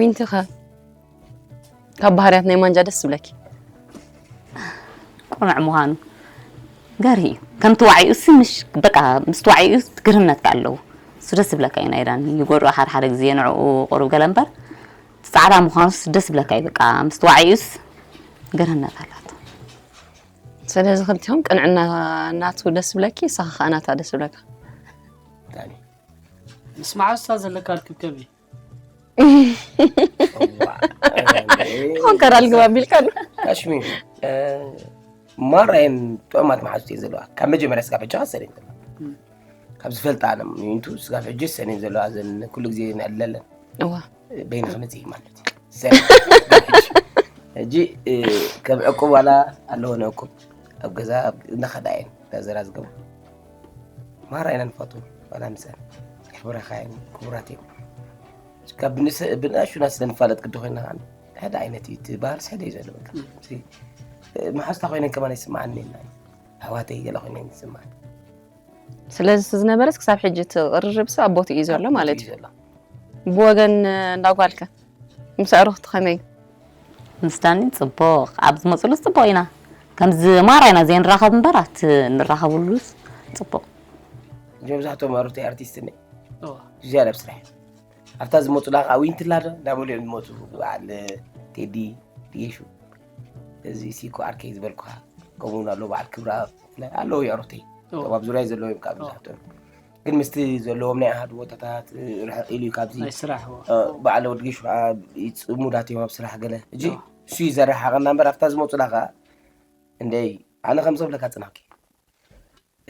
ዊንትኸ ካብ ባህርያት ናይ ማንጃ ደስ ዝብለኪ ቆመዕ ምዃኑ ገርሂ እዩ ከምቲ ዋዕዩስ ምሽ በቃ ምስቲ ዋዕዩስ ግርህነት ኣለዎ እሱ ደስ ዝብለካ እዩ ናይ ዳኒ ይጎድኦ ሓደ ሓደ ግዜ ንዕኡ ቁሩብ ገለ እምበር እቲ ፃዕዳ ምዃኑስ ደስ ዝብለካ እዩ በቃ ምስቲ ዋዕዩስ ግርህነት ኣላቶ ስለዚ ክልቲኹም ቅንዕና ናቱ ደስ ዝብለኪ ንስኻ ከዓ ናታ ደስ ዝብለካ ዳኒ ምስ መዓዝታ ዘለካ ርክብ ከመይ ኾንከር ኣልግባ ቢልካ ካሽሚ ማራየን ጥዑማት መሓዙት እየ ዘለዋ ካብ መጀመርያ ስጋብ ሕጂ ካሰር እየ ዘለዋ ካብ ዝፈልጣ ኣነ ምንቱ ስጋብ ሕጂ ሰን እየ ዘለዋ ዘን ኩሉ ግዜ ንዕለለን እዋ በይኒ ክመፅእ ማለት እዩ ሰን ሕጂ ከም ዕቁብ ዋላ ኣለዎ ንዕቁብ ኣብ ገዛ እናኸዳ እየን ናዘራ ዝገብሩ ማራ ኢና ንፈቱ ዋላ ምሰን የኽብረኻ እየን ክቡራት እዮም ካብ ብንኣሹና ስለ ንፋለጥ ግዲ ኮይና ከዓ ሓደ ዓይነት እዩ እቲ ባህልስ ሓደ እዩ ዘሎ በቃ መሓዝታ ኮይነን ከማን ይስምዓኒ የለን ኣሕዋተይ ገለ ኮይነን ይስምዓኒ ስለዚ ዝነበረስ ክሳብ ሕጂ እቲ ቅርርብ ሰብ ኣብ ቦትኡ እዩ ዘሎ ማለት እዩ ዘሎ ብወገን እንዳጓልከ ምስ ኣዕሩኽቲ ከመይ ምስ ዳኒ ፅቡቕ ኣብ ዝመፅሉ ፅቡቕ ኢና ከምዚ ማራ ኢና ዘይንራኸብ እምበር ኣቲ ንራኸብሉስ ፅቡቕ መብዛሕትኦም ኣሩተይ ኣርቲስት ነ ዝያዳ ኣብ ስራሕ ኣብታ ዝመፁላ ከዓ ዊንትላ ዶ እንዳበሉ እዮም ዝመፁ በዓል ቴዲ ጌሹ እዚ ሲኮ ኣርከይ ዝበልኩካ ከምኡ ኣሎ በዓል ክብራ ኣለዉ ኣሩተይ ኣብ ዙርያ ዘለዉ እዮም ካብ መብዛሕትኦም ግን ምስቲ ዘለዎም ናይ ኣሃዱ ቦታታት ርሕቕ ኢሉ እዩ ካብዚ ናይ ስራሕ በዓል ወዲ ጌሹ ከዓ ይፅሙዳት እዮም ኣብ ስራሕ ገለ እጂ እሱ እዩ ዘረሓቐና እምበር ኣብታ ዝመፁላ ከዓ እንደይ ኣነ ከም ዝብለካ ጽናኪ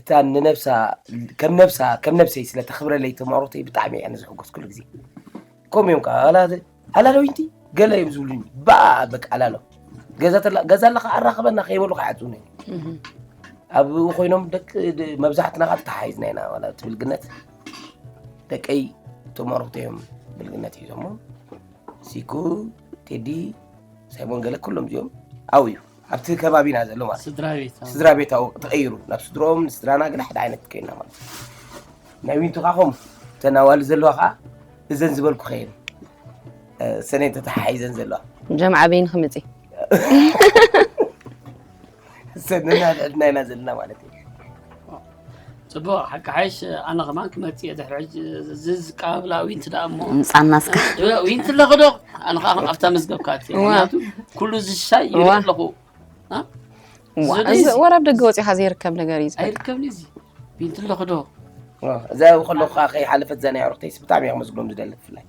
እታ ንነብሳ ከም ነብሳ ከም ነብሰይ ስለ ተኽብረለይ ተማሮተይ ብጣዕሚ እየ ዝሕጎስ ኩሉ ግዜ። ከምኡ እዮም ከዓ ኣላ ኣላ ዊንቲ ገለ እዮም ዝብሉኒ። ባ በቃ ኣላሎ ገዛ ኣለካ ኣራኽበና ከይበሉ ከይዓፅውኒ ኣብኡ ኮይኖም ደቂ መብዛሕትና ከዓ ተተሓሒዝና ኢና ዋላ እቲ ብልግነት ደቀይ ተማሮተይ እዮም ብልግነት ሒዞሞ። ሲኩ፣ ቴዲ፣ ሳይሞን ገለ ኩሎም እዚኦም ኣብኡ እዩ ኣብቲ ከባቢና ዘሎ ማለት እዩ። ስድራ ቤት ስድራ ቤታዊ ተቐይሩ ናብ ስድሮኦም ንስድራና ገለ ሓደ ዓይነት ኮይና ማለት እዩ። ናይ ዊንቱ ከዓ ከምኡ እተን ኣዋልድ ዘለዋ ከዓ እዘን ዝበልኩ ከየን ሰነን ተተሓሒዘን ዘለዋ ጀምዓ በይን ክምፂ ሰነና ልዕድና ኢና ዘለና ማለት እዩ። ፅቡቅ ሓቂ ሓይሽ ኣነ ከማን ክመፅእ እየ ድሕሪ ሕጂ ዝዝቃብላ ዊንቲ ደኣ እሞ ምፃና እስከ ዊንቲ ኣለኹ ዶ ኣነ ከዓ ኣብታ መዝገብካ ኣትየ እዋ። ምክንያቱ ኩሉ ዝሻይ ይርኢ እዋ። ኣለኹ ወራብ ደገ ወፂኻ ዘይርከብ ነገር እዩ ዝበቃ ኣይርከብኒ እዚ ዊንቲ ኣለኹ ዶ እዛ ከለኹ ከዓ ከይሓለፈት እዛ ናይ ኣዕሩኽተይስ ብጣዕሚ እየ ከመስግኖም ዝደሊ ብፍላይ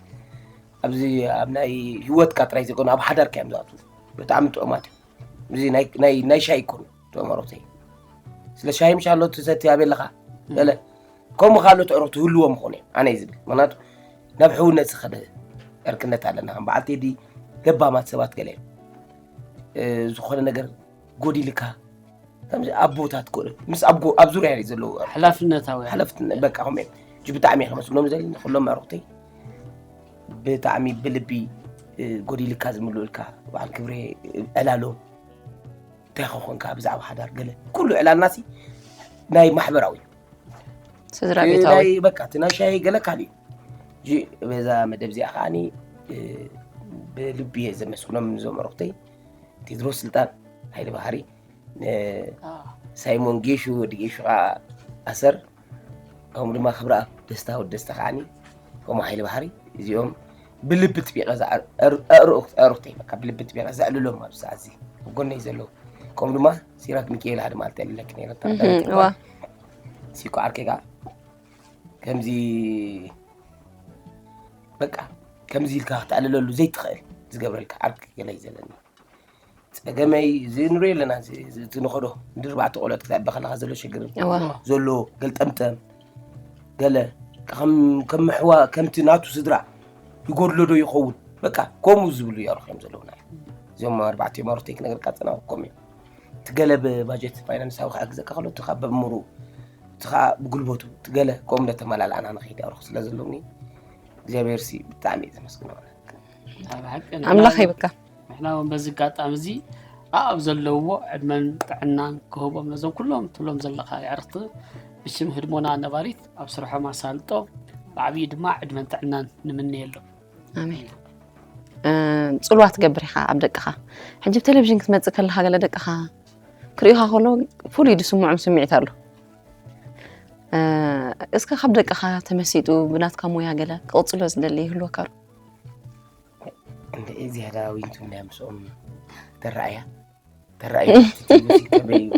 ኣብዚ ኣብ ናይ ህይወትካ ጥራይ ዘይኮኑ ኣብ ሓዳርካ እዮም ዝኣትዉ ብጣዕሚ ጥዑማት እዮም እዚ ናይ- ናይ- ናይ ሻይ ይኮኑ እቶም ኣዕሩኽተይ ስለ ሻሂ ምሻሎ ትሰቲ ኣበለኻ ገለ ከምኡ ካልኦት ኣዕሩኽቲ ህልዎም ይኾኑ እዮም ኣነ እዩ ዝብል ምክንያቱ ናብ ሕውነት ዝኸደ ዕርክነት ኣለና ከም በዓል ቴዲ ለባማት ሰባት ገለ እዮም እ፣ ዝኾነ ነገር ጎዲልካ ከምዚ ኣቦታት ኮ ምስ ኣብ ጎ- ኣብ ዙርያ ዘለዉ ሓላፍነታዊ ሓለፍቲ በቃ ከምኡ እዮም ሕጂ ብጣዕሚ እየ ከመስግኖም ዘለ ኩሎም ኣዕሩኽተይ ብጣዕሚ ብልቢ እ፣ ጎዲልካ ዝምልኡልካ በዓል ክብሬ ዕላሎም እንታይ ክኾንካ ብዛዕባ ሓዳር ገለ ኩሉ ዕላልናሲ ናይ ማሕበራዊ ስድራ ቤታዊ ናይ በቃ እቲ ናይ ሻሂ ገለ ካልእ እዩ ሕጂ በዛ መደብ እዚኣ ከዓኒ እ፣ ብልቢ እየ ዘመስግኖም እዞም ኣዕሩኽተይ ቴድሮስ ስልጣን ሓይሊ ባህሪ እ፣ ሳይሞን ጌሹ ወዲ ጌሹ ከዓ ኣሰር ከምኡ ድማ ክብረኣብ ደስታ ወዲ ደስታ ከዓኒ ከምኡ ሓይሊ ባህሪ እዚኦም ብልቢ ጥቢቐ ኣዕሩኽተይ በቃ ብልቢ ጥቢቐ ዘዕልሎም ኣብዚ ሰዓት እዚ ኣብ ጎነይ ዘለዉ ከምኡ ድማ ሲራክ ሚካኤል ሓደ ማለት የለክ ነይረ እዋ ሲኮ ዓርከይ ከዓ ከምዚ በቃ ከምዚ ኢልካ ክትዕልለሉ ዘይትኽእል ዝገብረልካ ዓርኪ ገለ እዩ ዘለኒ ፀገመይ እዚ ንሪኦ ኣለና እዚ- እዚ- እቲ ንኸዶ ንድርባዕቲ ቆልዑት ክትዕቢ ከለካ ዘሎ ሽግርን እዋ ዘሎ ገልጠምጠም ገለ ከም ከም ምሕዋ ከምቲ ናቱ ስድራ ይጎድሎ ዶ ይኸውን በቃ ከምኡ ዝብሉ ይኣርኹ እዮም ዘለውና እዚኦም ኣርባዕቲኦም ኣሮተይ ክነገርካ ፀና ኮም እዮም እቲ ገለ ብባጀት ፋይናንሳዊ ክሕግዘካ ከሎ እቲ ከዓ በእምሩ እቲ ከዓ ብጉልበቱ እቲ ገለ ከምኡ እንዳተመላልኣና ንኸይድ ኣርኹ ስለ ዘለውኒ እግዚኣብሔር ሲ ብጣዕሚ እዩ ዘመስግኖ ኣብ ሓቂ ኣምላኽ ይብካ ንሕና እውን በዚ ኣጋጣሚ እዚ ኣብ ዘለውዎ ዕድመን ጥዕናን ክህቦም ነዞም ኩሎም ትብሎም ዘለካ የዕርክቲ ብሽም ህድሞና ነባሪት ኣብ ስርሖም ኣሳልጦ ብዓብዪ ድማ ዕድመን ጥዕናን ንምነየሎም ኣሜን እ፣ ፅልዋ ትገብር ኢኻ ኣብ ደቅኻ ሕጂ ብቴሌቭዥን ክትመፅእ ከለኻ ገለ ደቅኻ ክርእዩኻ ከሎ ፍሉይ ዝስምዖም ስምዒት ኣሎ እ፣ እስከ ካብ ደቅኻ ተመሲጡ ብናትካ ሞያ ገለ ክቕፅሎ ዝደሊ ይህልወካ ዶ እንደ ዝያዳ ዊንቱ ናይ ምስኦም ተረኣያ ተረኣዩ ከመይ እዩ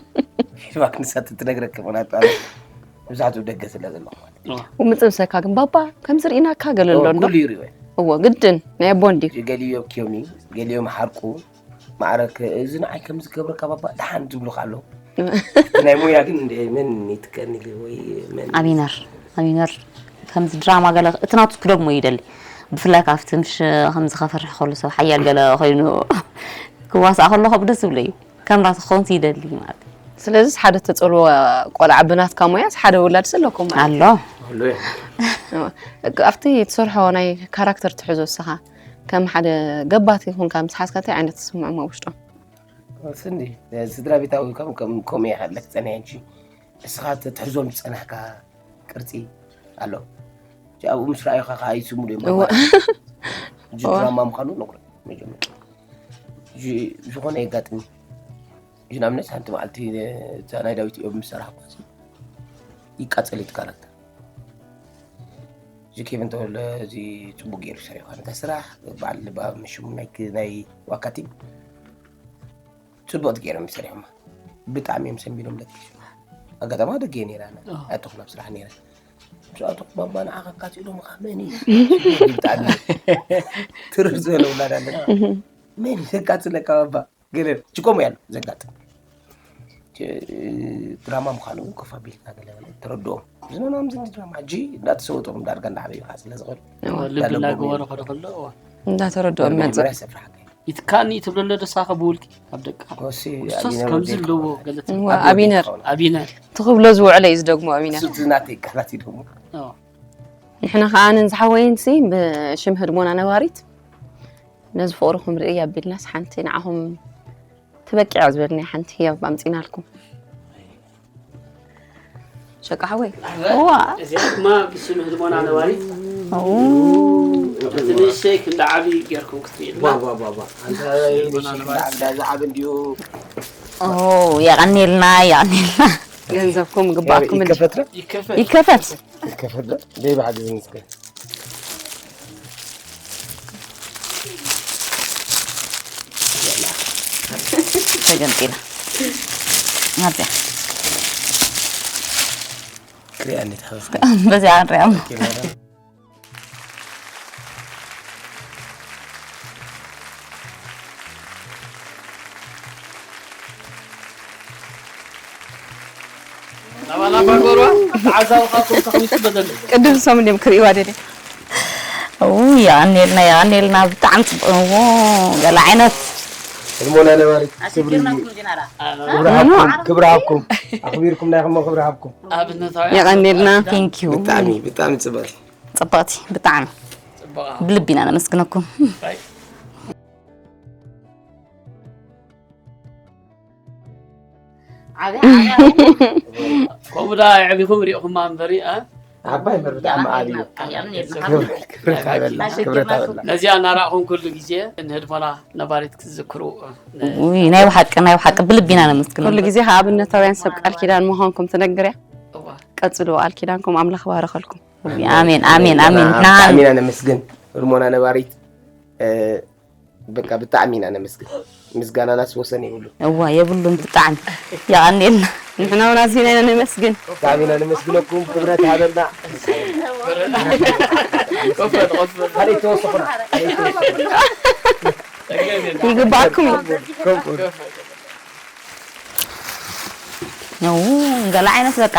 ፊድባክ ንሳት ትነግረክ ምክንያቱ ኣነ መብዛሕትኡ ደገ ስለ ዘለኹ ማለት እዩ ውምፅእ ምሰካ ግን ባባ ከምዚ ርኢናካ ገለ ኣሎ እንዶ ኩሉ ይሪኦ እዎ ግድን ናይ ኣቦ እንድዩ ገሊኦም ኪዮሚ ገሊኦም ሓርቁ ማዕረክ እዚ ንዓይ ከም ዝገብረካ ባባ ደሓን ዝብሉካ ኣለዉ እቲ ናይ ሞያ ግን እንደ መን ይትከኒ ወይ መን ኣቢነር ኣቢነር ከምዚ ድራማ ገለ እቲ ናቱ ክደግሞ ይደሊ ብፍላይ ካብቲ ምሽ ከምዚ ከፈርሕ ከሉ ሰብ ሓያል ገለ ኮይኑ ክዋሳእ ከሎ ከብ ደስ ዝብሎ እዩ ከም ናቱ ክኸውን ይደሊ ማለት እዩ። ስለዚ ሓደ ተፀልዎ ቆልዓ ብናትካ ሞያስ ሓደ ውላድ ስለኩም ማለት ኣሎ ኣሎ ኣብቲ ትሰርሖ ናይ ካራክተር ትሕዞ እስኻ ከም ሓደ ገባቲ ይኹንካ ምስ ሓዝካ እንታይ ዓይነት ትስምዖም ኣብ ውሽጦም ስንዲ ስድራ ቤታዊ ከም ከም ኮሜ ያለክ ጸናይ እንጂ እስኻ ትሕዞም ዝጸናሕካ ቅርጺ ኣሎ ኣብኡ ምስ ረኣዩኻ ከዓ ይስሙ እዮም እወ። ድራማ ምዃኑ ነግሮ መጀመርያ ዝኾነ የጋጥም እዩ ንኣብነት ሓንቲ መዓልቲ እዛ ናይ ዳዊት እዮም ዝሰራሕኳ ይቃጸል እዩ ካራክተር እዚ ኬቨን ተወለ እዚ ፅቡቅ ገይሩ ሰሪሑ ነታ ስራሕ በዓል ልባ ምሽሙ ናይ ዋካቲም ፅቡቅ ገይሮም ሰሪሖማ ብጣዕሚ እዮም ሰንቢሎም ደቂ ኣጋጣሚ ደገ ነራ ኣቶክ ናብ ስራሕ ነራ ምስኣቶም ባባ ንዓኻ ኣቃፂሎም ከዓ መን እዩ ብጣዕሚ ትርር ዝበለ ውላድ ኣለና መን እዩ ዘቃፅለካ ባባ ገለ ችኮም ያሉ ዘጋጥም ድራማ ምዃኑ ከፍ ኣቢልካ ገለ ገለ ተረድኦም። ዝመናም ዝኒ ድራማ ሕጂ እንዳተሰወጦም ዳርጋ እንዳዓበዩ ከዓ ስለ ዝኸዱ ልቢ እናገበረ ከደ ከሎ እዋ እንዳተረድኦም መፅእ መጀመርያ ሰፍራሕካ ይትካኒ ትብለሎ ደሳኸ ብውልቂ ኣብ ደቃ ኮሲ እሱስ ከምዚ ኣለዎ ገለት እዋ፣ ኣቢነር ኣቢነር ትኽብሎ ዝውዕለ እዩ ዝደግሞ ኣቢነር እሱ ናተይ ቃላት እዩ ደግሞ ንሕና ከዓ ኣነን ዝሓወይን ሲ ብሽም ህድሞና ነባሪት ነዚ ፍቕርኹም ርእይ ኣቢልናስ ሓንቲ ንዓኹም ትበቂዕ ዝበልናይ ሓንቲ ህያብ ኣምፂናልኩም ሸቃ ሓወይ እዋ እዚኣ ድማ ብስም ህድሞና ነባሪት እቲ ንእሽተይ ክንዲ ዓብዪ ጌርኩም ክትርእየልና ዝዓብ እንዲሁ ኦ የቐኔልና የቐኔልና ገንዘብኩም ግባእኩም ይከፈት ይከፈት ይከፈት ይከፈት ደይ ብሓጊ ዝምስገን ተገንጢላ ኣብዚኣ ክሪኣ እንዴት ሓፈፍካ በዚኣ ንሪኦም ናባና ባጎሯ ተዓዛቢ ካብቶም ተኽሊቱ በደል ቅድም ሰሙን እዮም ክርእይዋ ደልየ የቀኔልና የቀኔልና ብጣዕሚ ፅቡቅ እዎ ገለ ዓይነት ህድሞና ነባሪት ክብሪ ክብሪ ሃብኩም ክብሪ ሃብኩም ኣኽቢርኩም ናይኹም ክብሪ ሃብኩም ኣብነታዊ የቀኔልና thank you ብጣዕሚ ብጣዕሚ ፅብቅ ፅብቅቲ ብጣዕሚ ፅቡቅ ብልቢ ኢና ነመስግነኩም ከምኡ ዳ የዕቢኹም ሪኢኹማ እምበሪ እ? ዓባይ እምበር ብጣዕሚ ዓብዩ ክብሪ ክብሪ ታበላ ክብሪ ታበላ ነዚኣ እናረእኹም ኩሉ ግዜ ንህድሞና ነባሪት ክትዝክሩ ውይ ናይ ብሓቂ ናይ ብሓቂ ብልቢ ኢና ነመስግነኩም ኩሉ ግዜ ከ ኣብነታውያን ሰብ ቃል ኪዳን ምዃንኩም ትነግር እያ እዋ ቀፅሉ ቃል ኪዳንኩም ኣምላኽ ባረኸልኩም ኣሜን ኣሜን ኣሜን ብጣዕሚ ኢና ነመስግን ህድሞና ነባሪት እ፣ በቃ ብጣዕሚ ኢና ነመስግን ምስጋናናስ ወሰን የብሉ እዋ የብሉን ብጣዕሚ የቀኔልና ንሕና እውን ኣዚና ኢና ነመስግን ብጣዕሚ ኢና ነመስግነኩም ክብረት ሃበልና ካልእ ተወስኹና ይግባእኩም እዩ ው ገለ ዓይነት በቃ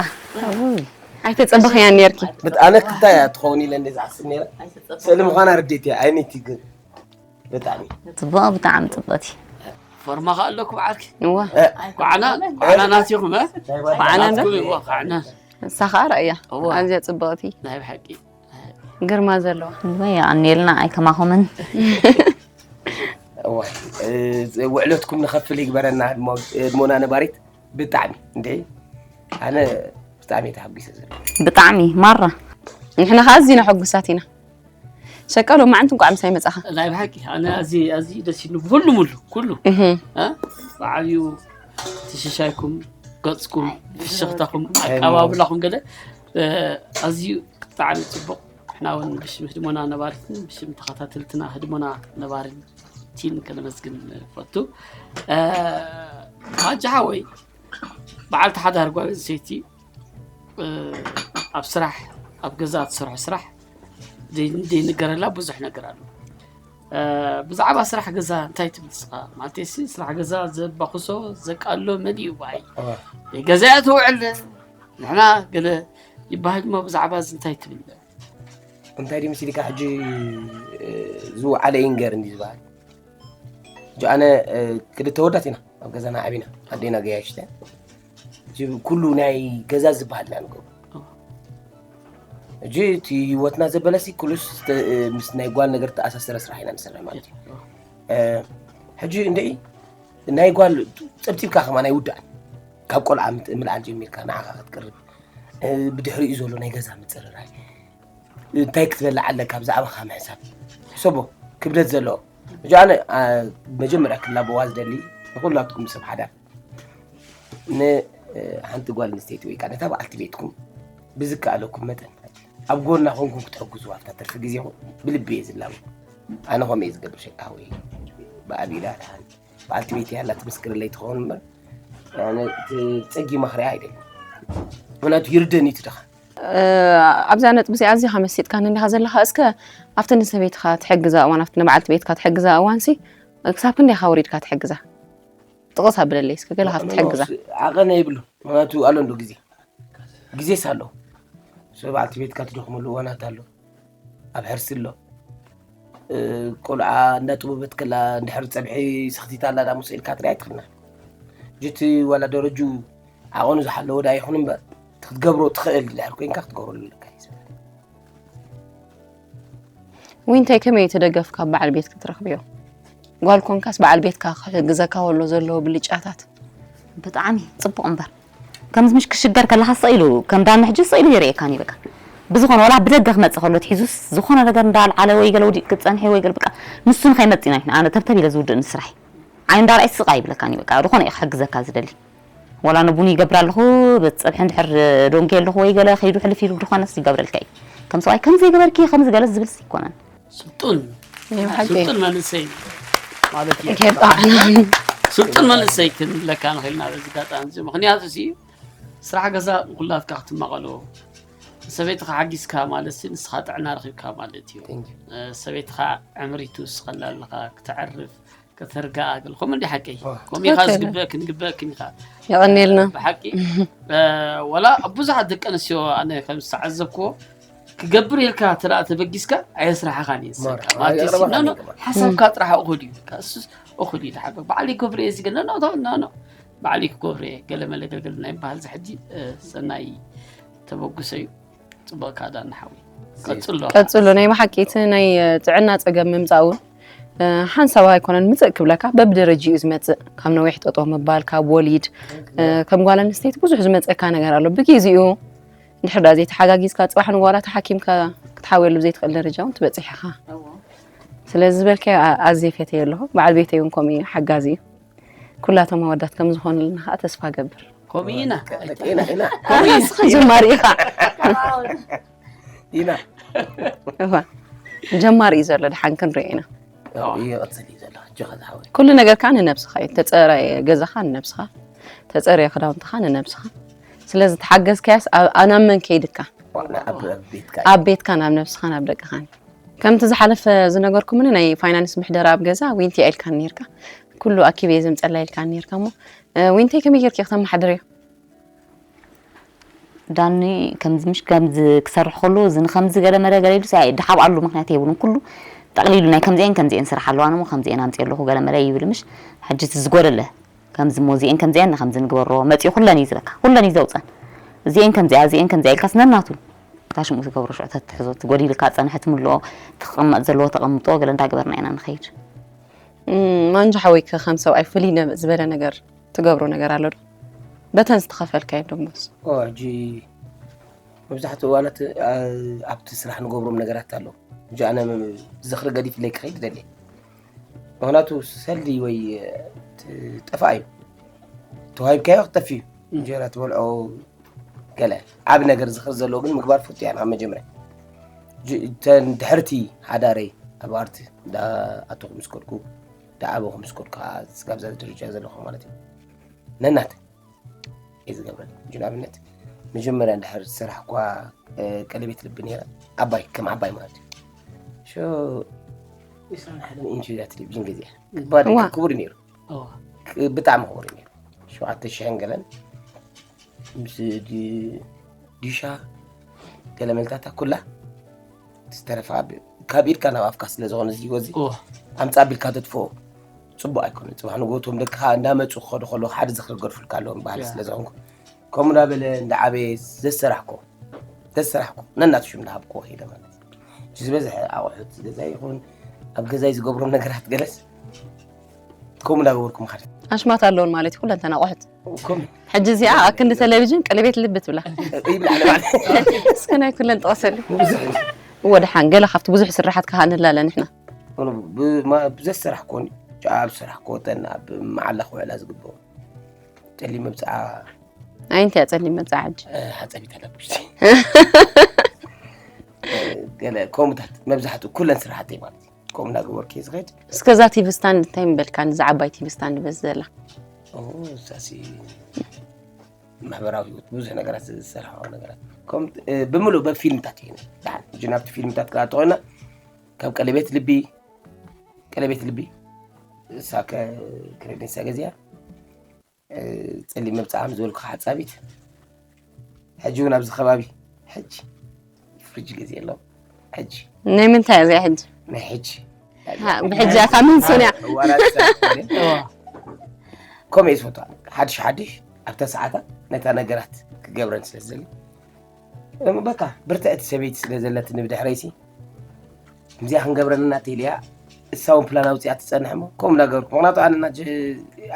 ኣይተፀበኽያን ነርኪ ኣነ ክልታይ እያ ትኸውን ኢለ እንደ ዝሓስብ ነረ ስእሊ ምዃና ርዴት እያ ኣይነቲ ግን ብጣዕሚ ፅቡቅ ብጣዕሚ ፅቡቅቲ ፎርማ ከ ኣለኩም ዓርኪ እዋ ኳዕና ኳዕና ናትኩም እ? ኳዕና እንዶ ናትኩም እዋ ኳዕና ንሳ ከዓ ራእያ እዋ። ኣዝያ ፅብቕቲ ናይ ብሓቂ ግርማ ዘለዋ ወይ የቀኔልና ኣይከማኹምን እዋ፣ እ፣ ውዕለትኩም ንኸፍል ይግበረና ህድሞ- ህድሞና ነባሪት ብጣዕሚ እንደ ኣነ ብጣዕሚ ተሓጒሰ ዘሎ ብጣዕሚ ማራ ንሕና ከዓ ኣዚና ሕጉሳት ኢና ሸቃሎ መዓንቲ እንኳዕ ምሳይ መፃኻ ናይ ብሓቂ ኣነ ኣዚ ኣዚ ደስ ኢሉ ኩሉ ሙሉ ኩሉ እህ፣ እ? ብዓብዩ ትሽሻይኩም ገፅኩም ፍሽኽታኹም ኣቀባብላኹም ገለ እ፣ ኣዝዩ ብጣዕሚ ፅቡቅ ንሕና እውን ብሽም ህድሞና ነባሪትን ብሽም ተኸታተልትና ህድሞና ነባሪን ቲም ከነመስግን ፈቱ እ፣ ኣጃ ሓወይ በዓልቲ ሓዳር ጓል ኣንስተይቲ እ፣ ኣብ ስራሕ ኣብ ገዛ ትሰርሖ ስራሕ ዘይ- ዘይንገረላ ብዙሕ ነገር ኣሎ እ፣ ብዛዕባ ስራሕ ገዛ እንታይ ትብል ንስኻ ማለት ሲ ስራሕ ገዛ ዘባኽሶ ዘቃሎ መን እዩ ባይ ገዛ እያ ትውዕል ንሕና ገለ ይበሃል እሞ ብዛዕባ እዚ እንታይ ትብል እንታይ ድዩ መሲልካ ሕጂ እ፣ ዝወዓለ ይንገር እንዲ ዝበሃል ሕጂ ኣነ እ፣ ክልተ ወዳት ኢና ኣብ ገዛና ዓቢና ኣዴና ገያሽተ ሕጂ ኩሉ ናይ ገዛ ዝበሃል ኢና ንገብሮ ሕጂ እቲ ህይወትና ዘበለሲ ኩሉስ ተ- ምስ ናይ ጓል ነገር ተኣሳሰረ ስራሕ ኢና ንሰርሕ ማለት እዩ እ፣ ሕጂ እንድዒ ናይ ጓል ፀብፂብካ ከማ ናይ ውዳእ ካብ ቆልዓ ምት- ምልዓል ጀሚርካ ንዓኻ ክትቅርብ እ፣ ብድሕሪኡ ዘሎ ናይ ገዛ ምፅርራይ እንታይ ክትበልዕ ኣለካ ብዛዕባኻ ምሕሳብ ሕሰቦ ክብደት ዘለዎ ሕጂ ኣነ ኣ፣ መጀመርያ ክላበዋ ዝደሊ ንኩላትኩም ሰብ ሓዳር ንሓንቲ ጓል ኣንስተይቲ ወይ ከዓ ነታ በዓልቲ ቤትኩም ብዝከኣለኩም መጠን ኣብ ጎና ኮንኩም ክትሕግዙ ኣብታ ትርፊ ግዜኹም ብልቢ እየ ዝላቦ ኣነ ከምኡ እየ ዝገብር ሸቃዊ ብኣቢላ ድሓን በዓልቲ ቤት ያላ ትምስክርለይ ትኸውን እምበር ኣነ እቲ ፀጊማ ክሪኣ ኣይደልን ምክንያቱ ይርደን እዩ ትደኻ ኣብዛ ነጥቢ እዚኣ ኣዚኻ መሲጥካኒ እንዲኻ ዘለኻ እስከ ኣብቲ ንሰበይትኻ ትሕግዛ እዋን ኣብቲ ንበዓልቲ ቤትካ ትሕግዛ እዋንሲ ክሳብ ክንደይኻ ውሪድካ ትሕግዛ ጥቕስ ኣብለለይ እስከ ገለ ካብቲ ትሕግዛ። ዓቐን የብሉ። ምክንያቱ ኣሎ እንዶ ግዜ፣ ግዜስ ኣሎ። ሰብ በዓልቲ ቤትካ ትደኽመሉ እዋናት ኣሎ። ኣብ ሕርሲ ኣሎ። ቆልዓ እንዳጠበበት ከላ እንድሕር ፀብሒ ሰኽቲታ ኣላ ዳሙስ ኢልካ ትሪኣ ኣይትኽእልና። ጅቲ ዋላ ደረጁ ዓቐኑ ዝሓለወ ዳ ይኹን እምበር ክትገብሮ ትኽእል ድሕር ኮይንካ ክትገብረሉ ኣለካ እዩ ዝብል። ዊንታይ ከመይ እቲ ደገፍ ካብ በዓል ቤት ክትረኽብዮ? ጓል ኮንካስ በዓል ቤትካ ክሕግዘካ ወሎ ዘለዎ ብልጫታት? ብጣዕሚ ፅቡቕ እምበር ከምዚ ምሽ ክሽገር ከለካ ስቕ ኢሉ ከም ዳኒ ሕጂ ስቕ ኢሉ ይርእየካን እዩ በቃ። ብዝኾነ ወላ ብደገ ክመፅእ ከሎ ትሒዙስ ዝኾነ ነገር እንዳልዓለ ወይ ገለ ውዲቅ ክፀንሐ ወይ ገለ በቃ ንሱ ንኸይመፅእ ኢና ኣነ ተብተብ ኢለ ዝውድእኒ ስራሕ። ዓይኑ እንዳርኣይ ስቕ ኣይብለካን እዩ በቃ። ዝኾነ እዩ ክሕግዘካ ዝደሊ። ወላ ንቡን ይገብር ኣለኹ ብፀብሒ እንድሕር ዶንኪ ኣለኹ ወይ ገለ ከይዱ ሕልፍ ኢሉ ድኾነስ ይገብረልካ እዩ። ከም ሰብኣይ ከምዚ ይገበርኪ ከምዚ ገለስ ዝብልስ ይኮነን። ስልጡን ናይ ሓቂ ስልጡን መንእሰይ ማለት እዩ። ከየጣዕና ስልጡን መንእሰይ ክንብለካ ንኽእልና በዚ ኣጋጣሚ እዚ። ምኽንያቱ ሲ ስራሕ ገዛ ንኩላትካ ክትማቐሎ ሰበይትኻ ሓጊዝካ ማለት ሲ ንስኻ ጥዕና ረኺብካ ማለት እዩ። ሰበይትኻ ዕምሪ ትውስኸላ ኣለኻ፣ ክተዕርፍ ከተርጋኣ ገለ ከምኡ እንዲ ሓቀይ ከምኡ ኢኻ ዝግበእክን ይግበእክን ኢኻ። የቐንየልና። ብሓቂ ወላ ኣብ ብዙሓት ደቂ ኣንስትዮ ኣነ ከም ዝተዓዘብክዎ ክገብር ኢልካ ተደኣ ተበጊስካ ኣየስራሕኻን እዩ ዝሰካ ማለት እዩ። ኖ፣ ኖ፣ ሓሳብካ ጥራሕ እኹል እዩ። እሱስ እኹል እዩ። ተሓበ በዓል ይገብር እየ ዝገለ ኖ ኖ ኖ በዓል ክገብር እየ ገለ መለ ገልገል ናይ በሃል ዝሕጂ ሰናይ ተበግሶ እዩ። ፅቡቕካ ዳኒ ሓወይ ቀፅሎ። ቀፅሎ ናይ ብሓቂ እቲ ናይ ጥዕና ፀገም ምምፃእ እውን ሓንሳብ ኣይኮነን ምፅእ ክብለካ በብደረጅኡ እዩ ዝመፅእ። ካብ ነዊሕ ጠጠው ምባል ካብ ወሊድ ከም ጓል ኣንስተይቲ ብዙሕ ዝመፀካ ነገር ኣሎ። ብግዜኡ እንድሕር ዳ ዘይተሓጋጊዝካ ፅባሕ ንጓላ ተሓኪምካ ክትሓውየሉ ብዘይትኽእል ደረጃ እውን ትበፅሕ ኢኻ። ስለዚ ዝበልካዮ ኣዝየ ፈትየ ኣለኹ። በዓል ቤተይ እውን ከምኡ እዩ ሓጋዚ እዩ። ኩላቶም ኣወዳት ከም ዝኾኑልና ከዓ ተስፋ ገብር። ከምኡ ኢና ኢና ኢና ኣነስኻ ጀማሪ ኢኻ። ኢና እዋ ጀማሪ እዩ ዘሎ። ድሓን ክንሪኦ ኢና። ይቕፅል እዩ ዘሎ። እጆኻ ዝሓወይ ኩሉ ነገርካ ንነብስኻ እዩ። ተፀረየ ገዛኻ ንነብስኻ፣ ተፀረየ ክዳውንትኻ ንነብስኻ። ስለዚ ተሓገዝካያስ ኣብ- ኣናብ መን ከይድካ? ኣብ ቤትካ ኣብ ቤትካን ኣብ ነብስኻን ኣብ ደቅኻን። ከምቲ ዝሓለፈ ዝነገርኩምኒ ናይ ፋይናንስ ምሕደራ ኣብ ገዛ ዊንቲ ኢልካን ነርካ። ኩሉ ኣኪብ እየ ዘምፀላ ኢልካን ነርካ እሞ ዊንተይ ከመይ ጌርኪ ክተመሓድርዮ? ዳኒ ከምዚ ምሽ ከምዚ ክሰርሕ ከሎ እዚ ንከምዚ ገለ መለ ገለ ኢሉስ ኣይ ድሓብኣሉ ምክንያት የብሉን። ኩሉ ጠቕሊሉ ናይ ከምዚአን ከምዚአን ስራሕ ኣለዋ እሞ ከምዚአን ኣምፅእ ኣለኹ ገለ መለ ይብል ምሽ። ሕጂ እቲ ዝጎደለ ከምዚ እሞ እዚአን ከምዚአን ንከምዚ ንግበሮ መፂኡ ኩለን እዩ ዝበካ። ኩለን እዩ ዘውፀን። እዚአን ከምዚኣ እዚአን ከምዚኣ ኢልካስ ነናቱ እታ ሽምኡ ትገብሮ ሽዑ ተትሕዞ ትጎዲልካ ፀንሐ ትምልኦ ትቕመጥ ዘለዎ ተቐምጦ ገለ እንዳገበርና ኢና ንኸይድ። ማንጃ ሓወይከ ከም ሰብኣይ ፍልይ ዝበለ ነገር ትገብሮ ነገር ኣሎ ዶ? በተን ዝተኸፈልካዮ ደሞዝ። ሕጂ መብዛሕትኡ እዋናት ኣብቲ ስራሕ ንገብሮም ነገራት ኣሎ። ሕጂ ኣነ ዝኽሪ ገዲፍለይ ክኸይድ ደልየ። ምክንያቱ ሰልዲ ወይ ጠፋ እዩ ተዋሂብካዮ ክጠፍ እዩ። እንጀራ ትበልዖ ገለ ዓብ ነገር ዝኽሪ ዘለዎ ግን ምግባር ፍቱ እያ። ኣብ መጀመርያ ተን ድሕርቲ ሓዳረይ ኣብ ኣርቲ ዳ ኣተኹ ምስ ከድኩ ዳ ኣበኹ ምስ ከድኩ ስጋብዛ ደረጃ ዘለኹ ማለት እዩ። ነናት እየ ዝገብረን። ሕጂ ንኣብነት መጀመርያ እንድሕር ዝሰራሕኳ ቀለቤት ልቢ ነይረ። ዓባይ ከም ዓባይ ማለት እዩ። ሾ ኢስራን ሓደን ኢንች እያ ቴሌቪዥን ገዚኣ። ክባድ ክቡር እዩ ነይሩ። ብጣዕሚ ክቡር እዩ ነይሩ። ሸውዓተ ሽሕን ገለን ምስ ዲሻ ገለ መልታታ ኩላ ዝተረፈ ካብ ኢድካ ናብ ኣፍካ ስለ ዝኾነ እዚ ወዚ ኣምፃ ቢልካ ተጥፍኦ ፅቡቅ ኣይኮነ። ፅባሕ ንጎቶም ደቅኻ እንዳመፁ ክኸዱ ከለዉ ሓደ ዝኽሪ ገድፉልካ ኣለዎም ባህሊ ስለ ዝኾንኩ ከምኡ እንዳበለ እንዳዓበየ ዘሰራሕኮ ዘሰራሕኮ ነናቱ ሽም እንዳሃብኮ ሄደ ማለት እዩ። ዝበዝሐ ኣቑሑት ገዛ ይኹን ኣብ ገዛይ ዝገብሮም ነገራት ገለስ ከምኡ እንዳገበርኩም ሓደ ኣሽማት ኣለውን ማለት እዩ ኩለንተን ኣቑሑት። ከምኡ ሕጂ እዚኣ ኣብ ክንዲ ቴሌቪዥን ቀለቤት ልቢ ትብላ ይብላ ማለት እስከ ናይ ኩለን ጠቐሰሉ። እወ ደሓን ገለ ካብቲ ብዙሕ ስራሓት ከዓ ንላለ ንሕና ብዘሰራሕ ኮን ኣብ ስራሕ ኮተን ኣብ መዓላ ክውዕላ ዝግብኦ ጸሊም መብፅዓ ኣይንተ እያ ጸሊም መብፅዓ ሕጂ ሓፀቢት ኣለኩሽ ገለ ከምኡታት መብዛሕትኡ ኩለን ስራሕተይ ማለት እዩ። ከምኡ እናገበርኩ እየ ዝኸድ። እስከ እዛ ቲቪ ስታንድ እንታይ ምበልካ? ንዛ ዓባይ ቲቪ ስታንድ በዚ ዘላ እሳሲ ማሕበራዊ ህይወት ብዙሕ ነገራት ዝሰርሐ ነገራት ከም ብምሉእ በብ ፊልምታት እዩ። ደሓን ሕጂ ናብቲ ፊልምታት ክኣ ተኾይና ካብ ቀለቤት ልቢ ቀለቤት ልቢ እሳ ክሬዲንሳ ገዚያ እ፣ ጸሊም መብጽዓ ምስ ዝበልኩ ሓጻቢት። ሕጂ እውን ኣብዚ ከባቢ፣ ሕጂ ፍሪጅ ገዚኤ ኣለኹ። ሕጂ ናይ ምንታይ እዚኣ ሕጂ? ናይ ሕጂ ሃ፣ ብሕጂ እያ ካብ ምንሱን እያ። ዋላ ትሰርሕ ኮይነ። ከምኡ እየ ዝፈትዋ። ሓድሽ ሓድሽ ኣብታ ሰዓታ ነታ ነገራት ክገብረን ስለ ዝደሊ፣ እም፣ በቃ ብርትዕቲ ሰበይቲ ስለ ዘለትኒ ብድሕረይሲ፣ ከምዚኣ ክንገብረልና ተይልያ፣ እሳ እውን ፕላን ኣውፅኣ ትፀንሕ እሞ ከምኡ እናገበርኩ። ምክንያቱ ኣነ እና ጀ-፣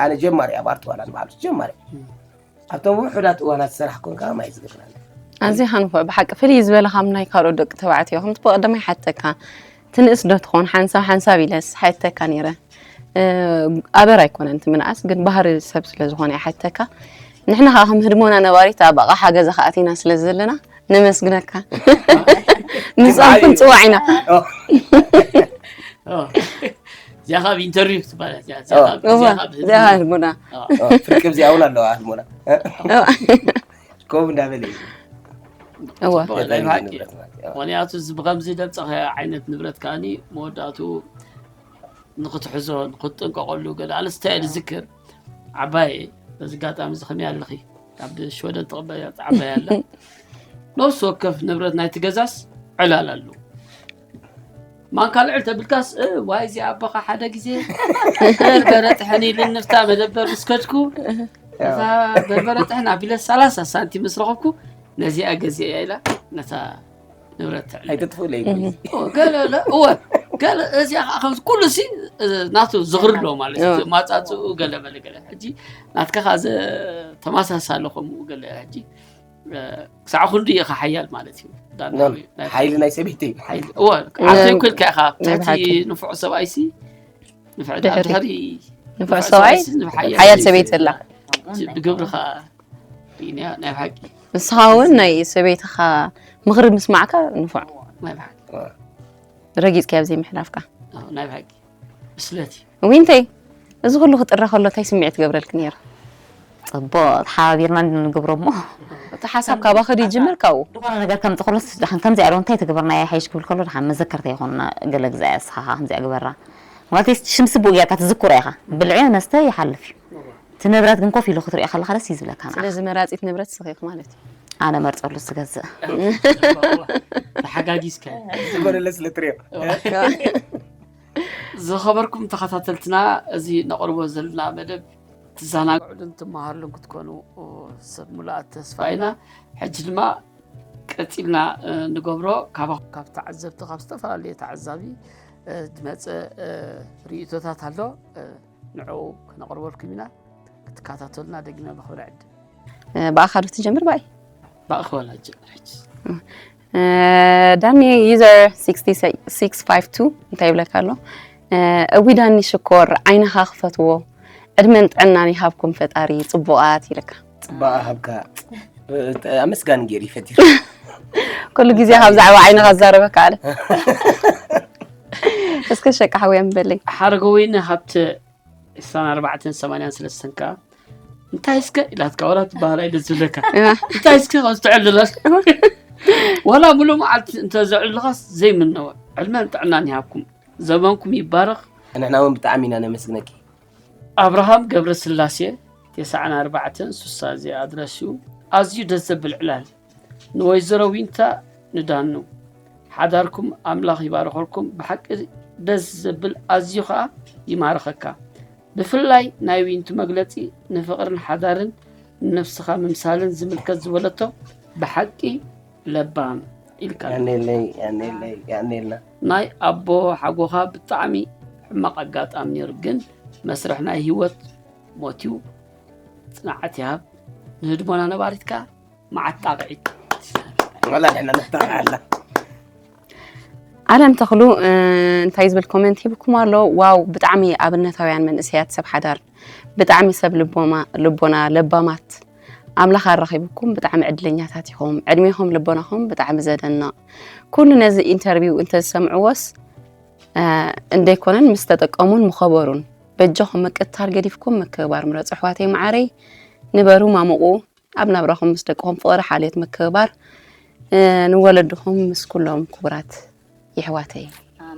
ኣነ ጀማሪ ኣብ ኣርቲ ዋላ ንባዕሉ ጀማሪ። ኣብቶም ውሑዳት እዋናት ዝሰራሕ ኮንካ ማይ ዝገብራለ። ኣዚኻ ንፉዕ፣ ብሓቂ ፍልይ ዝበለ ካብ ናይ ካልኦት ደቂ ተባዕትዮ። ከምቲ ብቐደም ኣይሓተካ፣ ትንእስ ዶ ትኾን? ሓንሳብ ሓንሳብ ኢለስ ሓተካ ነይረ። እ፣ ኣበር ኣይኮነን እቲ ምንኣስ፣ ግን ባህሪ ሰብ ስለ ዝኾነ ይሓተካ። ንሕና ከዓ ከም ህድሞና ነባሪት ኣብ ኣቕሓ ገዛ ከዓ ኣቲና ስለ ዘለና ነመስግነካ። ንሳም ክንፅዋዕ ኢና። እዚኣ ካብ ኢንተርቪው ክትባል እያ። እዚኣ ካብ- እዋ፣ እዚኣ ካብ- እዚኣ ህድሞና። አ፣ ፍርቂ እዚኣ እውን ኣለዋ ህድሞና። ከምኡ እንዳበለ እዩ። እዋ። ጽቡቕ፣ ናይ ብሓቂ። ንብረት ማለት እዩ። ምክንያቱ እዚ ብከምዚ ደብፀኸ ዓይነት ንብረት ከኣኒ መወዳእትኡ ንክትሕዞ ንክትጥንቀቀሉ ገለ ኣነስታይ ዝክር ዓባይ። በዚ ኣጋጣሚ እዚ ከመይ ኣለኺ? ኣብ ሽወደን ተቐበያ ዓባይ ኣላ። ነፍሲ ወከፍ ንብረት ናይቲ ገዛስ ዕላል ኣለዎ። ማንካ ልዕል ተብልካስ፣ እ፣ ዋይ እዚ ኣቦኻ ሓደ ግዜ በርበረ ጥሕን ኢሉ ንፍታ መደበር ምስ ከድኩ፣ እዛ በርበረ ጥሕን ኣቢለ ሰላሳ ሳንቲም ምስ ረኸብኩ ነዚኣ ገዚአ ኢላ ነታ ንብረት ትዕልል። ኣይተጥፍእለይ። ኦ፣ ገለ ለ- እወ፣ ገለ እዚኣ ከዓ ከምዚ ኩሉ ሲ፣ እ፣ ናቱ ዝኽሪ ኣሎ ማለት እዩ። እወ። ማጻጽኡ ገለ በለ ገለ። ሕጂ ናትካ ከዓ ዘ-፣ ተመሳሳሊ ከምኡ ገለ። ሕጂ፣ እ፣ ክሳዕ ክንዱ ኢኻ ሓያል ማለት እዩ። ዳና ኖ፣ ወይ ናይ ሓይሊ ናይ ሰበይቲ እዩ። ሓይሊ፣ እወ፣ ዓርሰ ይኮልካ ኢኻ። ኣብ ናይ ትሕቲ ብሓቂ። ንፉዕ ሰብኣይሲ፣ ንፍዕ-፣ ድሕሪ። ኣብ ድሕሪ ንፉዕ ሰብኣይ፣ ንፍዕ ሓያል ሓያል ሰበይቲ ኣላ። ብግብርኻ ርኢናያ ናይ ብሓቂ። ንስኻ እውን ናይ ሰበይትኻ ምኽሪ ምስማዕካ ንፉዕ። ናይ ብሓቂ። ረጊጽካዮ ኣብ ዘይምሕላፍካ። ኣዎ፣ ናይ ብሓቂ። ብስለት እዩ። ዊንተይ፣ እዚ ኩሉ ክጥረ ከሎ እንታይ ስምዒት ትገብረልክ ነይሩ? ፅቡቅ ተሓባቢርና እንድንገብሮ እሞ እቲ ሓሳብ ካባኸ ድዩ ይጅምር ካብኡ? ዝኾነ ነገር ከምፅእ ከሎስ ደሓን ከምዚኣ ዶ እንታይ ትግበርና እያ ሓይሽ ክብል ከሎ ደሓን መዘከርታ ይኾንና። ገለ ግዛ እያ ንስኻ ከምዚኣ ግበራ ማለት ሽም ስቡቅ ጌርካ ትዝክሮ ኢኻ። ብልዒ መስተ ይሓልፍ እዩ። እቲ ንብረት ግን ኮፍ ኢሉ ክትሪኦ ከለካ ደስ እዩ ዝብለካ ንዓኻ። ስለዚ መራፂት ንብረት ስኺ ማለት እዩ። ኣነ መርፀሉ ዝገዝእ ተሓጋጊዝካ። ዝጎደለ ስለ ትሪኦ። ዝኸበርኩም ተኸታተልትና፣ እዚ ነቕርቦ ዘለና መደብ ትዘናግዑሉን ትመሃሩሉን ክትኮኑ ሰብ ሙሉኣት ተስፋ ኢና። ሕጂ ድማ ቀፂልና፣ እ፣ ንገብሮ ካባ-፣ ካብ ተዓዘብቲ፣ ካብ ዝተፈላለየ ተዓዛቢ፣ እ፣ ዝመፀ፣ እ፣ ርእይቶታት ኣሎ። እ፣ ንዕኡ ክነቕርበልኩም ኢና። ክትከታተሉና ደጊመ ብኽብሪ ዕድም። እ፣ ብኣኻ ዶ ትጀምር ብኣይ? ብኣኻ ወላ ጀምር ሕጂ። እ፣ ዳኒ ዩዘር ሲክስ ሲክስ ፋይቭ ቱ እንታይ ይብለካ ኣሎ? እ፣ እዊ ዳኒ ሽኮር ዓይንኻ ክፈትዎ ዕድመን ጥዕናን ይሃብኩም ፈጣሪ ጽቡቓት ይልካ። ጽባቐ ሃብካ። ኣመስጋኒ ገይሩ ይፈትዩ። ኩሉ ግዜ ካብ ዛዕባ ዓይንኻ ዝዛረበካ ኣለ። እስከ ሸቃ ሓውያ ምበለይ። ሓረገወይኒ ሃብተ ዕስራን ኣርባዕተን ሰማንያን ሰለስተን ከኣ እንታይ እስከ ኢላትካ ዋላ ትበሃል ኣይደ ዝብለካ። እንታይ እስከ ካብ ዝተዕልላስ ዋላ ሙሉእ መዓልቲ እንተ ዘዕልኻስ ዘይምነወ ዕድመን ጥዕናን ይሃብኩም፣ ዘመንኩም ይባረኽ። ንሕና እውን ብጣዕሚ ኢና ነመስግነኪ። ኣብርሃም ገብረስላሴ ተስዓን ኣርባዕተን ስሳ እዚ ኣድረስኡ። ኣዝዩ ደስ ዘብል ዕላል። ንወይዘሮ ዊንታ ንዳኑ ሓዳርኩም ኣምላኽ ይባርኸልኩም። ብሓቂ ደስ ዘብል ኣዝዩ ኸኣ ይማርኸካ። ብፍላይ ናይ ዊንቱ መግለጺ ንፍቕርን ሓዳርን ንነፍስኻ ምምሳልን ዝምልከት ዝበለቶ ብሓቂ ለባም ኢልካ። ያኔለይ ያኔለይ ያኔልና ናይ ኣቦ ሓጎኻ ብጣዕሚ ሕማቕ ኣጋጣሚ ነይሩ፣ ግን መስርሕ ናይ ህይወት ሞትዩ ጽንዓት ይሃብ። ንህድሞና ነባሪትካ መዓት ጣቕዒት። ወላ ንሕና ነጣቕዓ ኣላ። ኣለም ተኽሉ እ፣ እንታይ ዝብል ኮመንት ሂብኩም ኣሎ? ዋው ብጣዕሚ ኣብነታውያን መንእሰያት ሰብ ሓዳር፣ ብጣዕሚ ሰብ ልቦማ ልቦና ለባማት፣ ኣምላኽ ኣራኺብኩም ብጣዕሚ ዕድለኛታት ኢኹም። ዕድሜኹም ልቦናኹም ብጣዕሚ ዘደንቕ። ኩሉ ነዚ ኢንተርቪው እንተዝሰምዕዎስ እ፣ እንደይኮነን ምስ ተጠቀሙን ምኸበሩን። በጃኹም ምቅትታል ገዲፍኩም ምክብባር ምረጹ ኣሕዋተይ መዓረይ። ንበሩ ማሙቑ ኣብ ናብራኹም ምስ ደቅኹም ፍቕሪ ሓልዮት ምክብባር እ፣ ንወለድኹም ምስ ኩሎም ክቡራት የሕዋተይ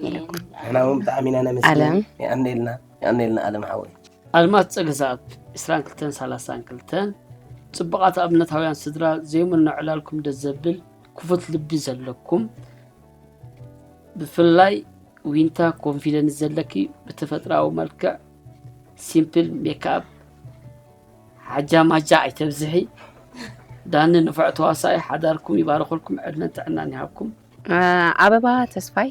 ኢለኩም። ንሕና እውን ብጣዕሚ ኢና ነመስግን። ኣለም። የቐንየልና የቐንየልና ኣለም ሓወይ። ኣልማዝ ጸገዛኣብ ዕስራን ክልተን ሰላሳን ክልተን፣ ጽቡቓት ኣብነታውያን ስድራ፣ ዘይምኖ ዕላልኩም ደስ ዘብል ክፉት ልቢ ዘለኩም፣ ብፍላይ ዊንታ ኮንፊደንስ ዘለኪ፣ ብተፈጥራዊ መልክዕ ሲምፕል ሜክኣፕ ሓጃ ማጃ ኣይተብዝሒ። ዳኒ ንፉዕ ተዋሳኢ፣ ሓዳርኩም ይባርኸልኩም፣ ዕድመን ጥዕናን ይሃብኩም። ኣበባ ተስፋይ፣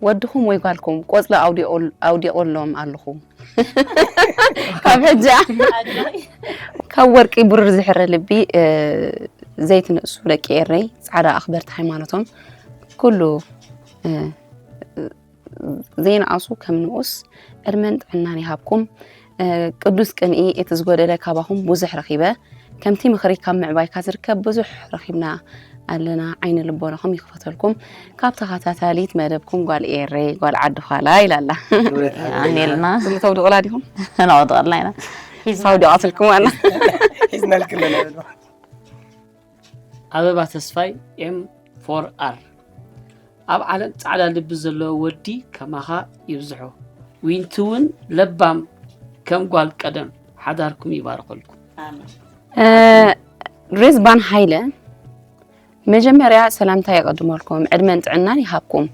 ወድኹም ወይ ጓልኩም ቆፅሊ ኣውዲቖሎም ኣለኹም ካብ ሕጂ። ካብ ወርቂ ብሩር ዝሕረ ልቢ ዘይትንእሱ ደቂ ኤረይ፣ ፃዕዳ ኣኽበርቲ ሃይማኖቶም፣ ኩሉ ዘይንኣሱ ከም ንኡስ ዕድመን ጥዕናን ይሃብኩም። ቅዱስ ቅንኢ፣ እቲ ዝጎደለ ካባኹም ብዙሕ ረኺበ፣ ከምቲ ምኽሪ ካብ ምዕባይካ ዝርከብ ብዙሕ ረኺብና ኣለና። ዓይኒ ልቦናኹም ይኽፈተልኩም። ካብ ተኸታታሊት መደብኩም ጓል ኤረይ፣ ጓል ዓዲ ዃላ ኢላላ። ኣሜልና። ክልተ ውድቕላ ዲኹም? ነውድቕልና ኢና። ሳውዲ ቀትልኩም ኣላ። ሒዝናልክለና። ኣበባ ተስፋይ ኤም ፎር ኣር፣ ኣብ ዓለም ጻዕዳ ልቢ ዘለዎ ወዲ ከማኻ ይብዝሖ። ዊንቲ እውን ለባም ከም ጓል ቀደም፣ ሓዳርኩም ይባርኸልኩም። ሬዝባን ሃይለ፣ መጀመርያ ሰላምታ የቐድመልኩም፣ ዕድመን ጥዕናን ይሃብኩም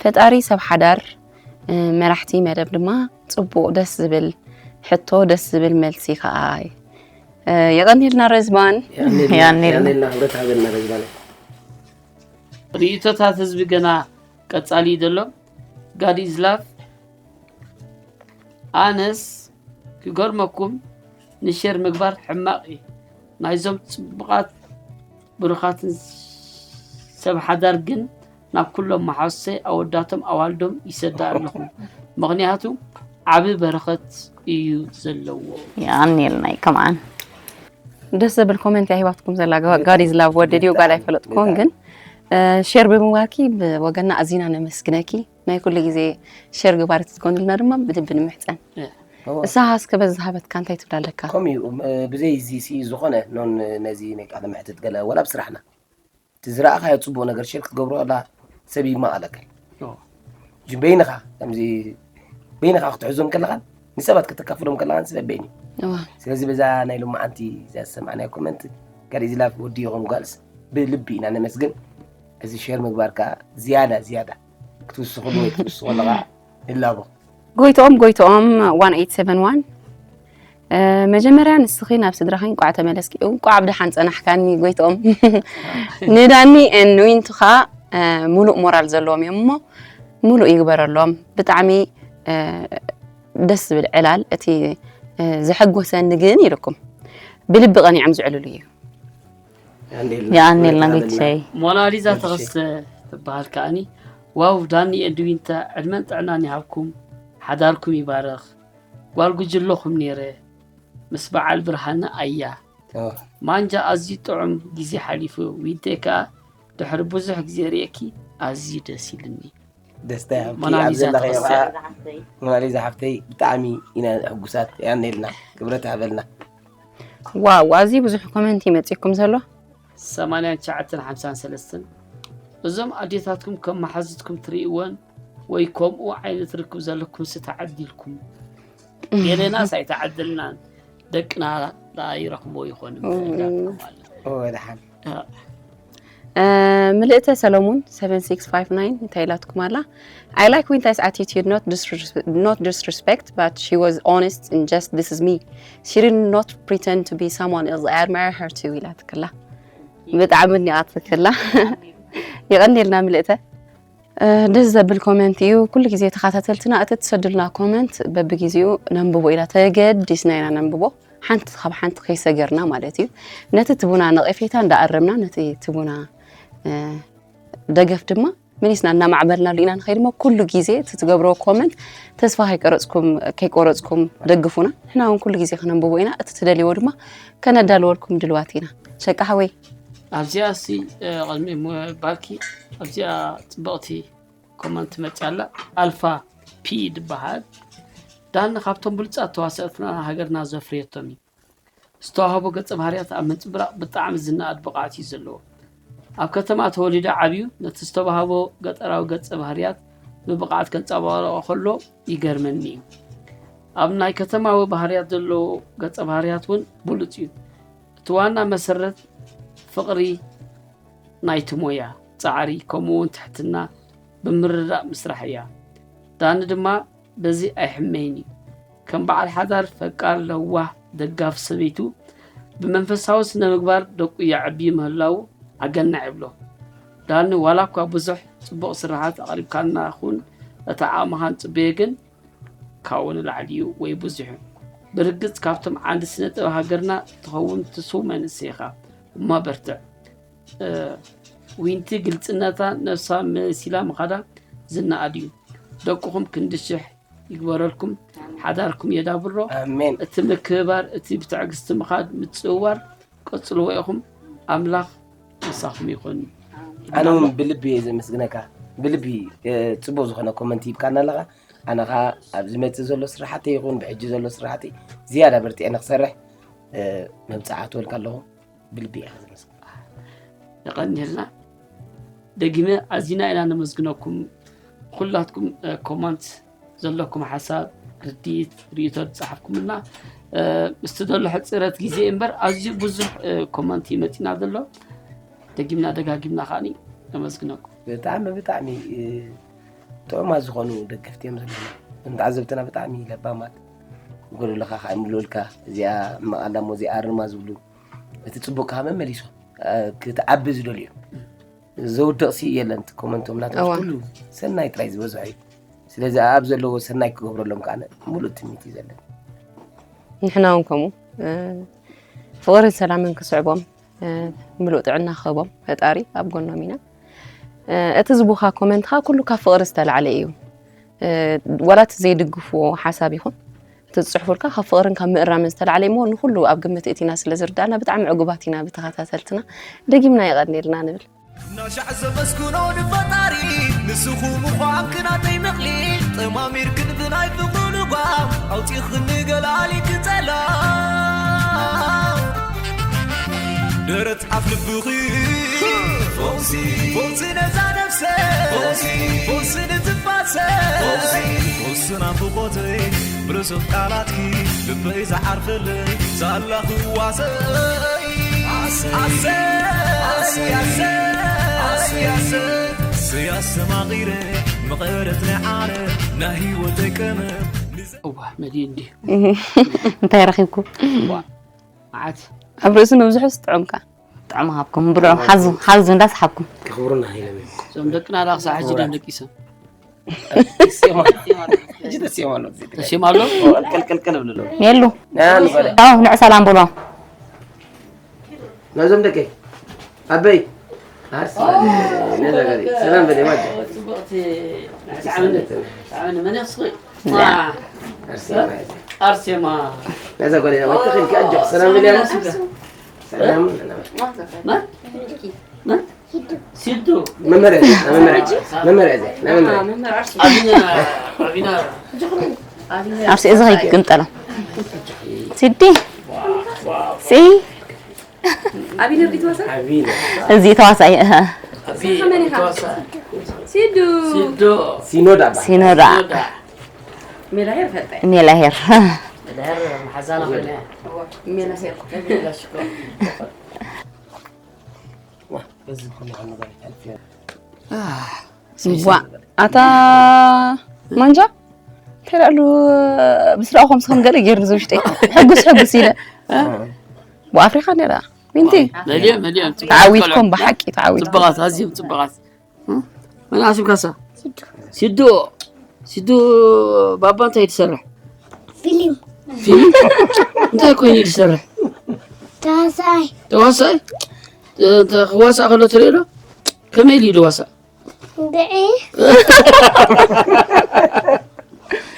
ፈጣሪ። ሰብ ሓዳር፣ መራሕቲ መደብ ድማ ጽቡቕ፣ ደስ ዝብል ሕቶ፣ ደስ ዝብል መልሲ ከዓ። የቐንየልና ሬዝባን። የቐንየልና። የቐንየልና፣ ክብረት ሃበልና ሬዝባን። ርእይቶታት ህዝቢ ገና ቀጻሊ እዩ ዘሎ። God is love። ኣነስ ክገርመኩም፣ ንሼር ምግባር ሕማቕ እዩ። ናይዞም ጽቡቓት ብሩኻትን ሰብ ሓዳር ግን ናብ ኩሎም መሓዙተይ ኣወዳቶም ኣዋልዶም ይሰዳ ኣለኹ። ምኽንያቱ ዓቢ በረኸት እዩ ዘለዎ። የቐንየልና። ከማን ደስ ዘብል ኮመንት እያ ሂባትኩም ዘላ። God is love፣ ወዲ ድዩ ጓል ኣይፈለጥኩን፣ ግን ሼር ብምግባርኪ ብወገና ኣዚና ነመስግነኪ። ናይ ኩሉ ግዜ ሼር ግባሪ ትትኮንልና ድማ ብልቢ ንምሕፀን። እሳኻ እስከ በዚ ዝሃበትካ እንታይ ትብል ኣለካ? ከምኡ እዩ። እ፣ ብዘይ እዚ ሲ ዝኾነ ኖን ነዚ ናይ ቃለ መሕትት ገለ ወላ ኣብ ስራሕና እቲ ዝረኣኻዮ ጽቡቕ ነገር ሼር ክትገብሮ ከላ ሰብ ይማቐለካ እዩ። ጅ በይንኻ ከምዚ በይንኻ ክትሕዞም ከለኻን ንሰባት ከተካፍሎም ከለኻን ስለ በይን እዩ። እዋ። ስለዚ በዛ ናይ ሎማዓንቲ እዛ ዝሰማዕናዮ ኮመንት ጋር ኢዝላፍ ወዲ ይኹን ጓልስ ብልቢ ኢና ነመስግን። እዚ ሼር ምግባር ከዓ ዝያዳ ዝያዳ ክትውስኽሉ ወይ ክትውስኸሉ ከዓ ንላቦ። ጎይትኦም ጎይትኦም ዋን ኤይት ሰቨን ዋን፣ መጀመርያ ንስኺ ናብ ስድራኺ እንቋዕ ተመለስኪ፣ እንቋዕ ብደሓን ጸናሕካኒ ጎይትኦም። ንዳኒ and ንዊንቱ ኸኣ ሙሉእ ሞራል ዘለዎም እዮም እሞ ሙሉእ ይግበረሎም። ብጣዕሚ ደስ ዝብል ዕላል፣ እቲ ዘሐጎሰኒ ግን ኢልኩም ብልቢ ቀኒዖም ዝዕልሉ እዩ። የቐንየልና ጎይትሸይ። ሞናሊዛ ተኸስተ ትበሃል ከኣኒ። ዋው ዳኒ and ዊንታ ዕድመን ጥዕናን ይሃብኩም፣ ሓዳርኩም ይባረኽ። ጓል ጉጅለኹም ነይረ ምስ በዓል ብርሃነ ኣያ። ማንጃ ኣዝዩ ጥዑም ግዜ ሓሊፉ፣ ዊንተይ ከኣ ድሕሪ ብዙሕ ግዜ ርእየኪ ኣዝዩ ደስ ኢልኒ። ደስታ ይሃብኪ። ሞናሊዛ ኣብ ዘለኽዮ ተኸስተ። ከዓ ሞናሊዛ ሓፍተይ ብጣዕሚ ኢና ሕጉሳት። የቐንየልና፣ ክብረት ይሃበልና። ዋው፣ ኣዝዩ ብዙሕ ኮመንት ይመጽኩም ዘሎ። ሰማንያን ትሽዓተን ሓምሳን ሰለስተን፣ እዞም ኣዴታትኩም ከም መሓዙትኩም ትርእይወን ወይ ከምኡ ዓይነት ርክብ ዘለኩም ሲ ተዓዲልኩም። ገለናስ ኣይተዓደልናን፣ ደቅና ደኣ ይረኽብዎ ይኾን እምበር እንዳትኩም ኣሎ። ኦ ደሓን። እ፣ ምልእተ ሰለሙን ሰቨን ሲክስ ፋይቭ ናይን እንታይ ኢላትኩም ኣላ? I like Winta's attitude, not disres- not disrespect, but she was honest and just, this is me. She did not pretend to be someone else. I admire her too ኢላትክላ። ብጣዕሚ ኣድኒቓትክላ። የቐንየልና ምልእተ። ደስ ዘብል ኮመንት እዩ። ኩሉ ግዜ ተኸታተልትና እቲ ትሰዱልና ኮመንት በብግዜኡ ነንብቦ ኢና፣ ተገዲስና ኢና ነንብቦ፣ ሓንቲ ካብ ሓንቲ ከይሰገርና ማለት እዩ። ነቲ ትቡና ነቐፌታ እንዳኣረምና ነቲ ትቡና ደገፍ ድማ መሊስና እናማዕበልናሉ ኢና ንኸይድ እሞ ኩሉ ግዜ እቲ ትገብርዎ ኮመንት ተስፋ ከይቀረፅኩም ከይቆረፅኩም ደግፉና። ንሕና እውን ኩሉ ግዜ ክነንብቦ ኢና፣ እቲ ትደልይዎ ድማ ከነዳልወልኩም ድልዋት ኢና። ሸቃ ሓወይ ኣብዚኣ ሲ ቅድሚ ምባልኪ ኣብዚኣ ፅብቕቲ ኮመንት መፅያ ኣላ። ኣልፋ ፒ ዝበሃል ዳኒ ካብቶም ብሉፃት ተዋሰእትና ሃገርና ዘፍርየቶም እዩ። ዝተዋህቦ ገፀ ባህርያት ኣብ ምንፅብራቕ ብጣዕሚ ዝነኣድ ብቕዓት እዩ ዘለዎ። ኣብ ከተማ ተወሊዱ ዓብዩ ነቲ ዝተዋህቦ ገጠራዊ ገፀ ባህርያት ብብቕዓት ከንፀባርቖ ከሎ ይገርመኒ እዩ። ኣብ ናይ ከተማዊ ባህርያት ዘለዎ ገጸ ባህርያት እውን ብሉጽ እዩ። እቲ ዋና መሰረት ፍቕሪ ናይቲ ሞያ፣ ጻዕሪ፣ ከምኡ እውን ትሕትና ብምርዳእ ምስራሕ እያ። ዳኒ ድማ በዚ ኣይሕመይን እዩ። ከም በዓል ሓዳር፣ ፈቃር፣ ለዋህ፣ ደጋፊ ሰበይቱ፣ ብመንፈሳዊ ስነ ምግባር ደቁ የዕቢ ምህላዉ ኣገናዕ ይብሎ። ዳኒ ዋላ እኳ ብዙሕ ጽቡቕ ስራሓት ኣቕሪብካልና ኹን፣ እቲ ዓቕምኻ ንጽበዮ ግን ካብኡ ንላዕሊ እዩ ወይ ብዙሕ እዩ። ብርግጽ ካብቶም ዓንዲ ስነ ጥበብ ሃገርና ትኸውን ትስው መንእሰይ ኢኻ እሞ በርትዕ። እ፣ ዊንቲ ግልጽነታ ነብሳ መሲላ ምኻዳ ዝነኣድ እዩ። ደቅኹም ክንዲ ሽሕ ይግበረልኩም፣ ሓዳርኩም የዳብሮ። ኣሜን። እቲ ምክብባር፣ እቲ ብትዕግስቲ ምኻድ ምጽውዋር ቀጽልዎ ኢኹም። ኣምላኽ ምሳኹም ይኹን። ኣነ እውን ብልቢ እየ ዘመስግነካ። ብልቢ እ፣ ጽቡቅ ዝኾነ ኮመንት ሂብካና ኣለኻ። ኣነ ኸዓ ኣብ ዝመጽእ ዘሎ ስራሕተይ ይኹን ብሕጂ ዘሎ ስራሕተይ ዝያዳ በርቲዐ ንክሰርሕ እ፣ መብጽዓ ትበልካ ኣለኹ። ብልቢ እየ ዘመስግነካ። የቐንየልና። ደጊመ ኣዚና ኢና ነመስግነኩም። ኩላትኩም እ፣ ኮመንት ዘለኩም ሓሳብ፣ ርድኢት፣ ርእይቶ ዝጸሓፍኩምልና እ፣ ምስቲ ዘሎ ሕጽረት ግዜ እምበር ኣዝዩ ብዙሕ እ፣ ኮመንት ይመጺና ዘሎ። ደጊምና ደጋጊምና ከዓኒ ነመስግነኩም። ብጣዕሚ ብጣዕሚ እ፣ ጥዑማት ዝኾኑ ደገፍቲ እዮም ዘለና። ንተዓዘብትና ብጣዕሚ ለባማት፣ ጎደሎኻ ከዓ ይምልኡልካ። እዚኣ እማቕ ኣላ እሞ እዚኣ ኣርማ ዝብሉ፣ እቲ ጽቡቕ ከዓ መመሊሶም እ፣ ክትዓቢ ዝደልዩ እዮም። ዘውድቕ ሲ የለን። እቲ ኮመንቶም ናቶም እዋ። ኩሉ ሰናይ ጥራይ ዝበዝሖ እዩ። ስለዚ ኣብ ዘለዎ ሰናይ ክገብረሎም ከዓ ሙሉእ ትምኒት እዩ ዘለኒ። ንሕና እውን ከምኡ እ፣ ፍቕርን ሰላምን ክስዕቦም እ፣ ምሉእ ጥዕና ክህቦም ፈጣሪ ኣብ ጎኖም ኢና። እ፣ እቲ ዝቡኻ ኮመንት ኸዓ ኩሉ ካብ ፍቕሪ ዝተላዕለ እዩ። እ፣ ዋላ እቲ ዘይድግፍዎ ሓሳብ ይኹን እቲ ዝፅሕፉልካ ካብ ፍቕርን ካብ ምእራምን ዝተላዕለ እሞ ንኹሉ ኣብ ግምት እቲና ስለ ዝርዳእና ብጣዕሚ ዕጉባት ኢና ብተኸታተልትና። ደጊምና የቐንየልና ንብል። ናሻዕ ዘመስግኖ ንፈጣሪ ንስኹ ምዃንክ ናተይ መቕሊት ጠማሚርክን ብናይ ፍቕሩ ልጓም ኣውፂኽኒ ገላሊት ጸላም ደረት ኣፍ ልብኺ ፈውሲ ፈውሲ ነዛ ነፍሰ ፈውሲ ፈውሲ ንትንፋሰ ፈውሲ ፈውሲ ናፍቖተይ ብርሱቕ ቃላትኪ ልበይ ዝዓርፈለይ ሳላ ክዋሰይ ኣሰይ ኣሰይ ኣሰይ ኣሰይ ኣሰይ ኣሰይ ኣስተማቒረ መቐረት ናይ ዓለም ናይ ህይወተይ ቀመም እዋ መድዩ እንዲሁ እንታይ ረኺብኩ? መዓት ኣብ ርእሱ ነብዝሑስ ጥዑምካ። ጥዑም ሃብኩም ብልዑ ሓዙ ሓዙ እንዳስሓብኩም። ክኽብሩና ኢሎም እዮም። እዞም ደቅና ዳ ክሳዕ ሕጂ ዶም ደቂሶም ተሲኦም ኣሎ። ሕጂ ተሲኦም ኣሎ። ተሲኦም ኣሎ። ቀልቀልቀል እብልሎም። የሉ ና ንበለ። ዳው ንዕ ሰላም ብሎ። ናዞም ደቀይ ኣበይ ኣርሲ ነዛ ገሪ ሰላም በለ ማጀ ጽቡቕቲ ሳዕብኒ ሳዕብኒ መን ይኽስኺ ኣርሲ ማለት ኣርሴማ ነዛ ጓል ኢና ወጥኺ ከኣጆ ሰላም በለ ያሙስ ሰላም መን መን ሲዱ መመሪያ መመሪያ መመሪያ መመሪያ ኣቢና ኣቢና ኣብሲ እዚ ከይቅንጠሎ ሲዲ ሲ ኣቢነ ሪትወሳ ሓቢነ እዚ ተዋሳኢ እህ። ከመን ኢኻ? ሲዱ ሲዶ ሲኖዳ ባ ሲኖዳ ዳ ሜላሄር ፈጠ ሜላሄር ለሄር መሓዛና ኮይነ ሜላሄር በዚ ኩሉ ነገር ይሓልፍ ዋ ኣታ ማንጃ እንታይ ደኣሉ ብስራኡ ከምዚ ከም ገለ ገይርኒ ዝውሽጠይ ሕጉስ ሕጉስ ኢለ ብኣፍሪካ ነራ ዊንቲ መሊኦም መሊኦም ተዓዊትኩም ብሓቂ ተዓዊትኩም ጽቡቓት ኣዝዮም ጽቡቓት መን ኣስምካሳ ሲዶ ሲዶ ባባ እንታይ ትሰርሕ ፊልም ፊልም እንታይ ኮይኑ ትሰርሕ ተዋሳኣይ ተዋሳኣይ እንተ ክዋሳእ ከሎ ትሪኦ ዶ ከመይ ኢሉ እዩ ዝዋሳእ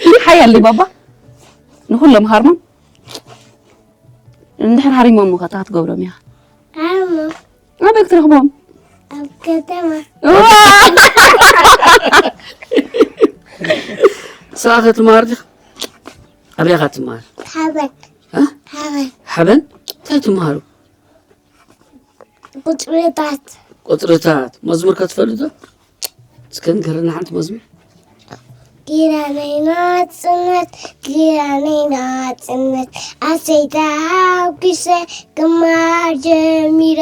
ብዒ ሓያል ባባ ንኩሎም ሃርሞም እንድሕር ሃሪሞም ከታ ክትገብሮም ኢኻ ዓሙ ኣበይ ክትረኽቦም ኣብ ከተማ ንስኻ ከ ትመሃር ዲኻ ኣበይ ኢኻ ትመሃር ሓበን እ? ሓበን ሓበን እንታይ ትመሃሩ ቁፅሪታት ቁፅርታት መዝሙር ከ ትፈልጥ ዶ እስከ ንገረና ሓንቲ መዝሙር ጊራነይ ናጽነት፣ ጊራነይ ናጽነት፣ ኣሰይ ተሓጒሰ ክመሃር ጀሚረ።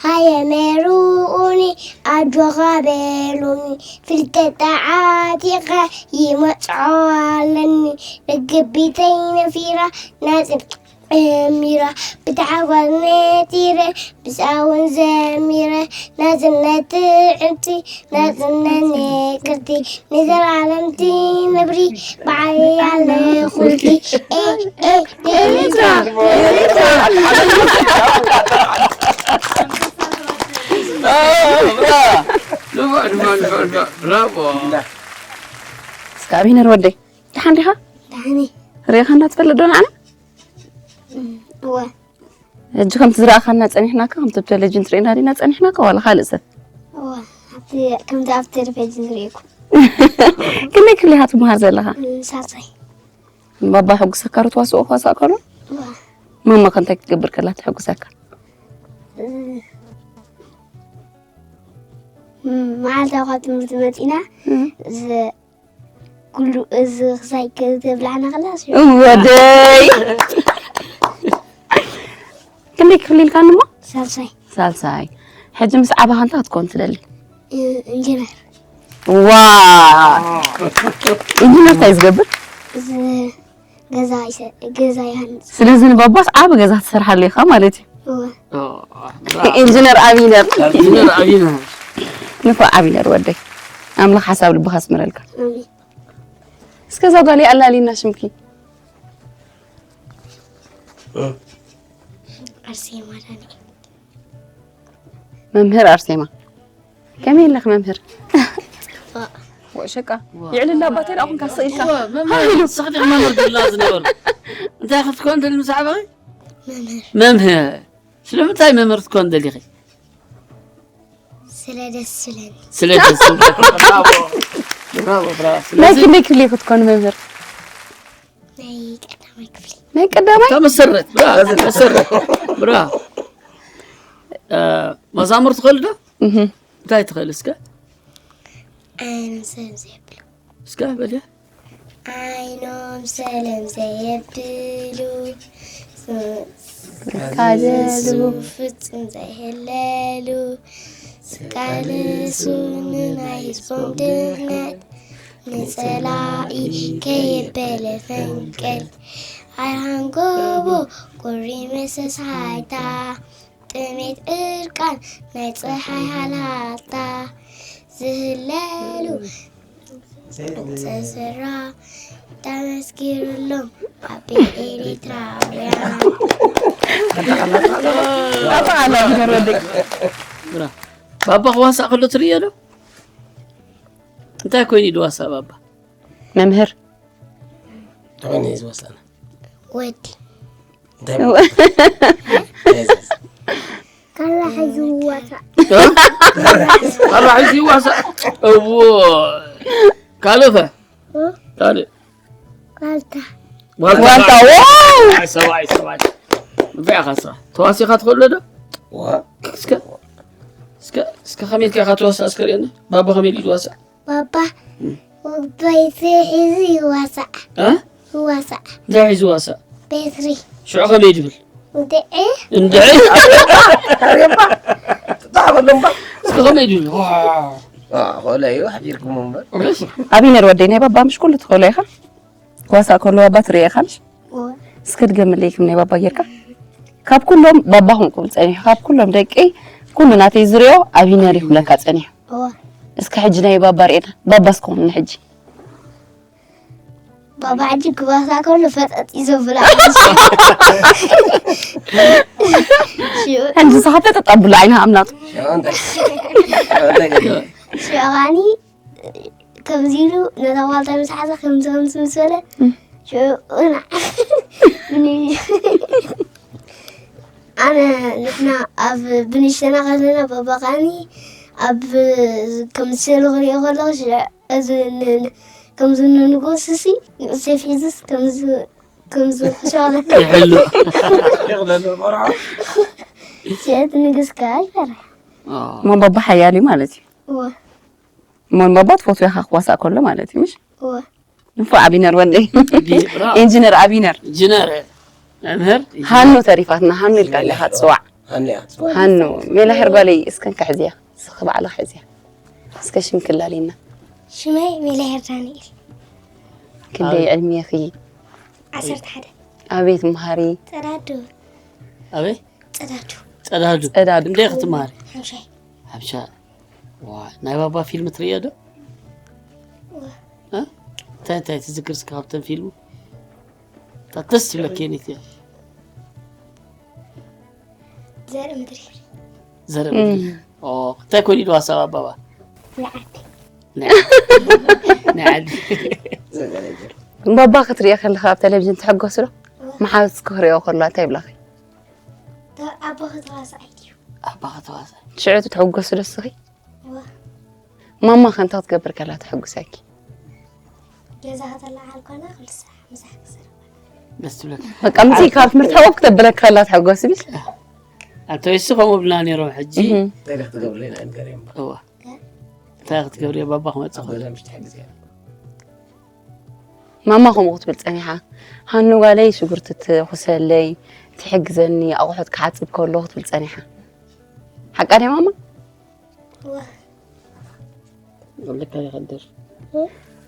ሃየ መርቑኒ ኣጆኻ በሉኒ፣ ፍልጠት ተዓጢቐ ይመጽዖ ኣለኒ። ርግቢተይ ነፊራ ናጽነት ጀሚራ፣ ብታሕጓስ ነጢረ፣ ብሳውን ዘሚረ። ናጽነት ጥዕምቲ፣ ናጽነት ምቅርቲ፣ ንዘለዓለም ትነብሪ፣ ብዓሊ ኣለኹልኪ። ኤ፣ ኤ፣ ኤሪትራ፣ ኤሪትራ። ንፉዕ፣ ንፉዕ፣ ንፉዕ፣ ንፉዕ። ብራቮ። እስከ ኣቢነር ወደይ፣ ደሓን ዲኻ? ደሓን እየ። ርኢኻና ትፈልጥ ዶ ንዓና? እወ። ሕጂ ከምቲ ዝረኣኻና ጸኒሕናካ፣ ከምቲ ኣብ ቴሌቪዥን ትርእየና ዲና ጸኒሕናካ ዋላ ካልእ ሰብ? እወ። ኣብቲ፣ ከምቲ ኣብ ቴሌቪዥን ዝርእየኩም። ክንደይ ክፍሊ ኢኻ ትመሃር ዘለኻ? እ፣ ሳልሳይ። ባባ የሐጉሰካ ዶ ትዋስኦ ክዋሳእ ከሎ? እወ። ማማ ከ እንታይ ክትገብር ከላ ተሐጉሰካ? እ፣ ም-፣ መዓልታዊ ካብ ትምህርቲ መጺና፣ እ። ዝ-፣ ኩሉ እዚ ክሳይ ክትብላዕና ከላ፣ ወደይ። ክንደይ ክፍሊ ኢልካኒ እሞ? ሳልሳይ። ሳልሳይ። ሕጂ ምስ ዓበኻ እንታይ ክትከውን ትደሊ? እ፣ ኢንጂነር። ዋ! ኢንጂነር እንታይ ዝገብር? እዚ ገዛ ይሰ-፣ ገዛ ይሃንጽ። ስለዚ ንባባስ ዓቢ ገዛ ትሰርሓሉ ኢኻ ማለት እዩ። እወ። ኦ፣ ብራቮ። ኢንጂነር ኣቢነር። ኢንጂነር ኣቢነር። ንፉዕ ኣቢነር ወደይ። ኣምላኽ ሓሳብ ልብኻ ኣስምረልካ። ኣሜን። እስከ እዛ ጓል ኣላሊና ሽምኪ። ኣርሴማ ዳንኤል። መምህር ኣርሴማ። ከመይ ኣለኺ መምህር? ጽቡቕ። ወሸቃ። ይዕልላ ኣባቴ ደኣ ኮንካ ስቕ ኢልካ። እወ፣ መምህር፣ ሃ ኢሉ። ንስኺ ዲኺ መምህር ትብላ ዝነበሩ? እንታይ ክትኮን ትደሊ ምስ ዓበኺ? መምህር። መምህር። ስለምንታይ መምህር ክትኮን ደሊኺ? ስለ ደስ ዝብለኒ። ስለ ደስ ዝብለኒ። ብራቮ። ብራቮ፣ ብራቮ። ናይ ስለዚ ክንደይ ክፍሊ ክትኮን መምህር? ናይ ቀዳማይ ክፍሊ። ናይ ቀዳማይ? እታ መሰረት፣ ብራ፣ መሰረት። ብራ። እ፣ መዛሙር ትኽእል ዶ? እህ። እንታይ ትኽእል እስከ? ኣነ ሰብ ዘብል። እስከ በልያ። ዓይኖም ሰለም ዘየብሉ፣ ዝቃለሱ። ፍጹም ዘይህለሉ፣ ዝቃለሱ ንናይ ህዝቦም ድሕነት፣ ንጸላኢ ከየበለ ፈንቀል። ኣርሃን ጎቦ ቁሪ መሰስ ሃይታ፣ ጥሜት ዕርቃን ናይ ጸሓይ ሃልሃልታ ዝህለሉ እንተዝራ ተመስኪሩሎም ኣብ ኤሪትራውያን። ኣታ ኣላ ዝገር ወደይ። ብራ። ባባ ክዋሳእ ከሎ ትርእዮ ዶ? እንታይ ኮይኑ እዩ ዝዋሳእ ባባ? መምህር። እንታይ ኮይኑ እዩ ዝዋሳእና? ወዲ። እንታይ? እንታይ ዝዋሳእ? ካላ ሒዙ ይዋሳእ። እ? ካላ ሒዙ ይዋሳእ። እዎ። ካልኦኸ? እ? ካልእ? ዋልታ። ዋልታ። ዋልታ፣ ዋው! ሰብኣይ፣ ሰብኣይ፣ ሰብኣይ። እንታይ ኢኻ ስራሕ? ተዋሲኻ ትኽእሎ ዶ? ዋ። እስከ፣ እስከ፣ እስከ ከመይ ኢልካ ኢኻ ትዋሳእ እስከ ርእየኒ? ባባ ከመይ ኢሉ ይዋሳእ? ባባ እም። በትሪ ሒዙ ይዋሳእ። እ? ይዋሳእ። እንታይ ሒዙ ይዋሳእ? በትሪ። ሽዑ ከመይ ድብል? እንድዒ። እንድዒ? ኣሬባ። ትጣዕመሎም ባ። እስከ ከመይ ድብል? ዋ። ዋ፣ ኾለ እዩ፣ ሓቢርኩም እምበር። እሺ። ኣቢነር ወደይ፣ ናይ ባባ ምሽ ኩሉ ትኽእሎ ኢኻ? ክዋሳእ ከሎ ባባ ትርእዮ ኢኻ ምሽ? እወ። እስከ ድገምለይ ከም ናይ ባባ ጌርካ። ካብ ኩሎም ባባኹም ክብል ጸኒሑ፣ ካብ ኩሎም ደቀይ ኩሉ ናተይ ዝርእዮ ኣቢነር እዩ ክብለካ ጸኒሑ። እወ። እስከ ሕጂ ናይ ባባ ርእየና። ባባ እስከ ኩን ሕጂ። ባባ ሕጂ ክዋሳእ ከሎ ፈጠጥ እዩ ዘብላ። ሽዑ ሕጂ ንስኻ ፈጠጥ ኣብሎ ዓይንኻ ኣምላኽ። ሽዑ እንታይ? ሽዑ እንታይ ገይሩ? ሽዑ ኸዓኒ ከምዚ ኢሉ ነታ ዋልታ ምስ ሓዛ ከምዚ ከምዚ ምስ በለ እም። ሽዑ እና ኣነ ንሕና ኣብ ብንሽተና ከለና ባባ ኸዓኒ ኣብ ከምዚ ስእሊ ክሪኦ ከለኹ ሽዑ እዚ ን-፣ ን-፣ ከምዚ ንንጉስ እሲ ንእሴፍ ሒዙስ ከምዚ ከምዚ ክሸዋለካ ይሕሉ። ይቕለሉ ቆርዓ። ሽዑ እቲ ንጉስ ከኣ ይፈርሕ። ኦ። እሞ ባባ ሓያል እዩ ማለት እዩ። እወ። እሞ ንባባ ትፈትዎ ኢኻ ክዋሳእ ከሎ ማለት እዩ፣ ምሽ? እወ። ንፉዕ ኣቢነር ወደይ። እንዲ- ብራቮ። ኢንጂነር ኣቢነር። ኢንጂነር መምህር ሃኑ ተሪፋትና፣ ሃኑ ኢልካ ኣለኻ ትፅዋዕ። ሃንያ ሃኑ ሜላ ሄርባለይ እስከን ከሕዝያ እስኪ ባዕላ ከሕዝያ እስከ ሽም ክላሊና። ሽመይ ሜላ ሄርዳንኤል ክንደይ ዕድሜኺ? ዓሰርተ ሓደ ኣቤት መሃሪ። ጸዳዱ ኣበይ ጸዳዱ ጸዳዱ ጸዳዱ። እንዴ ክትመሃሪ ሓምሻይ ሓብሻ ዋ ናይ ባባ ፊልም ትርእዮ ዶ እ? እንታይ እንታይ ትዝክር እስከ ካብተን ፊልም እታ ደስ ትብለኪ የኒት እያ ዘርኢ ምድሪ ዘርኢ ምድሪ ኦ እንታይ ኮን ኢልዋ ሰብ ኣባባ ንዓዲ ናይ ናይ ዓዲ ባባ ክትሪኦ ከለኻ ኣብ ቴሌቪዥን ትሕጎስ ዶ? መሓዝ ክኽሪኦ ከሎ እንታይ ይብላኺ? ኣቦ ከተዋሳኣይ ድዩ ኣባ ከተዋሳ ሽዑ ትሕጎስ ዶ እስኺ? ዋ ማማ ከ እንታይ ክትገብር ከላ ተሕጉሰኪ? ገዛ ከተለዓል ኮና ኩሉ ስራሕ ምሳሕ ክሰርሕ ደስ ትብለካ በቃ ምስ ካብ ትምህርቲ ሓቆፍ ክተብለካ ከላ ተሕጎስ ቢል ኣንተ ወይስ ከምኡ ብልና ነይሮም ሕጂ እህ። እንታይ ክትገብር ኢና ንገርዮም እዋ እንታይ ክትገብር እየ ባባ ክመፅእ ኣብ ክእል ገዛ ምሽ ትሕግዝ እያ ማማ ከምኡ ክትብል ጸኒሓ፣ ሃኑ ጓለይ ሽጉርቲ ትኹሰለይ፣ ትሕግዘኒ፣ ኣቑሑት ክሓጽብ ከሎ ክትብል ጸኒሓ። ሓቃ ድያ ማማ? ዋ ልካ ይኸድር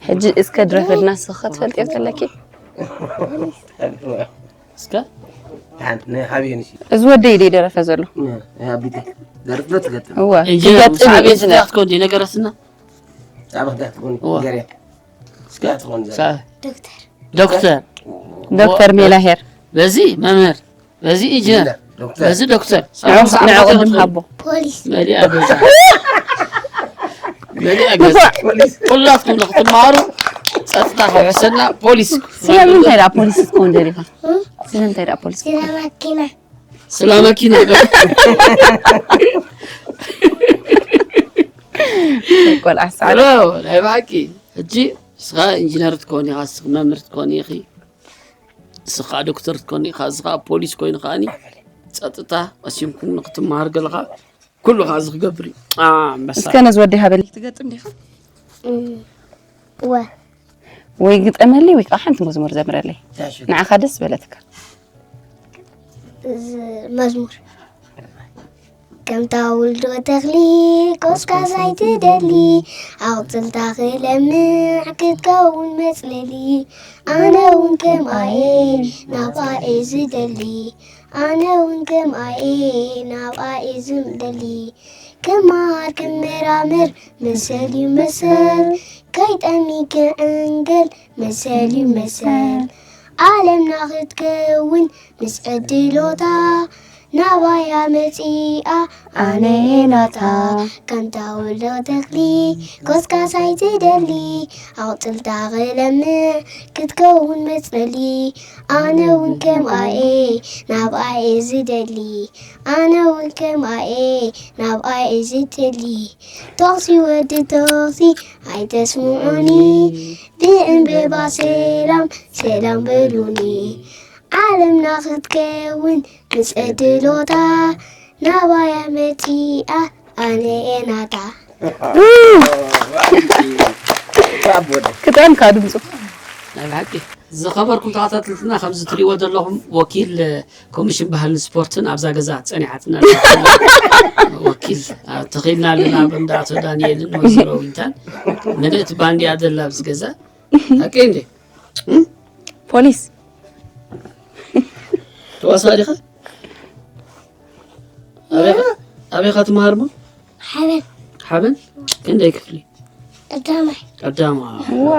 ሕጂ እስከ ድረፍልና ንስኺ ከ ትፈልጥዮ ከለኪ? እስከ ሓንቲ ናይ ሓብየን እሺ እዚ ወደይ ድዩ ደረፈ ዘሎ? ኣቢተ ደርፍ ዶ ትገጥም እወ ኢንጂነር ትገጥም ሳዕቤት ኢንጂነር ትኾን ዲ ነገረስና ጻብኽ ዳትኮን እዋ። ገርያ እስከ ዳትኮን ሳ- ዶክተር ዶክተር ዶክተር ሜላሄር በዚ መምህር በዚ ኢንጂነር ዶክተር በዚ ዶክተር ንዑ ቅድም ሃቦ ፖሊስ መሊኣ ገዛ መሊኣ ገዛ ኩላትኩም ንክትመሃሩ ጸጥታ ከውሕሰና ፖሊስ ስለምንታይ ደኣ ፖሊስ ክትከውን ደሊኻ? ስለምንታይ ደኣ ፖሊስ? ስለ ማኪና ስለ መኪና ቆልዓ ሰዓት ሎ ናይ ብሓቂ ሕጂ ንስኻ ኢንጂነር ትከውን ኢኻ ንስኻ መምህር ትከውን ኢኺ ንስኻ ዶክተር ትከውን ኢኻ ንስኻ ፖሊስ ኮይኑ ከዓኒ ጸጥታ ቀሲምኩም ንክትመሃር ገለኻ ኩሉ ከዓ እዚ ክገብር እዩ ኣንበሳ እስከ ነዚ ወዲ ሃበል ትገጥም ዲኻ? ወ ወይ ግጠመለይ ወይ ከዓ ሓንቲ መዝሙር ዘምረለይ ንዓኻ ደስ ዝበለትካ እዚ መዝሙር ከምታ ውልዶ ተኽሊ ቆስቃስ ኣይትደሊ ኣቕፅልታ ክለምዕ ክትከውን መፅለሊ ኣነ እውን ከምኣየ ናብኣየ ዝደሊ ኣነ እውን ከምኣየ ናብኣየ ዝምደሊ ክመሃር ክመራመር መሰል እዩ መሰል ከይጠሚ ክዕንገል መሰል እዩ መሰል ዓለምና ክትከውን ምስ ዕድሎታ ናባያ መፂኣ ኣነ ናታ ከምታ ወልዶ ተኽሊ ኮስካሳይ ትደሊ ኣቕፅልታ ክለምዕ ክትከውን መፅለሊ ኣነ እውን ከምኣየ ናብኣየ ዝደሊ ኣነ እውን ከምኣየ ናብኣየ ዝደሊ ተኽሲ ወዲ ተኽሲ ኣይተስምዑኒ ብእምበባ ሰላም ሰላም በሉኒ ዓለምና ክትከውን ምስ ዕድሎታ ናባያ መፂኣ ኣነ ኤናታ ክጥዕምካ ድምፁ ናይ ብሓቂ ዝኸበርኩም ተኸታተልትና ከምዚ ትሪእዎ ዘለኹም ወኪል ኮሚሽን ባህልን ስፖርትን ኣብዛ ገዛ ፀኒሓትና ወኪል ተኺልና ኣለና ብእንዳ ኣቶ ዳንኤልን ወይዘሮ ዊንታን ምልእቲ ባንድያ ዘላ ኣብዚ ገዛ ሓቂ እንዴ ፖሊስ ተዋሳ ዲኻ ኣበይኻ ትመሃር ሞ ሓበን ሓበን ክንደይ ክፍሊ ቀዳማይ ቀዳማ ዋ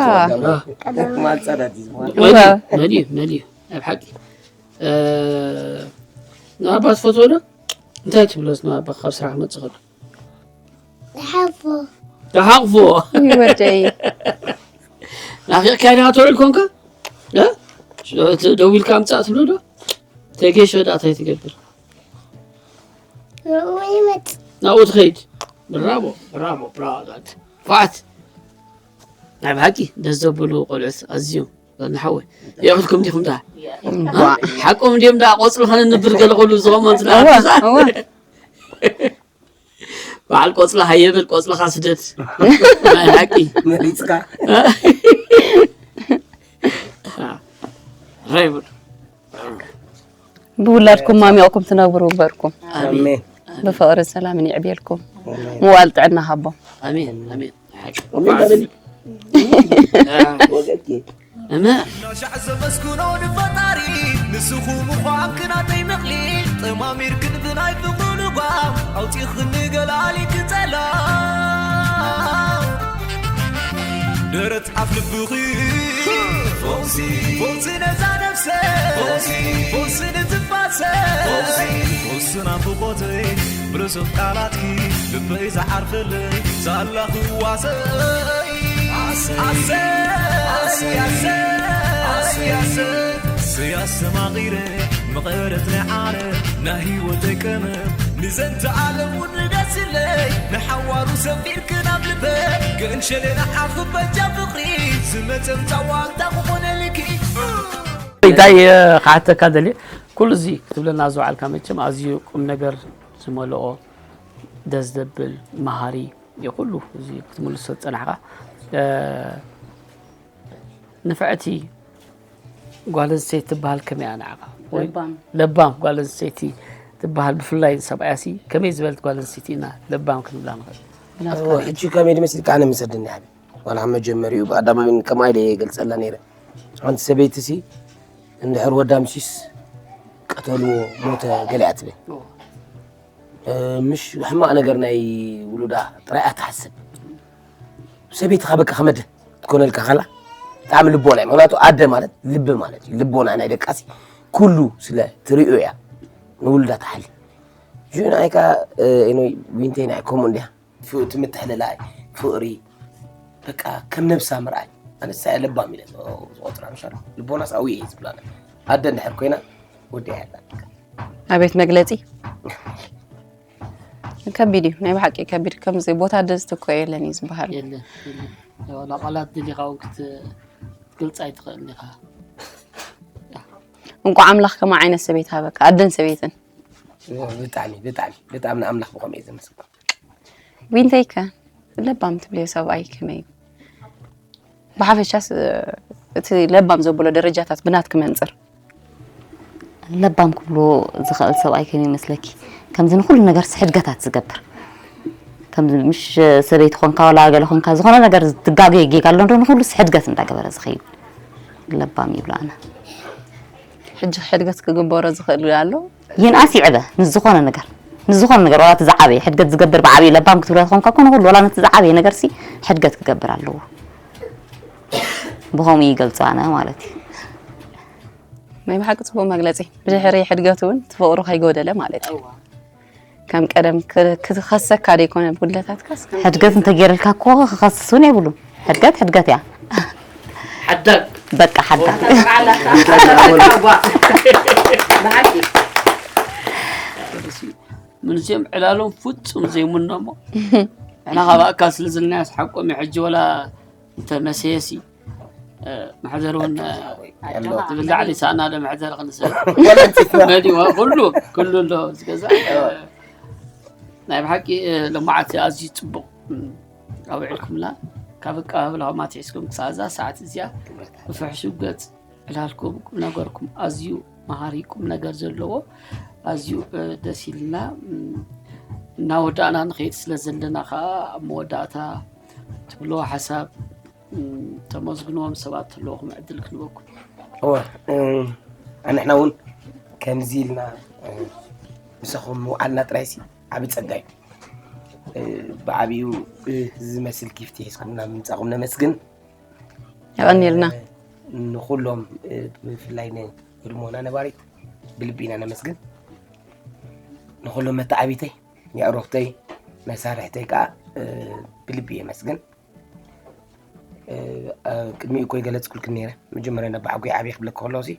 ማልጸዳት እዩ ዝመሃር መሊዩ መሊዩ መሊዩ ኣብ ሓቂ ንኣባ ትፈትዎ ዶ እንታይ ትብሎስ ንኣባ ካብ ስራሕ መፅእ ከሎ ሓፎ ተሓቕፎ ይወደይ ናፊቕካ ዲኻ ትውዕል ኮንካ እ? እቲ ደዊልካ ምፃእ ትብሎ ዶ ተጌሾ ዳ እንታይ ትገብር ንኡ ይመፅ ናብኡ ትኸይድ ብራቦ ብራቦ ብራቦ ፋት ናይ ብሓቂ ደስ ዘብሉ ቆልዑት ኣዝዮም ንሓወይ የኽልኩም ዲኹም ዳ ሓቆም እንዲዮም ዳ ቆፅሊ ከነንብር ገለ ኩሉ ዝኸሞን ስለ እወ ኣትዛ እወ በዓል ቆፅሊ ሃየብል ቆፅልኻ ስደት ናይ ሓቂ መሪፅካ ራይቡድ ብውላድኩም ማሚቕኩም ትነብሩ ግበርኩም። ኣሜን። ብፍቕሪ ሰላምን ይዕብየልኩም። ምዋል ጥዕና ሃቦም። ኣሜን ኣሜን። ኣሜን። ኣሜን። ወገግ እመ ሻዕ ዘመስግኖ ንፈጣሪ ንስኹም ምዃንክን ኣተይ መቕሊ ጠማሚርክን ብናይ ፍቕሪ ልጓም ኣውፂኽኒ ገላሊክ ጸላም ደረት ኣፍ ልብኺ ፈውሲ ፈውሲ ነዛ ነፍሰ ፈውሲ ፈውሲ ንትንፋሰ ፈውሲ ፈውሲ ናፍቆተይ ብርሱቕ ቃላትኪ ልበይ ዝዓርፈለይ ሳላ ክዋሰይ ኣሰይ ኣሰይ ኣሰይ ኣሰይ ኣሰይ ኣሰይ ኣሰማቒረ መቐረት ናይ ዓለም ናይ ህይወተይ ቀመም ንዘንተ ዓለም እውን ንገስለይ ንሓዋሩ ሰፊርክ ናብ ልበ ገንሸለ ንዓኺ በጃ ፍቕሪ ዝመጸም ጻዋንታ ክኾነልኪ እንታይ ክሓተካ ደልየ ኩሉ እዚ ክትብለና ዝውዓልካ መቸም ኣዝዩ ቁም ነገር ዝመልኦ ደስ ዘብል መሃሪ እዩ ኩሉ እዚ ክትምልሶ ዝፀናሕካ ንፍዕቲ ጓል ኣንስተይቲ ትበሃል ከመይ እያ ንዓኻ? ወይ ለባም። ለባም ጓል ኣንስተይቲ ትበሃል ብፍላይ ንሰብኣያ ሲ ከመይ ዝበለት ጓል ኣንስተይቲ ኢና ለባም ክንብላ ንኽእል? ሕጂ ከመይ ድመስልካ ኣነ ምሰድኒ ሓቢ ዋላ መጀመሪኡ ብኣዳማዊን ከምኣ ኢለ እየ ገልፀላ ነይረ ሓንቲ ሰበይቲ ሲ እንድሕር ወዳ ምሲስ ቀተልዎ ሞተ ገሊኣ ትብል ምሽ ሕማቕ ነገር ናይ ውሉዳ ጥራይ ኣትሓስብ ሰበይትኻ በቃ ከመደ ትኮነልካ ከላ ብጣዕሚ ልቦና እዩ ምክንያቱ ኣደ ማለት ልቢ ማለት እዩ ልቦና ናይ ደቃሲ ኩሉ ስለ ትሪኦ እያ ንውሉዳ ትሓሊ ዩ ናይ ከ ዊንተይ ናይ ከምኡ እንዲያ ትምትሕልላይ ፍቅሪ በቃ ከም ነብሳ ምርኣይ ኣነሳ ለባም ኢለ ዝቆፅራ ምሻ ልቦናስ ኣውየ እዩ ዝብላ ኣደ እንድሕር ኮይና ወዲያ ያላ ኣቤት መግለፂ ከቢድ እዩ ናይ ብሓቂ ከቢድ ከምዚ ቦታ ደዝቲ እኮ የለን እዩ ዝበሃል የለን የለን። ዋላ ቃላት ደሊኻ እውን ክት- ክትገልፃ ኣይትኽእል ኢኻ። እንቋዕ ኣምላኽ ከማ ዓይነት ሰበይት ሃበካ ኣደን ሰበይትን ብጣዕሚ ብጣዕሚ ብጣዕሚ ንኣምላኽ ብኸመይ ዘመስግን ዊንተይከ ለባም ትብልዮ ሰብኣይ ከመይ እዩ ብሓፈሻስ እቲ ለባም ዘብሎ ደረጃታት ብናትኪ መንፅር ለባም ክብሎ ዝኽእል ሰብኣይ ከመይ ይመስለኪ? ከምዚ ንኹሉ ነገር ሕድገታት ዝገብር ከምዚ ምሽ ሰበይቲ ኾንካ ዋላ ገለ ኾንካ ዝኾነ ነገር ትጋገ ጌጋ ኣሎ እንዶ ንኹሉ ሕድገት እንዳገበረ ዝኸይድ ለባም ይብሎ ኣነ። ሕጂ ሕድገት ክግበሮ ዝኽእል ኣሎ ይንኣስ ይዕበ ምስ ዝኾነ ነገር ምስ ዝኾነ ነገር ዋላ እቲ ዝዓበየ ሕድገት ዝገብር ብዓብዩ ለባም ክትብሎ ዝኾንካ ኮነ ኩሉ ዋላ ነቲ ዝዓበየ ነገር ሲ ሕድገት ክገብር ኣለዎ ብኸምኡ ይገልፆ ኣነ ማለት እዩ ናይ ብሓቂ ፅቡቅ መግለፂ ብድሕሪ ሕድገት እውን ትፍቅሩ ከይጎደለ ማለት እዩ ከም ቀደም ክትኸሰካ ደይኮነ ብጉድለታትካስ ሕድገት እንተገይረልካ እኮ ክኸስስ እውን የብሉን ሕድገት ሕድገት እያ ሓዳግ በቃ ሓዳግ ምንስኦም ዕላሎም ፍጹም ዘይምኖ እሞ ንሕና ካብ ኣካል ስለ ዘለናዮ ሓቆም እዩ ሕጂ ወላ እንተመሰየሲ መሕዘር እውን ትብል ላዕሊ ሳእና ዶ መሕዘር ክንስእ መዲዋ ኩሉ ኩሉ ኣሎ ዝገዛ ናይ ብሓቂ ለማዓት ኣዝዩ ፅቡቅ ኣውዒልኩምላ ካብ ኣቀባብላኹም ኣትሒዝኩም ክሳብ እዛ ሰዓት እዚኣ ብፍሕሹ ገፅ ዕላልኩም ቁም ነገርኩም ኣዝዩ መሃሪ ቁም ነገር ዘለዎ ኣዝዩ ደስ ኢልና እናወዳእና ንኸይድ ስለ ዘለና ከዓ ኣብ መወዳእታ ትብልዎ ሓሳብ ተመስግንዎም ሰባት ኣለኹም ዕድል ክንበኩም እወ ኣንሕና እውን ከምዚ ኢልና ምሳኹም ምውዓልና ጥራይሲ ዓብ ፀጋ እዩ ብዓብኡ ዝመስል ጊፍቲ ሒዝኩምና ምምፃኹም ነመስግን የቐኒልና ንኩሎም ብፍላይ ንህድሞና ነባሪት ብልቢ ኢና ነመስግን ንኩሎም መተዓቢተይ የዕሩኽተይ መሳርሕተይ ከዓ ብልቢ የመስግን ቅድሚኡ እኮ ይገለፅኩልክን ነይረ መጀመርያ ነባዕጉ ዓብየ ክብለክ ከለውሲ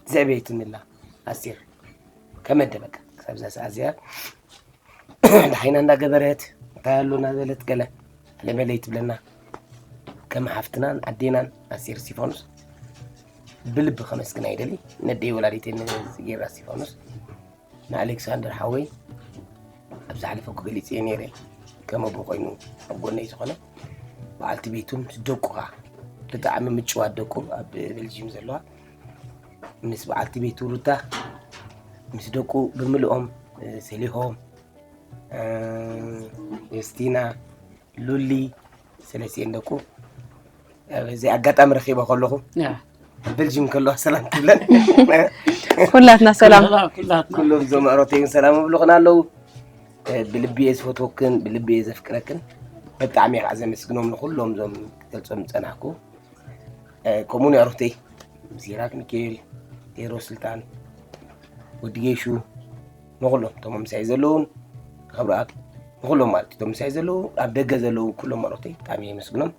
ዘዕበየትንላ ኣስቴር ከመደ በቃ ክሳብ እዛ ሰዓት እዚኣ ደሓይና እንዳገበረት እንታይ ኣሎ እናበለት ገለ ለመለይ ትብለና ከም ሓፍትናን ኣዴናን ኣስቴር እስቲፋኖስ ብልቢ ከመስግና ይደሊ ነደይ ወላዲተይ ጌራ እስቲፋኖስ ንኣሌክሳንደር ሓወይ ኣብ ዝሓለፈ ክገሊፅ እየ ነይረ ከም ኣቦ ኮይኑ ኣብ ጎነይ ዝኾነ በዓልቲ ቤቱን ደቁ ከዓ ብጣዕሚ ምጭዋት ደቁ ኣብ ቤልጅም ዘለዋ ምስ በዓልቲ ቤቱ ሩታ፣ ምስ ደቁ ብምልኦም፣ እ፣ ሰሊሆም፣ እ፣ ዮስቲና፣ ሉሊ፣ ሰለስቲኤን ደቁ፣ ኣብዚ ኣጋጣሚ ረኺበ ከለኹ፣ ያ። ኣብ ቤልጅም ከለዋ ሰላም ትብለን። ኩላትና ሰላም። ኩላትና። ኩሎም እዞም ኣዕሩኽተይ እውን ሰላም ይብሉኽን ኣለዉ። እ፣ ብልቢ እየ ዝፈትወክን፣ ብልቢ እየ ዘፍቅረክን። ብጣዕሚ እየ ከዓ ዘመስግኖም ንኹሎም እዞም ክገልጾም ዝጸናሕኩ። እ፣ ከምኡ ንኣዕሩኽተይ፣ ሲራክ ሚካኤል፣ ቴድሮስ ስልጣን፣ ወዲ ጌሹ፣ ንኹሎም እቶም ምሳይ ዘለውን፣ ክብረኣብ፣ ንኹሎም ማለት እቶም ምሳይ ዘለዉ፣ ኣብ ደገ ዘለዉ ኩሎም ኣዕሩኽተይ ብጣዕሚ እየ የመስግኖም።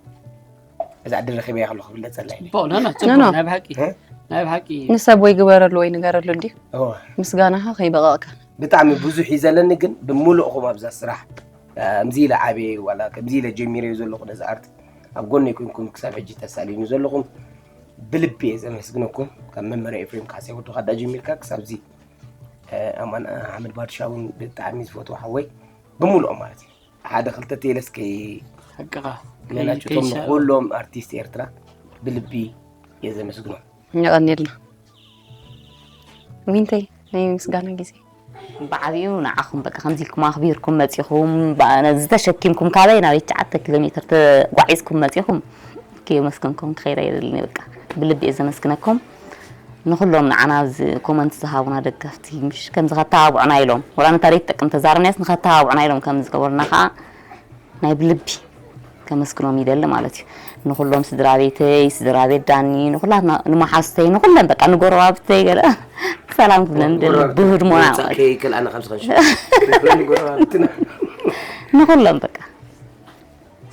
እዛ ዕድል ረኺበያ ከለኹ ክብለጸላ ኢለ። ጽቡቕ፣ ኖ፣ ኖ፣ ጽቡቕ፣ ኖ፣ ኖ። ናይ ብሓቂ፣ እ? ናይ ብሓቂ። ንሰብ ወይ ግበረሉ ወይ ንገረሉ እንድዩ። እወ። ምስጋናኻ ከይበቐቕካ። ብጣዕሚ ብዙሕ እዩ ዘለኒ፣ ግን ብምሉእኹም ኣብዛ ስራሕ፣ እ፣ ከምዚ ኢለ ዓብየ ዋላ ከምዚ ኢለ ጀሚረዮ ዘለኹ ነዚ ኣርት ኣብ ጎነይ ኮንኩም ክሳብ ሕጂ ተሳልዩኒ ዘለኹም ብልቢ እየ ዘመስግነኩም። ካብ መመርያ ኤፍሬም ካሕሳይ ወዲ ኻዳ ጀሚርካ ክሳብዚ፣ እ፣ ኣማን ኣሕመድ ባድሻ እውን ብጣዕሚ ዝፈትዎ ሓወይ ብምሉኦም ማለት እዩ። ሓደ ክልተ ቴለስ ከይ ሓቅኻ። መላጭቶም ከይሻ-፣ ንኹሎም ኣርቲስት ኤርትራ ብልቢ እየ ዘመስግኖም። የቐንየልና። ዊንተይ፣ ናይ ምስጋና ግዜ። ብዓብዩ ንዓኹም በቃ ከምዚ ኢልኩም ኣኽቢርኩም መጺኹም፣ በ-፣ ነዚ ተሸኪምኩም ካበይ ናበይ ትሽዓተ ኪሎ ሜትር ተጓዒዝኩም መጺኹም፣ ከየመስገንኩም ክኸይድ ኣይደልን እየ። በቃ ብልቢ እየ ዘመስግነኩም። ንኹሎም ንዓና ኣብዚ ኮመንት ዝሃቡና ደገፍቲ፣ ምሽ ከምዚ ከተባብዑና ኢሎም፣ ወላ ነታ ሬት ትጠቅም ተዛረብናያስ ንኸተባብዑና ኢሎም ከምዚ ዝገበሩና ከዓ ናይ ብልቢ ከመስግኖም ይደሊ ማለት እዩ። ንኹሎም ስድራ ቤተይ፣ ስድራ ቤት ዳኒ፣ ንኹላትና፣ ንመሓዙተይ፣ ንኹለን በቃ ንጎረባብተይ ገለ ሰላም ክብለን ይደሊ። ጎረባብቲ ብህድሞና ማለት እዩ። ከይክል ኣነ ካብ ዝኸንሽ። ንጎረባብትና። ንኹሎም በቃ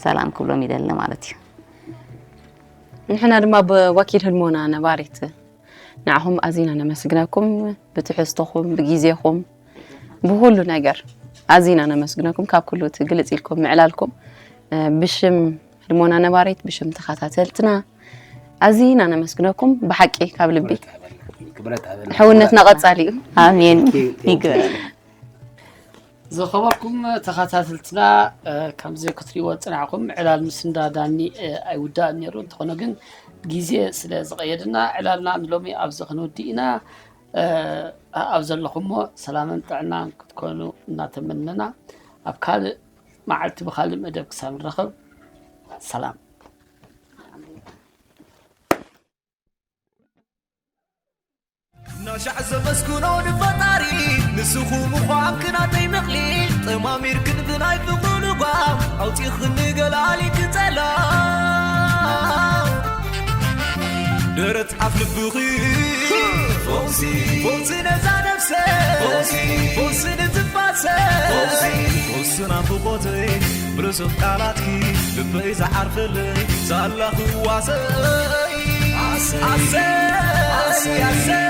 ሰላም ክብሎም ይደሊ ማለት እዩ። ንሕና ድማ ብወኪል ህድሞና ነባሪት ንዓኹም ኣዚና ነመስግነኩም፣ ብትሕዝቶኹም፣ ብግዜኹም፣ ብኹሉ ነገር ኣዚና ነመስግነኩም። ካብ ኩሉ እቲ ግልጽ ኢልኩም ምዕላልኩም፣ እ፣ ብሽም ህድሞና ነባሪት፣ ብሽም ተኸታተልትና ኣዚና ነመስግነኩም። ብሓቂ ካብ ልቢ ክብረት ሃበልና። ክብረት ሃበልና። ሕውነትና ቀጻሊ እዩ። ኣሜን። Thank you, thank you። ይግበረልና። ዝኸበርኩም ተኸታተልትና፣ እ፣ ከምዚ ክትሪእዎ ዝጸናሕኩም ዕላል ምስ እንዳ ዳኒ፣ እ፣ ኣይውዳእን ነይሩ። እንተኾነ ግን ግዜ ስለ ዝቐየደና ዕላልና ንሎሚ ኣብዚ ክንውድእ ኢና። እ፣ ኣብ ዘለኹሞ ሰላምን ጥዕናን ክትኮኑ እናተመነና ኣብ ካልእ መዓልቲ ብኻልእ መደብ ክሳብ ንራኸብ ሰላም። ናሻዕ ዘመስግኖ ንፈጣሪ፣ ንስኹም ምዃንኪ ናተይ መኽሊት፣ ጠማሚርክን ብናይ ፍቕሩ ልጓም፣ ኣውጺኽኒ ገላሊኪ ጸላም። ደረት ኣፍ ልብኺ፣ ፈውሲ፣ ፈውሲ ነዛ ነፍሰ፣ ፈውሲ፣ ፈውሲ ንትንፋሰ፣ ፈውሲ፣ ፈውሲ ናፍቖተይ፣ ብርሱፍ ቃላትኪ፣ ልበይ ዝዓርፈለይ፣ ሳላ ክዋሰይ። ኣሰይ፣ ኣሰይ፣ ኣሰይ፣ ኣሰይ፣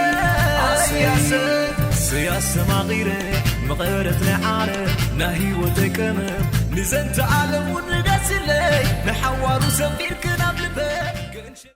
ኣሰይ፣ ኣሰይ። ኣሰይ ኣስተማቒረ መቐረት ናይ ዓለም ናይ ህይወተይ ቀመም ንዘንተ ዓለም እውን ንገስለይ ንሓዋሩ ሰፊርክ